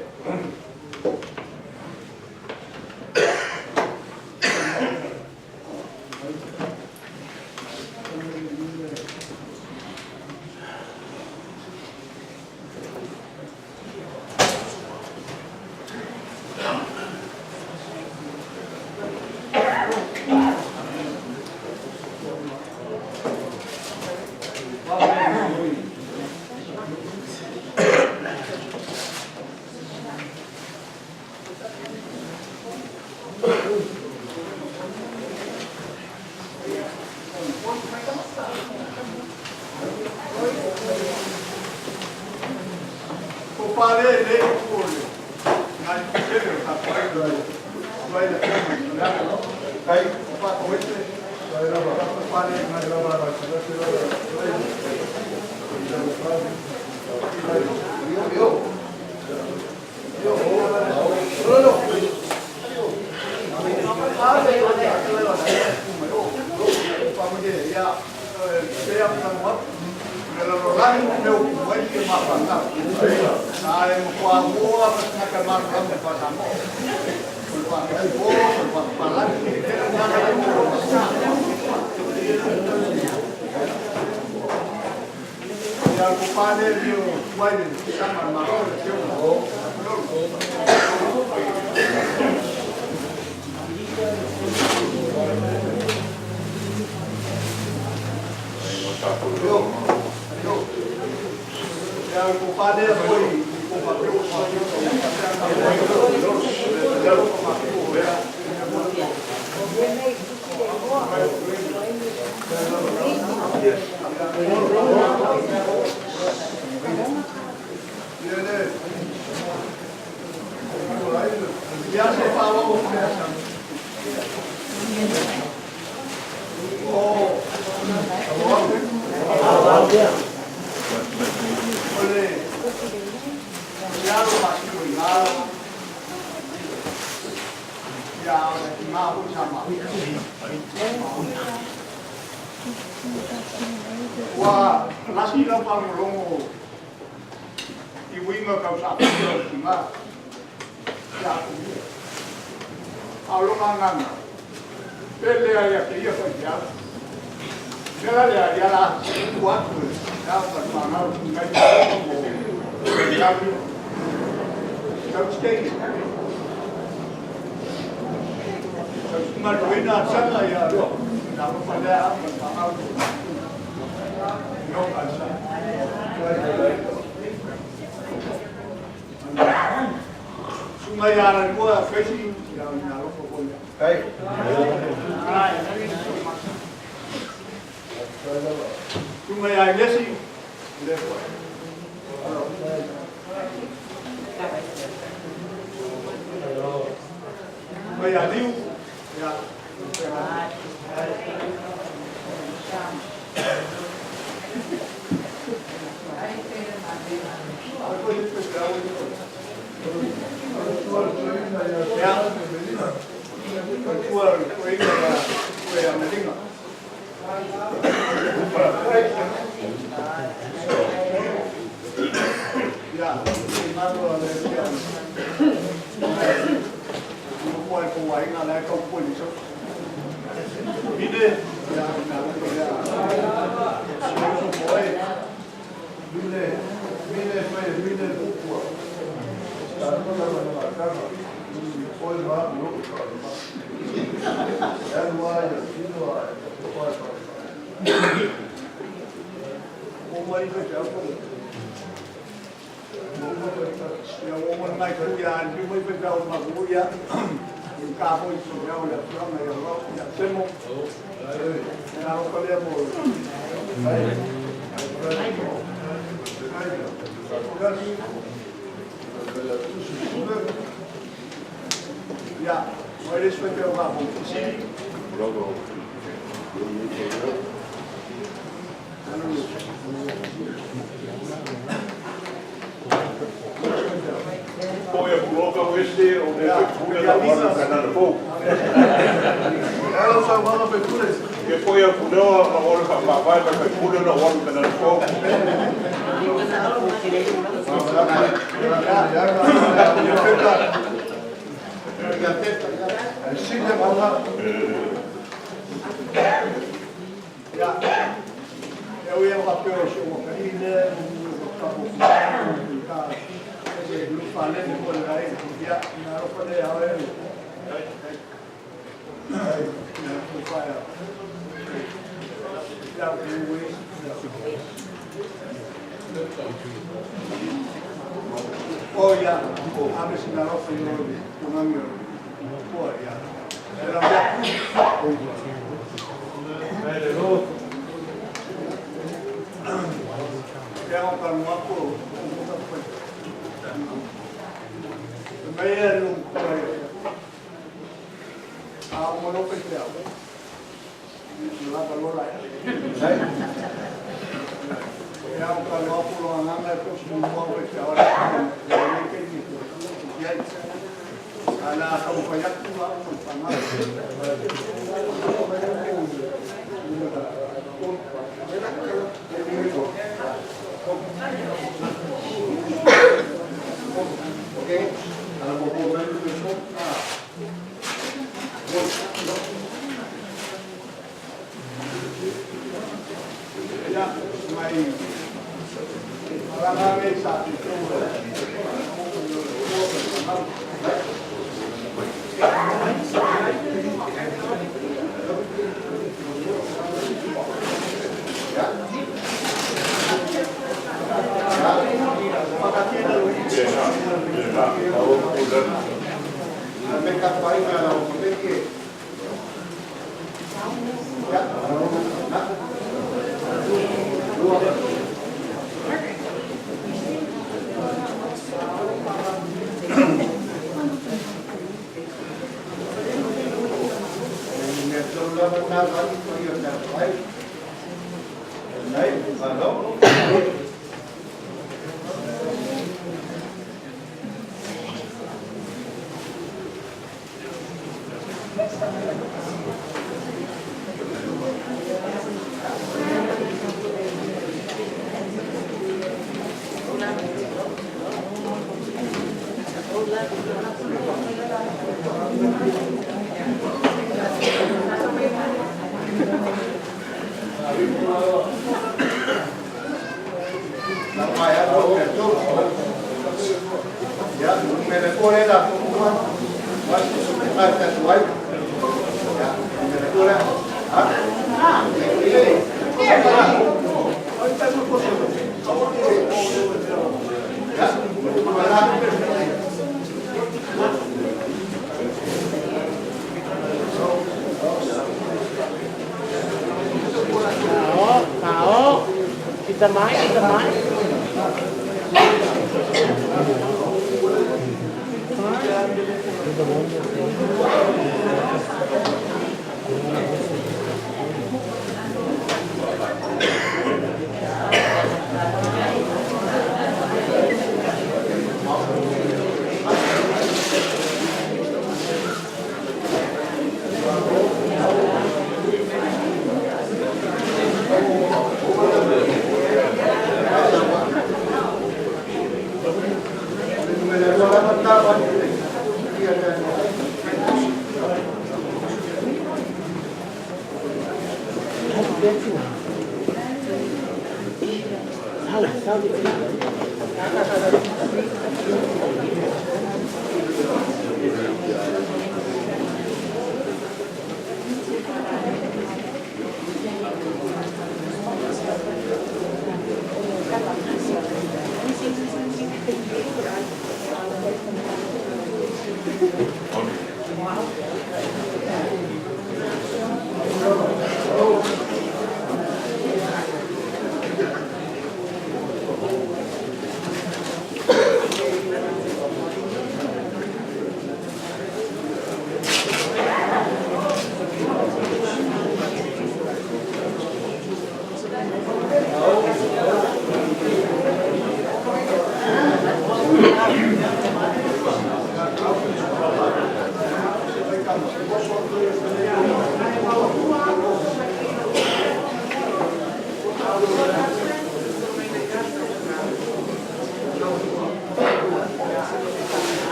O pale le o le nai tele o ta pai o ai le Ai, o pa o ese ai lava. o pale Ai lava la la Io, io. Io, no, no. pa mo ya se ya pa mo le lo la ni mo mo ai ke ma pa na ai mo kwa mo a na ka ma ka mo pa sa mo o pa ka po o pa pa la ni te na na ya ko pale ni o wai ni sa ma ma ro le tio mo Io, io. Ya ko pale foi ko pa ko pa Ia le. Ya se fa o o ole ya lo ma si ma ya ma o sa ma wa lasi la pa mo i winga kau sa ki ma ya ko a lo nga nga pele a ya ke ia fa ya Mela le ya la cuatro ya pa pa na ngai mo ya Tau stei. Tau ma ruina sanga ya ro. Na ro pa la ma pa na. No asa. Sunga ya la mua fesi ya na ro ko ya. Ai. Sunga ya lesi le ko. Ma ya liu ya. Ya. Tua ko inga ko ya melinga. Ya, malo le ya. Mo ko ko wa inga la ko ko ni so. Mine ya na ko ya. So ko e. Mine, mine fai mine kukua. Ta no la la kama. Oi ma no ka ma. Ya wa ya sino a ko pa pa. O mai ko te ko. Ya o mo mai ko ya ni mai ko te o ma ko ya. I ka ho i so ya o ya so ma ya ro ya semo. Ya ro ko le mo. Ai. Ya, mo ele so te o ma ko si. Poi a puloka o ese o ne pule la wana ka nana fou. Ela sa mana pe pule. Ke foi a puleo na ole fa ma vai ma kai pule na one kana ko. Ya. Eu ia o peo se o kaine o kapo ka e lu fale ne ko le ai ya na ro le a e na ko fa ya ya we o ya a ver si na ro fa yo ko ngami ko ya era ya. Kaya ko kalunga ko, May ano ko ay. Ah, mo lo pe te au. La pa lo la. Kaya ko kalunga ko lo ang nga ko sa mo ko te au. Ya ni ke ni ko. Ya. Ala ka mo pa yak ko ko pa nga. Okay. Alam mo po ba yung gusto? Ya, mai Alanga sa ito. Kita main, kita main.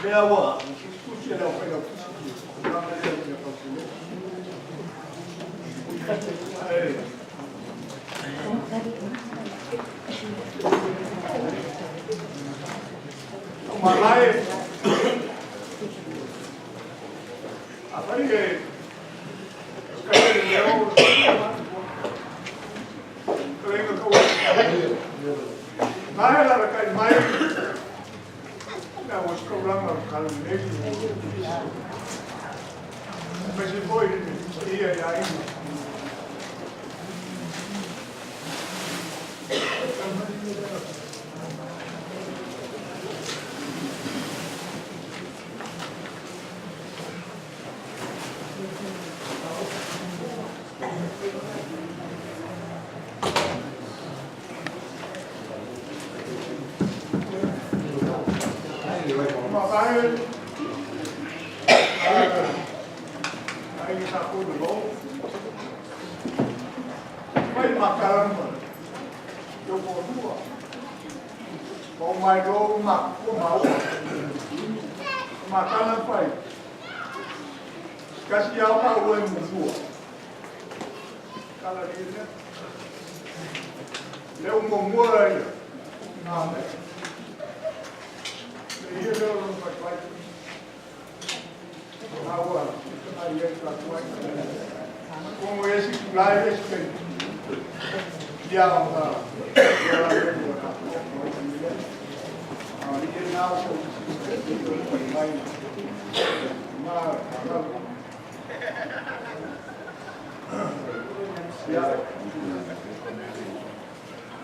Lea ua tusi e le au failautusi i tulaga lea i mea tau seleni. Ae malae afai e kai le leo kalenga kau nahe la kai mai na o skaulanga o kalu nei o ma se foi ia ia ina. Mavae ai sa ko lo mai makalama yo ko lua o mai lo ma ko ma o makala pai kasi au ka ue mufua kala ni le le o mo ia na me le ia le lo mai pai aua ai e ka tuai como esse lá esse que ia la ia la le ko ka ko a ni na o mai ma ka ia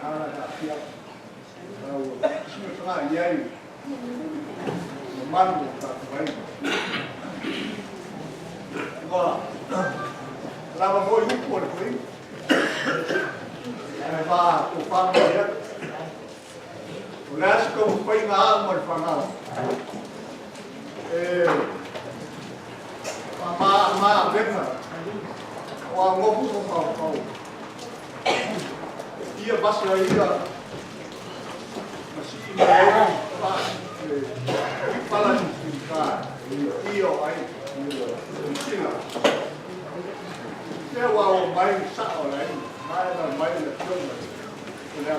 ala ka ia au si fa ia i manu ka vai Ua lava foi upu o le foi. Ae va o whanau ia. O le aso ka whai ngā mo le whanau. E ma ma venga. O a ngofu mo mau kau. Ia basa ia. Ma si i mai pa e pala ni ka. Ia ai. Sila. Te wa o mai sa o lai. Mai la mai le fionga. O le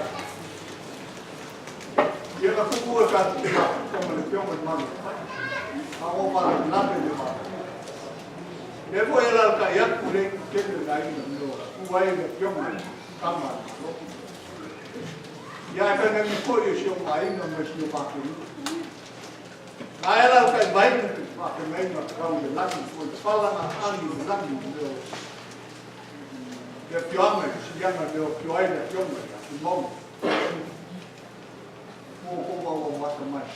Ia ka kuku e ka te ma ko ma le fionga ma. A o pa la pe le ma. Le fo e la ka ia ku le ke le lai no. Ku ai le fionga kama. Ia ka ngi ko i si o mai no me si o pa ku. Na e la ka mai ma ke mai ma ka u le lagi ko fala na ani le lagi le le fionga si chiama le fionga le fionga il mondo. Ko ko wa wa mata mai.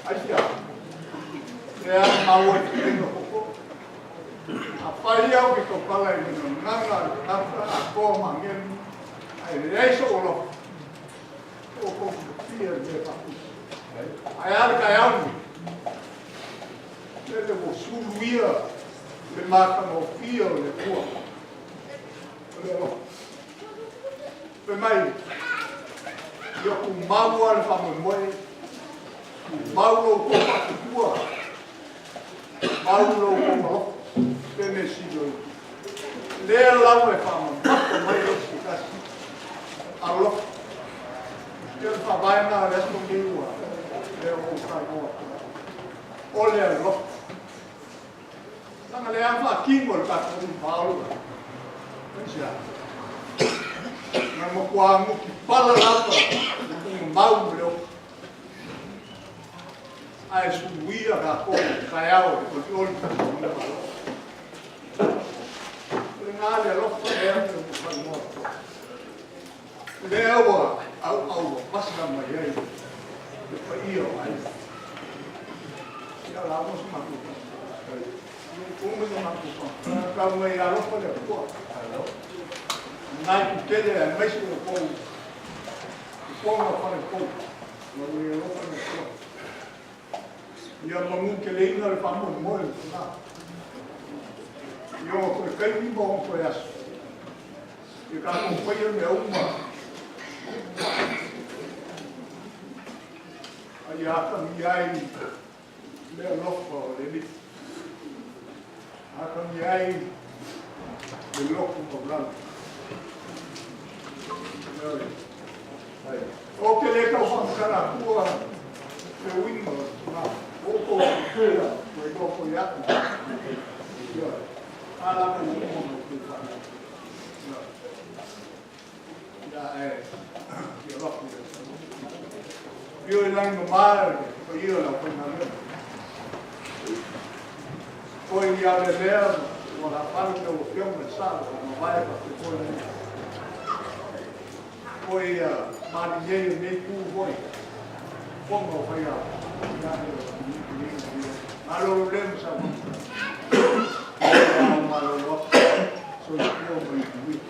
Ai sia. Le a mau e te no ko. A pai au ki ko pala i no nanga na a ko ma ngen. Ai le so lo. Ko ko fia le pa. Ai ala ka au ni. Le le mo suluia le maka no fia le kua. Le lo. Pe mai ia ku maua le whamoemoe, ku mau lo ko whakupua, mau lo ko maloko, tēnei silo i. Lea lau e whamamata mai o se kasi, alofa. Ia le whawaena le aso nei ua, le o whanoa. O le alofa. Tanga le a whakingo le tātou maolo. Pensia. Nga mo kua nguki pala lapa, unga mau le o. Ai suia ka ko kai au o te oli o le malo. Le ngā le alofa le au mo whanoa. Le aua au au pasa mai ai. Le paia o ai. Ia la mo se matu. Umu se matu. Ka mai alofa le kua. Nai ku tele a mai se o pou. O pou na whare pou. La ui alofa le kua. Ia mangu ke leina le whamoe moe le tuna. Ia o koe kai wimba o koe aso. Ia ka kong whaia me uma. Ai ata mi ai Le alofa o le Alii. Atagia ai le loto taulalo. Ioe. Ou te le tau faamatala atua se uiga o le tulaga. Ua outou silafia, ua iloa foi e a'u. Ioe. A lava i luma ma outou fanau. Ioe. Ia ae ia alofa i le Atua. Afio i lagi mama le paia o le aufaigaluega. Foi ia lelea ua lafalo i lau Afioga i le sa ua mavae faapea foi foi malinei o lenei itu foi fofoga o faiga ia malolo le ma saunoaga. Malolo atu soifua ma ia manuia.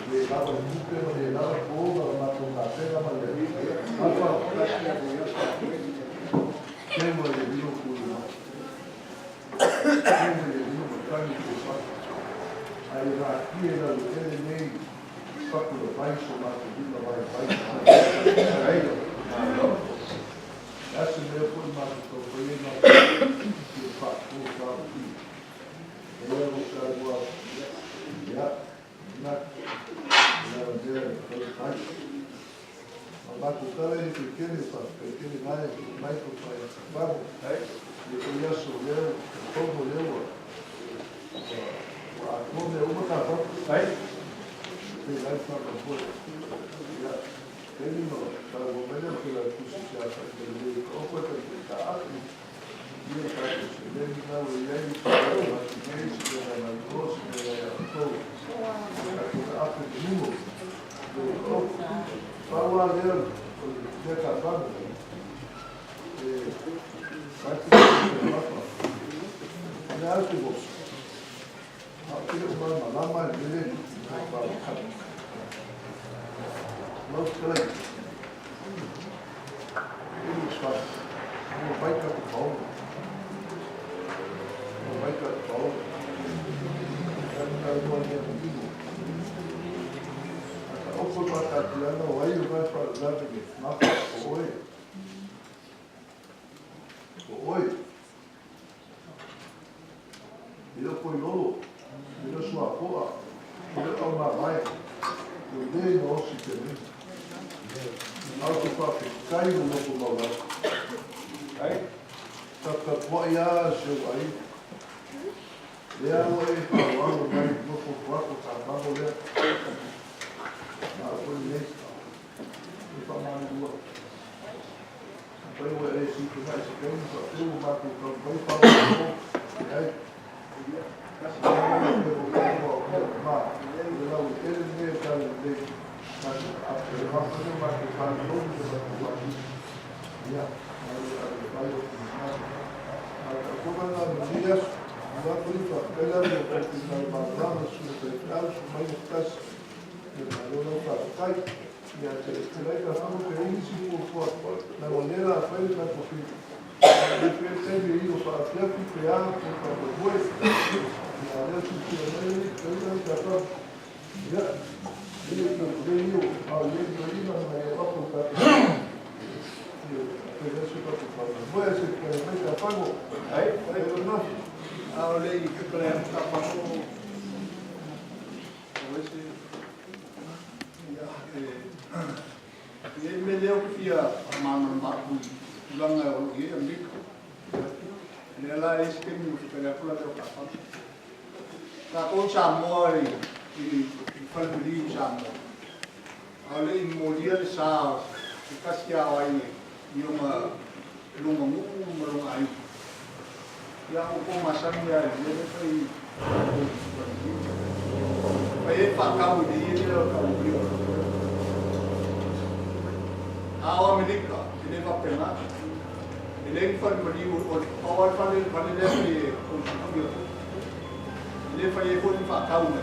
Le lava le tupe ma le lava po ma la matou tapena ma le afa temo le lilo pulu temo le lilo matagi po fatu ai rakia la le ele nei paku le vai so matou lima vai vai ai malo asa mea foi matou tau ai matou ki fa ko fa ki e o sa ua ia na na bandera e fai ma matou tala e te kene fa pe kene mai mai ko fai fa ai e ko ia so leo ko leo wa ko me uma ka fa ai te lai fa ko ko ia te no ta go me le la tu si ya fa te le ko ko te ta a ia ta se le ni na o ia ni ko ma ti ne si le na ko si le ya ko ta ko a te ni mo ko pa wa le o le ka fa e fa te ma fa na te bo a te o ma ma ma le le pa ka Mau te e fa mo vai ka te pau mo vai ka te pau ka ka mo ni a ni ka o ko pa ka te ana o ai o vai pa la te ma fa o oi o oi e o ko lolo e o sua poa e o ma vai o le no si te ni au te pa te kai no ko mau ai ta ta po ia se ai le a o e pa o au mai no ko ko ko ta pa o le a ko le e pa ma ni o pa o e si ko mai se kai pa te o ma ko ko pa pa o ai ma le la o te le ta le ma a te ma ko ma ko pa no ko pa ia ai ai ai ko na dias la política ela no na ma su pe al su mai tas de ma no pa kai ia te te lai ka fa ko i si ko ko na olera fa ka ko fi de pe te vi o fa te fi pe a ko pa ko bo ia le su ki le le le ka fa ia le ko le io a le ko i na ma ia ko ka pe su pa ko pa bo se ke me ka fa go ai ai no a o le i ke le ka pa ko o ese ia e e me leo fia ma ma ma ku langa o i a miko le la es que mi ke le kula le ka pa ka ko sa mo i i fa le sa mo a le i molia le sa ke kasia ai i uma lunga mu ma lunga ai ia o ko masani ia le le fai fai e fa kau ni i le ka u a o Amerika le va pena le fa mali o o fa le fa le le o le fa e ko fa kau na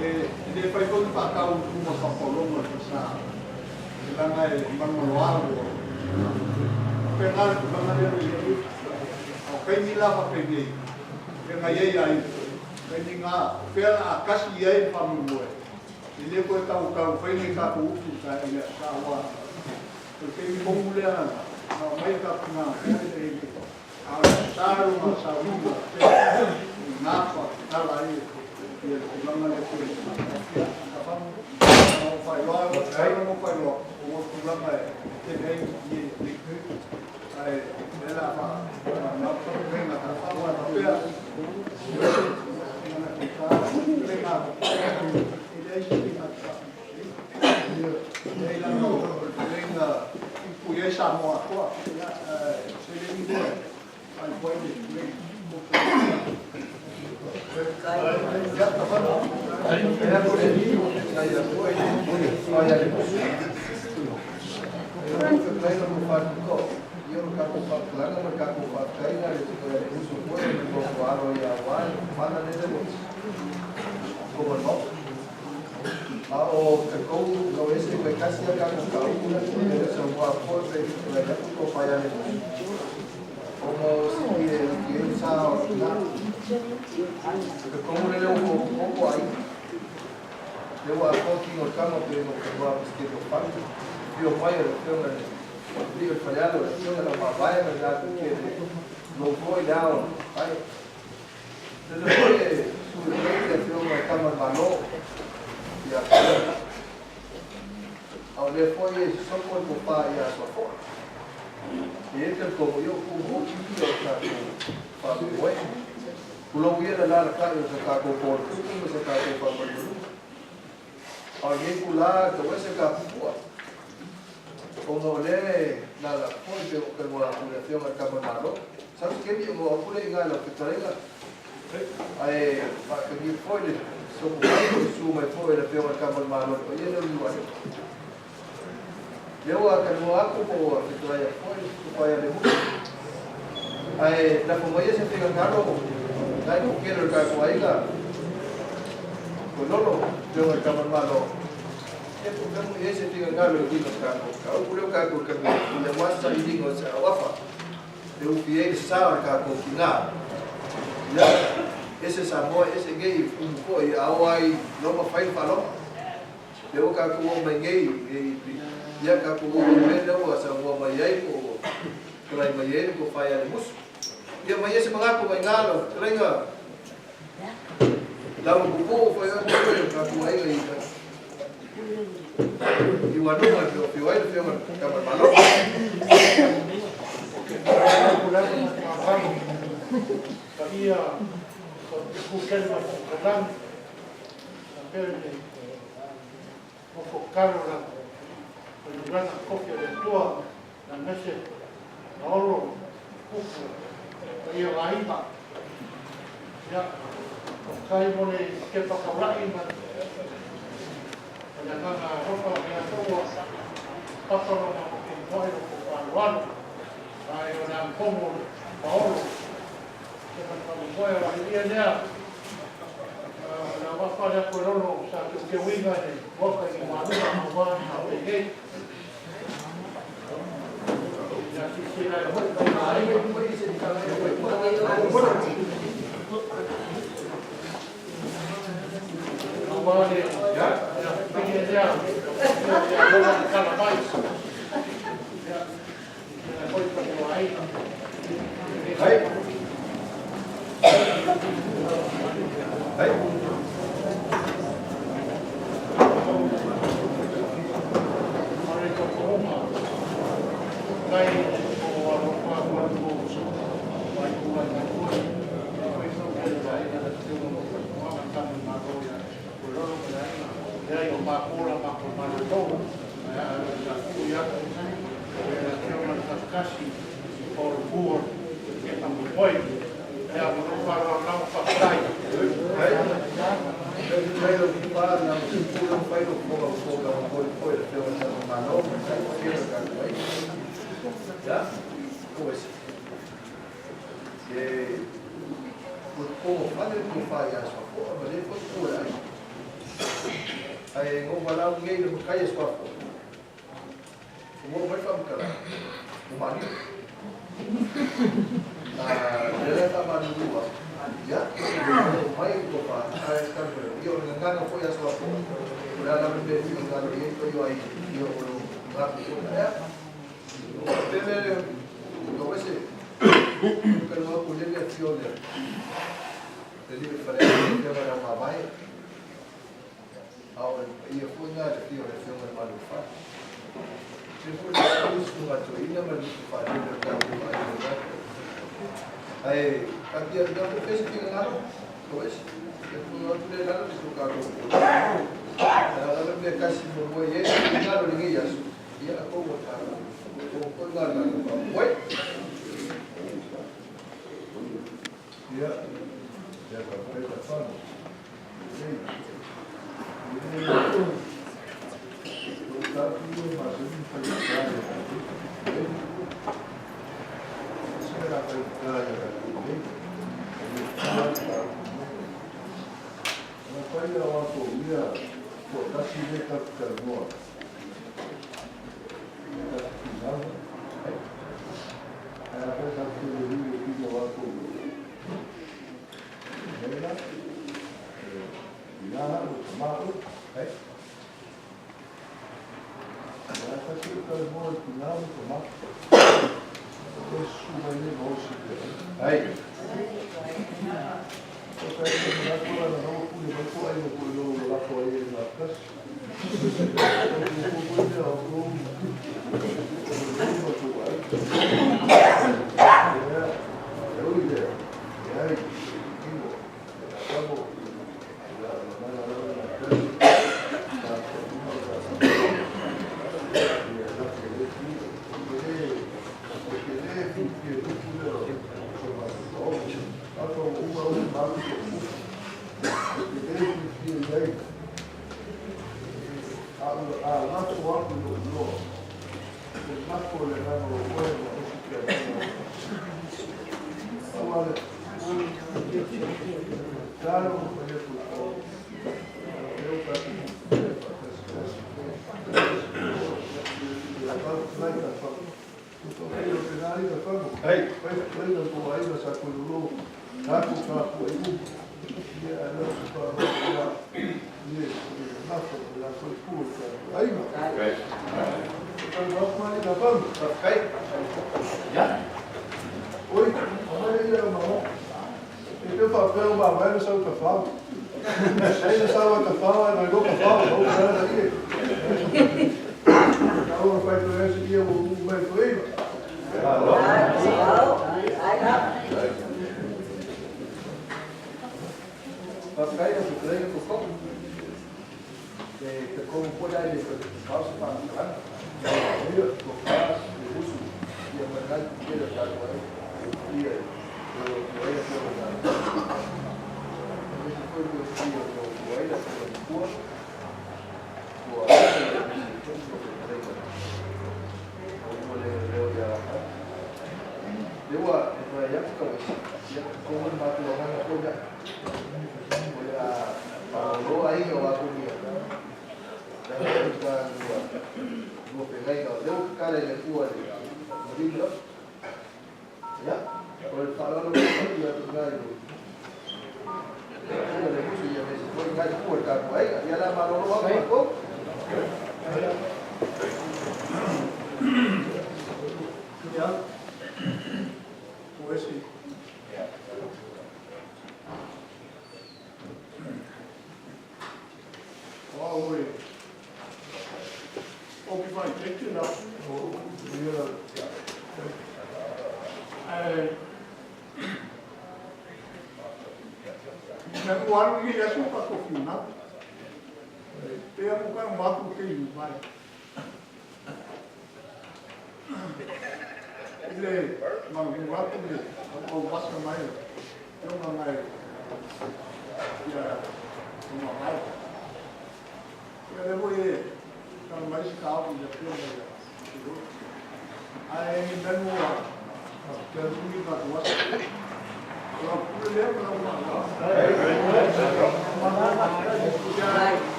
e le fa ko fa kau ku ma fa polongo sa langa e manolo pena langa le le o kai ni la fa pe ni pe ngai ai ai kai ni nga pe a kasi ai fa mo e le ko tau kau fai ni ka ku ku ka ile sa wa o ke ni mo le ana na mai ka na le a sa ro ma sa ru ma na fa ta la i e langa le ko ka fa mo fa lo ai mo fa lo o ko langa e te nei ni ni ai le la fa na fa pe na fa wa pe na ka le na e la no le na ku ye sa mo ko se le ni ai poi le ya ta fa no Era por el niño, ai ai Io lo capo fa claro, lo capo fa caina, le uso poi lo aro ya wa, mana le le como no. tasi a ka ka u le sa mo a po pe le ya ko pa ya le como si que sa na que como le leo poco aí leo a ko ki no kama pe no ko ba que no pa yo mai le fio na rio falhado le fio na ma vai mas já que não foi lá ai le foi su le fio na kama malo ya ao le foi só quando pai a sua forma e ele como eu como que eu tá pa oi kulo ia la la ka eu sa ko por ku sa ka ko pa pa ao ye kula to ese ka pua como le la la foi pe ko mo la populación al campo malo sabes que mi mo apure inga la petrega ai pa que mi foi le so su mai foi la fio al campo malo o ye no lo leo a kanoa aku po a fitoai foi ko ai le mu ai la como ella se pega caro dai no quiero el caco aí la con lolo leo el campo malo e po kamo ese pega caro el dino caco ka o leo caco que me le wasa i dingo sa wafa le u pie sa caco kina ya ese samo ese gay un po i au ai no ma fai falo leo caco o mai gay ia ka ko o le o sa mo mai ai ko trai mai ai ko fai ale mus ia mai ese mga ko mai ngalo trenga la mo ko fai o ko ka ko ai ai i wa no ma ko fai ai fai ka ma malo ia ko kelma ko kalam perne ko karo la lugar copia de tua la mese la oro kuku ia vaima ia o kai mone ke pakaulai ma na nganga ropa ia tua patoro ma ko moe ko paluano ai o na komo paolo ke pa moe wa ia nea na wafa le ko rolo sa ke winga ni moka i maluga ma wa na e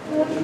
Thank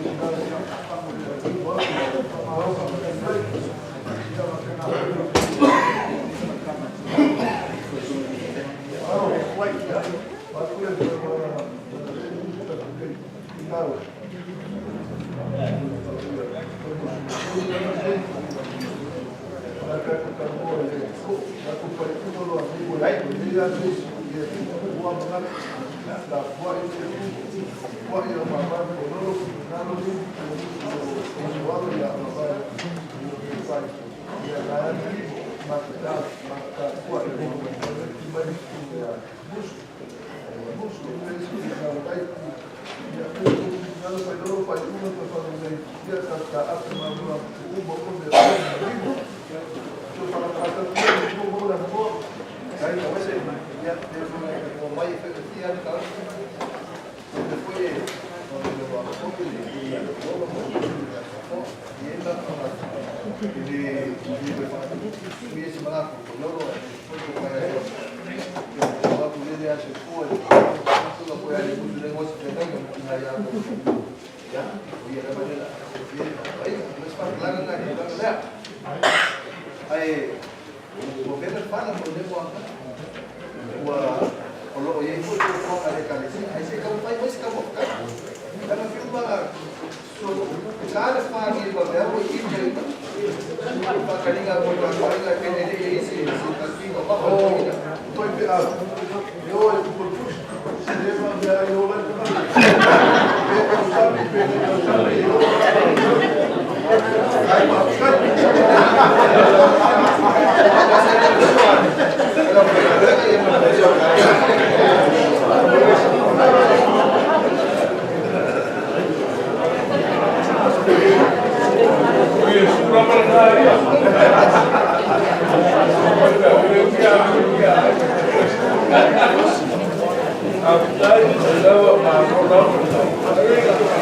you.